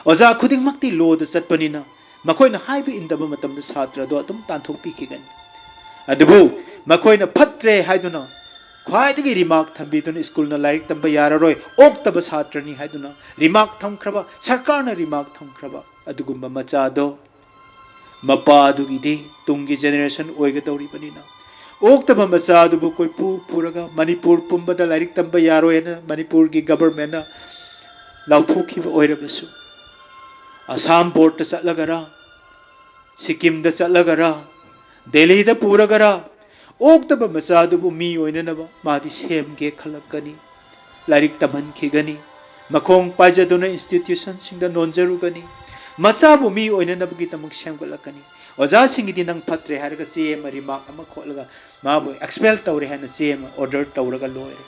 ꯑꯣꯖꯥ ꯈꯨꯗꯤꯡꯃꯛꯇꯤ ꯂꯣꯗ ꯆꯠꯄꯅꯤꯅ ꯃꯈꯣꯏꯅ ꯍꯥꯏꯕ ꯏꯟꯗꯕ ꯃꯇꯝꯗ ꯁꯥꯇ꯭ꯔ ꯑꯗꯣ ꯑꯗꯨꯝ ꯇꯥꯟꯊꯣꯛꯄꯤꯈꯤꯒꯅꯤ꯫ ꯑꯗꯨꯕꯨ ꯃꯈꯣꯏꯅ ꯐꯠꯇ꯭ꯔꯦ ꯍꯥꯏꯗꯨꯅ ꯈ꯭ꯋꯥꯏꯗꯒꯤ ꯔꯤꯃꯥꯔꯛ ꯊꯝꯕꯤꯗꯨꯅ ꯁ꯭ꯀꯨꯜꯅ ꯂꯥꯏꯔꯤꯛ ꯇꯝꯕ ꯌꯥꯔꯔꯣꯏ, ꯑꯣꯛꯇꯕ ꯁꯥꯇ꯭ꯔꯅꯤ ꯍꯥꯏꯗꯨꯅ ꯔꯤꯃꯥꯔꯛ ꯊꯝꯈ꯭ꯔꯕ, ꯁꯔꯀꯥꯔꯅ ꯔꯤꯃꯥꯔꯛ ꯊꯝꯈ꯭ꯔꯕ ꯑꯗꯨꯒꯨꯝꯕ ꯃꯆꯥꯗꯣ ꯃꯄꯥ ꯑꯗꯨꯒꯤꯗꯤ ꯇꯨꯡꯒꯤ ꯖꯦꯅꯦꯔꯦꯁꯟ ꯑꯣꯏꯒꯗꯧꯔꯤꯕꯅꯤꯅ, ꯑꯣꯛꯇꯕ ꯃꯆꯥ ꯑꯗꯨꯕꯨ ꯀꯣꯏꯄꯨ ꯄꯨꯔꯒ ꯃꯅꯤꯄꯨꯔ ꯄꯨꯝꯕꯗ ꯂꯥꯏꯔꯤꯛ ꯇꯝꯕ ꯌꯥꯔꯣꯏ ꯍꯥꯏꯅ ꯃꯅꯤꯄꯨꯔꯒꯤ ꯒꯕꯔꯃꯦꯟꯅ ꯂꯥꯎꯊꯣꯛꯈꯤꯕ ꯑꯣꯏꯔꯕꯁꯨ, ꯑꯁꯥꯝ ꯕꯣꯔꯗꯇ ꯆꯠꯂꯒꯔꯥ, ꯁꯤꯛꯀꯤꯝꯗ ꯆꯠꯂꯒꯔꯥ, ꯗꯦꯜꯂꯤꯗ ꯄꯨꯔꯒꯔꯥ, ꯑꯣꯛꯇꯕ ꯃꯆꯥ ꯑꯗꯨꯕꯨ ꯃꯤ ꯑꯣꯏꯅꯅꯕ ꯃꯥꯗꯤ ꯁꯦꯝꯒꯦ ꯈꯜꯂꯛꯀꯅꯤ꯫ ꯂꯥꯏꯔꯤꯛ ꯇꯝꯍꯟꯈꯤꯒꯅꯤ꯫ ꯃꯈꯣꯡ ꯄꯥꯏꯖꯗꯨꯅ ꯏꯟꯁꯇꯤꯇ꯭ꯌꯨꯁꯟꯁꯤꯡꯗ ꯅꯣꯟꯖꯔꯨꯒꯅꯤ꯫ ꯃꯆꯥꯕꯨ ꯃꯤ ꯑꯣꯏꯅꯅꯕꯒꯤꯗꯃꯛ ꯁꯦꯝꯒꯠꯂꯛꯀꯅꯤ꯫ ꯑꯣꯖꯥꯁꯤꯡꯒꯤꯗꯤ ꯅꯪ ꯐꯠꯇ꯭ꯔꯦ ꯍꯥꯏꯔꯒ ꯆꯦ ꯑꯃ, ꯔꯤꯃꯥꯔꯛ ꯑꯃ ꯈꯣꯠꯂꯒ ꯃꯥꯕꯨ ꯑꯦꯛꯁꯄꯦꯜ ꯇꯧꯔꯦ ꯍꯥꯏꯅ ꯆꯦ ꯑꯃ ꯑꯣꯔꯗꯔ ꯇꯧꯔꯒ ꯂꯣꯏꯔꯦ꯫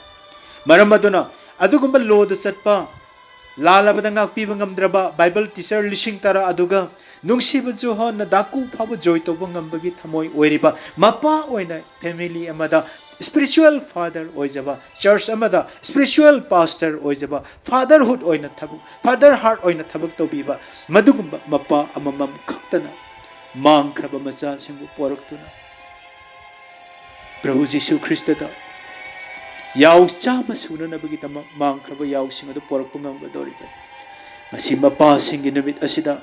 ꯃꯔꯝ ꯑꯗꯨꯅ ꯑꯗꯨꯒꯨꯝꯕ ꯂꯣꯗ ꯆꯠꯄ, ꯂꯥꯜꯂꯕꯗ ꯉꯥꯛꯄꯤꯕ ꯉꯝꯗ꯭ꯔꯕ ꯕꯥꯏꯕꯜ ꯇꯤꯆꯔ ꯂꯤꯁꯤꯡ ꯇꯔꯥ ꯑꯗꯨꯒ ꯅꯨꯡꯁꯤꯕ ꯖꯣꯍꯟꯅ ꯗꯥꯀꯨ ꯐꯥꯎꯕ ꯖꯣꯏ ꯇꯧꯕ ꯉꯝꯕꯒꯤ ꯊꯃꯣꯏ ꯑꯣꯏꯔꯤꯕ ꯃꯄꯥ ꯑꯣꯏꯅ ꯐꯦꯃꯤꯂꯤ ꯑꯃꯗ ꯏꯁꯄꯤꯔꯤꯆꯨꯋꯦꯜ ꯐꯥꯗꯔ ꯑꯣꯏꯖꯕ, ꯆꯔꯆ ꯑꯃꯗ ꯏꯁꯄꯤꯔꯤꯆꯨꯋꯦꯜ ꯄꯥꯁꯇꯔ ꯑꯣꯏꯖꯕ, ꯐꯥꯗꯔꯍꯨꯗ ꯑꯣꯏꯅ ꯊꯕꯛ, ꯐꯥꯗꯔ ꯍꯥꯔꯠ ꯑꯣꯏꯅ ꯊꯕꯛ ꯇꯧꯕꯤꯕ, ꯃꯗꯨꯒꯨꯝꯕ ꯃꯄꯥ ꯑꯃꯃꯝ ꯈꯛꯇꯅ ꯃꯥꯡꯈ꯭ꯔꯕ ꯃꯆꯥꯁꯤꯡꯕꯨ ꯄꯣꯔꯛꯇꯨꯅ ꯄ꯭ꯔꯚꯨ ꯖꯤꯁꯨ ꯈ꯭ꯔꯤꯁꯇꯗ ꯌꯥꯎ ꯆꯥꯝꯃ ꯁꯨꯅꯅꯕꯒꯤꯗꯃꯛ ꯃꯥꯡꯈ꯭ꯔꯕ ꯌꯥꯎꯁꯤꯡ ꯑꯗꯨ ꯄꯣꯔꯛꯄ ꯉꯝꯒꯗꯧꯔꯤꯕꯅꯤ꯫ ꯉꯁꯤ ꯃꯄꯥꯁꯤꯡꯒꯤ ꯅꯨꯃꯤꯠ ꯑꯁꯤꯗ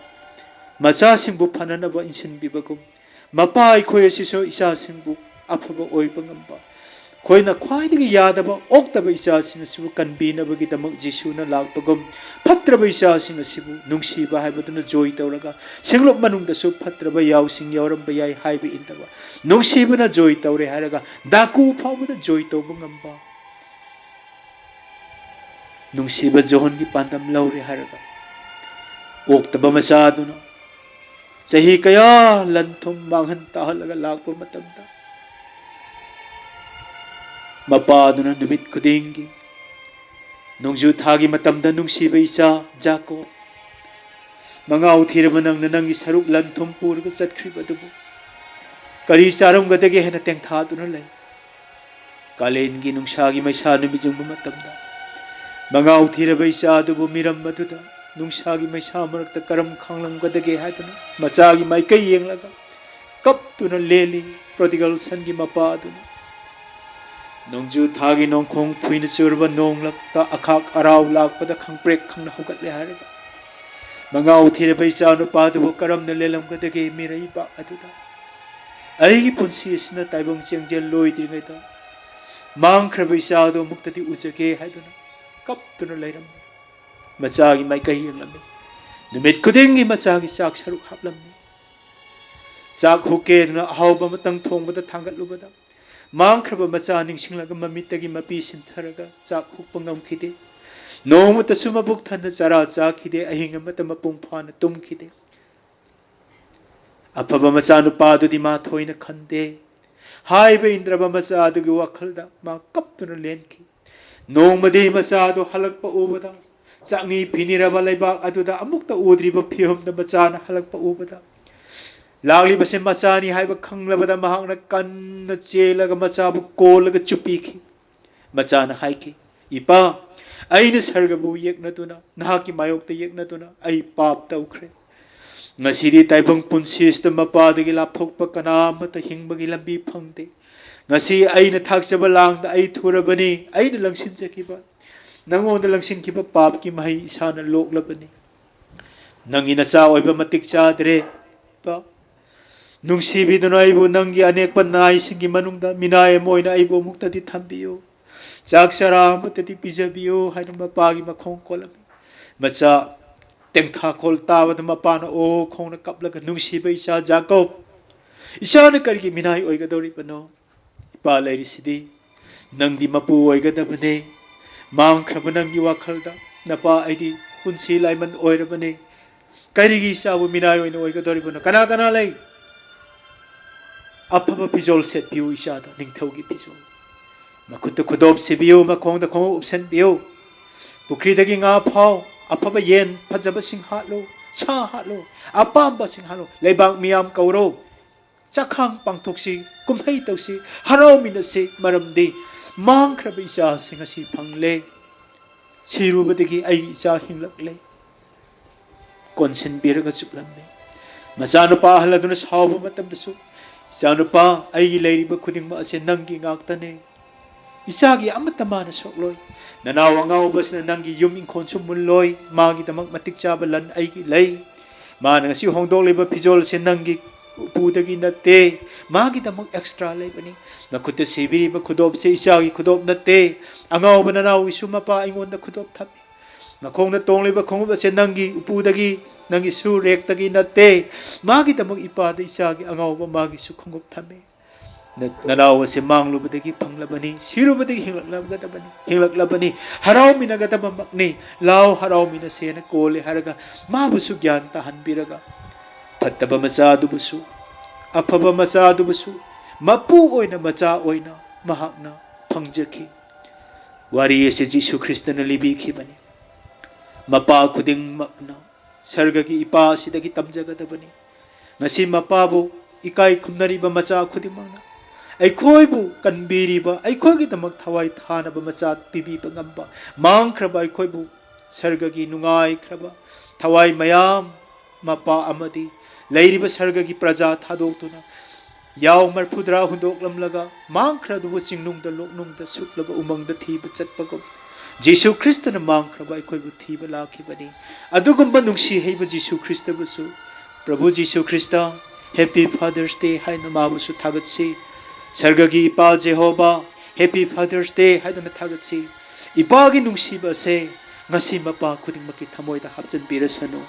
ꯃꯆꯥꯁꯤꯡꯕꯨ ꯐꯅꯅꯕ ꯏꯟꯁꯤꯟꯕꯤꯕꯒꯨꯝ, ꯃꯄꯥ ꯑꯩꯈꯣꯏ ꯑꯁꯤꯁꯨ ꯏꯆꯥꯁꯤꯡꯕꯨ ꯑꯐꯕ ꯑꯣꯏꯕ ꯉꯝꯕ, ꯑꯩꯈꯣꯏꯅ ꯈ꯭ꯋꯥꯏꯗꯒꯤ ꯌꯥꯗꯕ, ꯑꯣꯛꯇꯕ ꯏꯆꯥꯁꯤꯡ ꯑꯁꯤꯕꯨ ꯀꯟꯕꯤꯅꯕꯒꯤꯗꯃꯛ ꯖꯤꯁꯨꯅ ꯂꯥꯛꯄꯒꯨꯝ, ꯐꯠꯇ꯭ꯔꯕ ꯏꯆꯥꯁꯤꯡ ꯑꯁꯤꯕꯨ ꯅꯨꯡꯁꯤꯕ ꯍꯥꯏꯕꯗꯨꯅ ꯖꯣꯏ ꯇꯧꯔꯒ, ꯁꯦꯡꯂꯨꯞ ꯃꯅꯨꯡꯗꯁꯨ ꯐꯠꯇ꯭ꯔꯕ ꯌꯥꯎꯁꯤꯡ ꯌꯥꯎꯔꯝꯕ ꯌꯥꯏ ꯍꯥꯏꯕ ꯏꯟꯗꯕ, ꯅꯨꯡꯁꯤꯕꯅ ꯖꯣꯏ ꯇꯧꯔꯦ ꯍꯥꯏꯔꯒ ꯗꯥꯀꯨ ꯐꯥꯎꯕꯗ ꯖꯣꯏ ꯇꯧꯕ ꯉꯝꯕ, ꯅꯨꯡꯁꯤꯕ ꯖꯣꯍꯟꯒꯤ ꯄꯥꯟꯗꯝ ꯂꯧꯔꯦ ꯍꯥꯏꯔꯒ ꯄꯣꯛꯇꯕ ꯃꯆꯥꯗꯨꯅ ꯆꯍꯤ ꯀꯌꯥ ꯂꯟ ꯊꯨꯝ ꯃꯥꯡꯍꯟ ꯇꯥꯍꯜꯂꯒ ꯂꯥꯛꯄ ꯃꯇꯝꯗ, ꯃꯄꯥꯗꯨꯅ ꯅꯨꯃꯤꯠ ꯈꯨꯗꯤꯡꯒꯤ ꯅꯣꯡꯖꯨ ꯊꯥꯒꯤ ꯃꯇꯝꯗ, "ꯅꯨꯡꯁꯤꯕ ꯏꯆꯥ ꯖꯥꯀꯣꯕ, ꯃꯉꯥꯎ ꯊꯤꯔꯕ ꯅꯪꯅ ꯅꯪꯒꯤ ꯁꯔꯨꯛ ꯂꯟ ꯊꯨꯝ ꯄꯨꯔꯒ ꯆꯠꯈ꯭ꯔꯤꯕ ꯑꯗꯨꯕꯨ ꯀꯔꯤ ꯆꯥꯔꯝꯒꯗꯒꯦ?" ꯍꯥꯏꯅ ꯇꯦꯡꯊꯥꯗꯨꯅ ꯂꯩ꯫ ꯀꯥꯂꯦꯟꯒꯤ ꯅꯨꯡꯁꯥꯒꯤ ꯃꯩꯁꯥ ꯅꯨꯃꯤꯠ ꯌꯨꯡꯕ ꯃꯇꯝꯗ, ꯃꯉꯥꯎ ꯊꯤꯔꯕ ꯏꯆꯥ ꯑꯗꯨꯕꯨ ꯃꯤꯔꯝ ꯑꯗꯨꯗ ꯅꯨꯡꯁꯥꯒꯤ ꯃꯩꯁꯥ ꯃꯔꯛꯇ ꯀꯔꯝ ꯈꯥꯡꯂꯝꯒꯗꯒꯦ ꯍꯥꯏꯗꯨꯅ ꯃꯆꯥꯒꯤ ꯃꯥꯏꯀꯩ ꯌꯦꯡꯂꯒ ꯀꯞꯇꯨꯅ ꯂꯦꯜꯂꯤ꯫ Prodigal Sonꯒꯤ ꯃꯄꯥ ꯑꯗꯨꯅ ꯅꯣꯡꯖꯨ ꯊꯥꯒꯤ ꯅꯣꯡꯈꯣꯡ ꯐꯨꯏꯅ ꯆꯨꯔꯕ ꯅꯣꯡꯂꯛꯇ ꯑꯈꯥꯛ ꯑꯔꯥꯎ ꯂꯥꯛꯄꯗ ꯈꯪꯄ꯭ꯔꯦꯛ ꯈꯪꯅ ꯍꯧꯒꯠꯂꯦ ꯍꯥꯏꯔꯒ, ꯃꯉꯥꯎ ꯊꯤꯔꯕ ꯏꯆꯥ ꯅꯨꯄꯥꯗꯨꯕꯨ ꯀꯔꯝꯅ ꯂꯦꯜꯂꯝꯒꯗꯒꯦ ꯃꯤꯔꯩꯕꯥꯛ ꯑꯗꯨꯗ? "ꯑꯩꯒꯤ ꯄꯨꯟꯁꯤ ꯑꯁꯤꯅ ꯇꯥꯏꯕꯪ ꯆꯦꯡꯖꯦꯜ ꯂꯣꯏꯗ꯭ꯔꯤꯉꯩꯗ ꯃꯥꯡꯈ꯭ꯔꯕ ꯏꯆꯥꯗꯨ ꯑꯃꯨꯛꯇꯗꯤ ꯎꯖꯒꯦ" ꯍꯥꯏꯗꯨꯅ ꯀꯞꯇꯨꯅ ꯂꯩꯔꯝꯃꯤ꯫ ꯃꯆꯥꯒꯤ ꯃꯥꯏꯀꯩ ꯌꯦꯡꯂꯝꯃꯤ꯫ ꯅꯨꯃꯤꯠ ꯈꯨꯗꯤꯡꯒꯤ ꯃꯆꯥꯒꯤ ꯆꯥꯛ ꯁꯔꯨꯛ ꯍꯥꯞꯂꯝꯃꯤ꯫ ꯆꯥꯛ ꯍꯨꯛꯀꯦꯗꯨꯅ ꯑꯍꯥꯎꯕ ꯑꯃꯇꯪ ꯊꯣꯡꯕꯗ ꯊꯥꯡꯒꯠꯂꯨꯕꯗ, ꯃꯥꯡꯈ꯭ꯔꯕ ꯃꯆꯥ ꯅꯤꯡꯁꯤꯡꯂꯒ ꯃꯃꯤꯠꯇꯒꯤ ꯃꯄꯤ ꯁꯤꯟꯊꯔꯒ ꯆꯥꯛ ꯍꯨꯛꯄ ꯉꯝꯈꯤꯗꯦ꯫ ꯅꯣꯡꯃꯇꯁꯨ ꯃꯕꯨꯛ ꯊꯟꯅ ꯆꯔꯥ ꯆꯥꯈꯤꯗꯦ, ꯑꯍꯤꯡ ꯑꯃꯠꯇ ꯃꯄꯨꯡ ꯐꯥꯅ ꯇꯨꯝꯈꯤꯗꯦ꯫ ꯑꯐꯕ ꯃꯆꯥꯅꯨꯄꯥꯗꯨꯗꯤ ꯃꯥ ꯊꯣꯏꯅ ꯈꯟꯗꯦ꯫ ꯍꯥꯏꯕ ꯏꯟꯗ꯭ꯔꯕ ꯃꯆꯥ ꯑꯗꯨꯒꯤ ꯋꯥꯈꯜꯗ ꯃꯥ ꯀꯞꯇꯨꯅ ꯂꯦꯟꯈꯤ꯫ ꯅꯣꯡꯃꯗꯤ ꯃꯆꯥꯗꯨ ꯍꯜꯂꯛꯄ ꯎꯕꯗ, ꯆꯥꯛꯅꯤ ꯐꯤꯅꯤꯔꯕ ꯂꯩꯕꯥꯛ ꯑꯗꯨꯗ ꯑꯃꯨꯛꯇ ꯎꯗ꯭ꯔꯤꯕ ꯐꯤꯕꯝꯗ ꯃꯆꯥꯅ ꯍꯜꯂꯛꯄ ꯎꯕꯗ, ꯂꯥꯛꯂꯤꯕꯁꯦ ꯃꯆꯥꯅꯤ ꯍꯥꯏꯕ ꯈꯪꯂꯕꯗ ꯃꯍꯥꯛꯅ ꯀꯟꯅ ꯆꯦꯜꯂꯒ ꯃꯆꯥꯕꯨ ꯀꯣꯜꯂꯒ ꯆꯨꯞꯄꯤꯈꯤ꯫ ꯃꯆꯥꯅ ꯍꯥꯏꯈꯤ, "ꯏꯄꯥ, ꯑꯩꯅ ꯁꯔꯒꯕꯨ ꯌꯦꯛꯅꯗꯨꯅ, ꯅꯍꯥꯛꯀꯤ ꯃꯥꯌꯣꯛꯇ ꯌꯦꯛꯅꯗꯨꯅ ꯑꯩ ꯄꯥꯞ ꯇꯧꯈ꯭ꯔꯦ꯫ ꯉꯁꯤꯗꯤ ꯇꯥꯏꯕꯪ ꯄꯨꯟꯁꯤꯁꯤꯗ ꯃꯄꯥꯗꯒꯤ ꯂꯥꯞꯊꯣꯛꯄ ꯀꯅꯥ ꯑꯃꯠꯇ ꯍꯤꯡꯕꯒꯤ ꯂꯝꯕꯤ ꯐꯪꯗꯦ꯫ ꯉꯁꯤ ꯑꯩꯅ ꯊꯥꯛꯆꯕ ꯂꯥꯡꯗ ꯑꯩ ꯊꯨꯔꯕꯅꯤ꯫ ꯑꯩꯅ ꯂꯪꯁꯤꯟꯖꯈꯤꯕ, ꯅꯪꯉꯣꯟꯗ ꯂꯪꯁꯤꯟꯈꯤꯕ ꯄꯥꯞꯀꯤ ꯃꯍꯩ ꯏꯁꯥꯅ ꯂꯣꯛꯂꯕꯅꯤ꯫ ꯅꯪꯒꯤ ꯅꯆꯥ ꯑꯣꯏꯕ ꯃꯇꯤꯛ ꯆꯥꯗ꯭ꯔꯦ, ꯏꯄꯥ꯫ ꯅꯨꯡꯁꯤꯕꯤꯗꯨꯅ ꯑꯩꯕꯨ ꯅꯪꯒꯤ ꯑꯅꯦꯛꯄ ꯅꯥꯏꯁꯤꯡꯒꯤ ꯃꯅꯨꯡꯗ ꯃꯤꯅꯥꯏ ꯑꯃ ꯑꯣꯏꯅ ꯑꯩꯕꯨ ꯑꯃꯨꯛꯇꯗꯤ ꯊꯝꯕꯤꯌꯨ꯫ ꯆꯥꯛ ꯆꯔꯥ ꯑꯃꯠꯇꯗꯤ ꯄꯤꯖꯕꯤꯌꯨ" ꯍꯥꯏꯅ ꯃꯄꯥꯒꯤ ꯃꯈꯣꯡ ꯀꯣꯜꯂꯝꯃꯤ꯫ ꯃꯆꯥ ꯇꯦꯡꯊꯥꯈꯣꯜ ꯇꯥꯕꯗ ꯃꯄꯥꯅ ꯑꯣ ꯈꯣꯡꯅ ꯀꯞꯂꯒ, "ꯅꯨꯡꯁꯤꯕ ꯏꯆꯥ ꯖꯥꯀꯣꯕ, ꯏꯆꯥꯅ ꯀꯔꯤꯒꯤ ꯃꯤꯅꯥꯏ ꯑꯣꯏꯒꯗꯧꯔꯤꯕꯅꯣ? ꯏꯄꯥ ꯂꯩꯔꯤꯁꯤꯗꯤ꯫ ꯅꯪꯗꯤ ꯃꯄꯨ ꯑꯣꯏꯒꯗꯕꯅꯦ꯫ ꯃꯥꯡꯈ꯭ꯔꯕ ꯅꯪꯒꯤ ꯋꯥꯈꯜꯗ, "ꯅꯄꯥ, ꯑꯩꯗꯤ ꯄꯨꯟꯁꯤ ꯂꯥꯏꯃꯟ ꯑꯣꯏꯔꯕꯅꯦ, ꯀꯔꯤꯒꯤ ꯏꯆꯥꯕꯨ ꯃꯤꯅꯥꯏ ꯑꯣꯏꯅ ꯑꯣꯏꯒꯗꯧꯔꯤꯕꯅꯣ?" ꯀꯅꯥ ꯀꯅꯥ ꯂꯩ? ꯑꯐꯕ ꯐꯤꯖꯣꯜ ꯁꯦꯠꯄꯤꯌꯨ ꯏꯆꯥꯗ, ꯅꯤꯡꯊꯧꯒꯤ ꯐꯤꯖꯣꯜ꯫ ꯃꯈꯨꯠꯇ ꯈꯨꯗꯣꯞ ꯁꯤꯕꯤꯌꯨ, ꯃꯈꯣꯡꯗ ꯈꯣꯡꯎꯞ ꯎꯞꯁꯟꯕꯤꯌꯨ꯫ ꯄꯨꯈ꯭ꯔꯤꯗꯒꯤ ꯉꯥ ꯐꯥꯎ, ꯑꯐꯕ ꯌꯦꯟ ꯐꯖꯕꯁꯤꯡ ꯍꯥꯠꯂꯨ, ꯁꯥ ꯍꯥꯠꯂꯨ, ꯑꯄꯥꯝꯕꯁꯤꯡ ꯍꯥꯠꯂꯨ, ꯂꯩꯕꯥꯛ ꯃꯤꯌꯥꯝ ꯀꯧꯔꯣ, ꯆꯥꯛꯈꯥꯡ ꯄꯥꯡꯊꯣꯛꯁꯤ, ꯀꯨꯝꯍꯩ ꯇꯧꯁꯤ, ꯍꯔꯥꯎꯃꯤꯟꯅꯁꯤ, ꯃꯔꯝꯗꯤ ꯃꯥꯡꯈ꯭ꯔꯕ ꯏꯆꯥꯁꯤꯡ ꯑꯁꯤ ꯐꯪꯂꯦ꯫ ꯁꯤꯔꯨꯕꯗꯒꯤ ꯑꯩꯒꯤ ꯏꯆꯥ ꯍꯤꯡꯂꯛꯂꯦ꯫ ꯀꯣꯟꯁꯤꯟꯕꯤꯔꯒ ꯆꯨꯞꯂꯝꯃꯤ꯫ ꯃꯆꯥꯅꯨꯄꯥ ꯑꯍꯜ ꯑꯗꯨꯅ ꯁꯥꯎꯕ ꯃꯇꯝꯗꯁꯨ, "ꯏꯆꯥꯅꯨꯄꯥ, ꯑꯩꯒꯤ ꯂꯩꯔꯤꯕ ꯈꯨꯗꯤꯡꯃꯛ ꯑꯁꯦ ꯅꯪꯒꯤ ꯉꯥꯛꯇꯅꯦ꯫ ꯏꯆꯥꯒꯤ ꯑꯃꯠꯇ ꯃꯥꯅ ꯁꯣꯛꯂꯣꯏ꯫ ꯅꯅꯥꯎ ꯑꯉꯥꯎꯕꯁꯤꯅ ꯅꯪꯒꯤ ꯌꯨꯝ ꯏꯪꯈꯣꯜꯁꯨ ꯃꯨꯜꯂꯣꯏ꯫ ꯃꯥꯒꯤꯗꯃꯛ ꯃꯇꯤꯛ ꯆꯥꯕ ꯂꯟ ꯑꯩꯒꯤ ꯂꯩ꯫ ꯃꯥꯅ ꯉꯁꯤ ꯍꯣꯡꯗꯣꯛꯂꯤꯕ ꯐꯤꯖꯣꯜ ꯑꯁꯦ ꯅꯪꯒꯤ ꯎꯄꯨꯗꯒꯤ ꯅꯠꯇꯦ꯫ ꯃꯥꯒꯤꯗꯃꯛ ꯑꯦꯛꯁꯇ꯭ꯔꯥ ꯂꯩꯕꯅꯤ꯫ ꯃꯈꯨꯠꯇ ꯁꯤꯕꯤꯔꯤꯕ ꯈꯨꯗꯣꯞꯁꯦ ꯏꯆꯥꯒꯤ ꯈꯨꯗꯣꯞ ꯅꯠꯇꯦ꯫ ꯑꯉꯥꯎꯕ ꯅꯅꯥꯎꯒꯤꯁꯨ ꯃꯄꯥ ꯑꯩꯉꯣꯟꯗ ꯈꯨꯗꯣꯞ ꯊꯝꯃꯤ꯫ ꯃꯈꯣꯡꯗ ꯇꯣꯡꯂꯤꯕ ꯈꯣꯡꯎꯞ ꯑꯁꯦ ꯅꯪꯒꯤ ꯎꯄꯨꯗꯒꯤ, ꯅꯪꯒꯤ ꯁꯨ ꯔꯦꯛꯇꯒꯤ ꯅꯠꯇꯦ꯫ ꯃꯥꯒꯤꯗꯃꯛ ꯏꯄꯥꯗ ꯏꯆꯥꯒꯤ ꯑꯉꯥꯎꯕ ꯃꯥꯒꯤꯁꯨ ꯈꯣꯡꯎꯞ ꯊꯝꯃꯤ꯫ ꯅ-, ꯅꯅꯥꯎ ꯑꯁꯦ ꯃꯥꯡꯂꯨꯕꯗꯒꯤ ꯐꯪꯂꯕꯅꯤ, ꯁꯤꯔꯨꯕꯗꯒꯤ ꯍꯤꯡꯂꯛꯂꯒꯗꯕꯅꯤ, ꯍꯤꯡꯂꯛꯂꯕꯅꯤ, ꯍꯔꯥꯎꯃꯤꯟꯅꯒꯗꯕꯃꯛꯅꯤ꯫ ꯂꯥꯎ, ꯍꯔꯥꯎꯃꯤꯟꯅꯁꯦꯅ ꯀꯣꯜꯂꯦ ꯍꯥꯏꯔꯒ ꯃꯥꯕꯨꯁꯨ ꯒ꯭ꯌꯥꯟ ꯇꯥꯍꯟꯕꯤꯔꯒ, ꯐꯠꯇꯕ ꯃꯆꯥ ꯑꯗꯨꯕꯨꯁꯨ, ꯑꯐꯕ ꯃꯆꯥ ꯑꯗꯨꯕꯨꯁꯨ ꯃꯄꯨ ꯑꯣꯏꯅ, ꯃꯆꯥ ꯑꯣꯏꯅ ꯃꯍꯥꯛꯅ ꯐꯪꯖꯈꯤ꯫ ꯋꯥꯔꯤ ꯑꯁꯤ ꯖꯤꯁꯨ ꯈ꯭ꯔꯤꯁꯇꯅ ꯂꯤꯕꯤꯈꯤꯕꯅꯤ꯫ ꯃꯄꯥ ꯈꯨꯗꯤꯡꯃꯛꯅ ꯁꯔꯒꯒꯤ ꯏꯄꯥ ꯑꯁꯤꯗꯒꯤ ꯇꯝꯖꯒꯗꯕꯅꯤ꯫ ꯉꯁꯤ ꯃꯄꯥꯕꯨ ꯏꯀꯥꯏ ꯈꯨꯝꯅꯔꯤꯕ ꯃꯆꯥ ꯈꯨꯗꯤꯡꯃꯛꯅ, ꯑꯩꯈꯣꯏꯕꯨ ꯀꯟꯕꯤꯔꯤꯕ, ꯑꯩꯈꯣꯏꯒꯤꯗꯃꯛ ꯊꯋꯥꯏ ꯊꯥꯅꯕ ꯃꯆꯥ ꯄꯤꯕꯤꯕ ꯉꯝꯕ, ꯃꯥꯡꯈ꯭ꯔꯕ ꯑꯩꯈꯣꯏꯕꯨ ꯁꯔꯒꯒꯤ ꯅꯨꯡꯉꯥꯏꯈ꯭ꯔꯕ ꯊꯋꯥꯏ ꯃꯌꯥꯝ ꯃꯄꯥ ꯑꯃꯗꯤ ꯂꯩꯔꯤꯕ ꯁꯔꯒꯒꯤ ꯄ꯭ꯔꯖꯥ ꯊꯥꯗꯣꯛꯇꯨꯅ ꯌꯥꯎ ꯃꯔꯐꯨꯇꯔꯥ ꯍꯨꯟꯗꯣꯛꯂꯝꯂꯒ ꯃꯥꯡꯈ꯭ꯔꯗꯨꯕꯨ ꯆꯤꯡꯅꯨꯡꯗ ꯂꯣꯛꯅꯨꯡꯗ ꯁꯨꯞꯂꯕ ꯎꯃꯪꯗ ꯊꯤꯕ ꯆꯠꯄꯒꯨꯝ ꯖꯤꯁꯨ ꯈ꯭ꯔꯤꯁꯇꯅ ꯃꯥꯡꯈ꯭ꯔꯕ ꯑꯩꯈꯣꯏꯕꯨ ꯊꯤꯕ ꯂꯥꯛꯈꯤꯕꯅꯤ꯫ ꯑꯗꯨꯒꯨꯝꯕ ꯅꯨꯡꯁꯤ ꯍꯩꯕ ꯖꯤꯁꯨ ꯈ꯭ꯔꯤꯁꯇꯕꯨꯁꯨ, ꯄ꯭ꯔꯚꯨ Jesus Christ, Happy Father's Day ꯍꯥꯏꯅ ꯃꯥꯕꯨꯁꯨ ꯊꯥꯒꯠꯁꯤ꯫ ꯁꯔꯒꯒꯤ ꯏꯄꯥ ꯖꯦꯍꯣꯕꯥ, Happy Father's Day ꯍꯥꯏꯗꯨꯅ ꯊꯥꯒꯠꯁꯤ꯫ ꯏꯄꯥꯒꯤ ꯅꯨꯡꯁꯤꯕ ꯑꯁꯦ ꯉꯁꯤ ꯃꯄꯥ ꯈꯨꯗꯤꯡꯃꯛꯀꯤ ꯊꯃꯣꯏꯗ ꯍꯥꯞꯆꯤꯟꯕꯤꯔꯁꯅꯨ꯫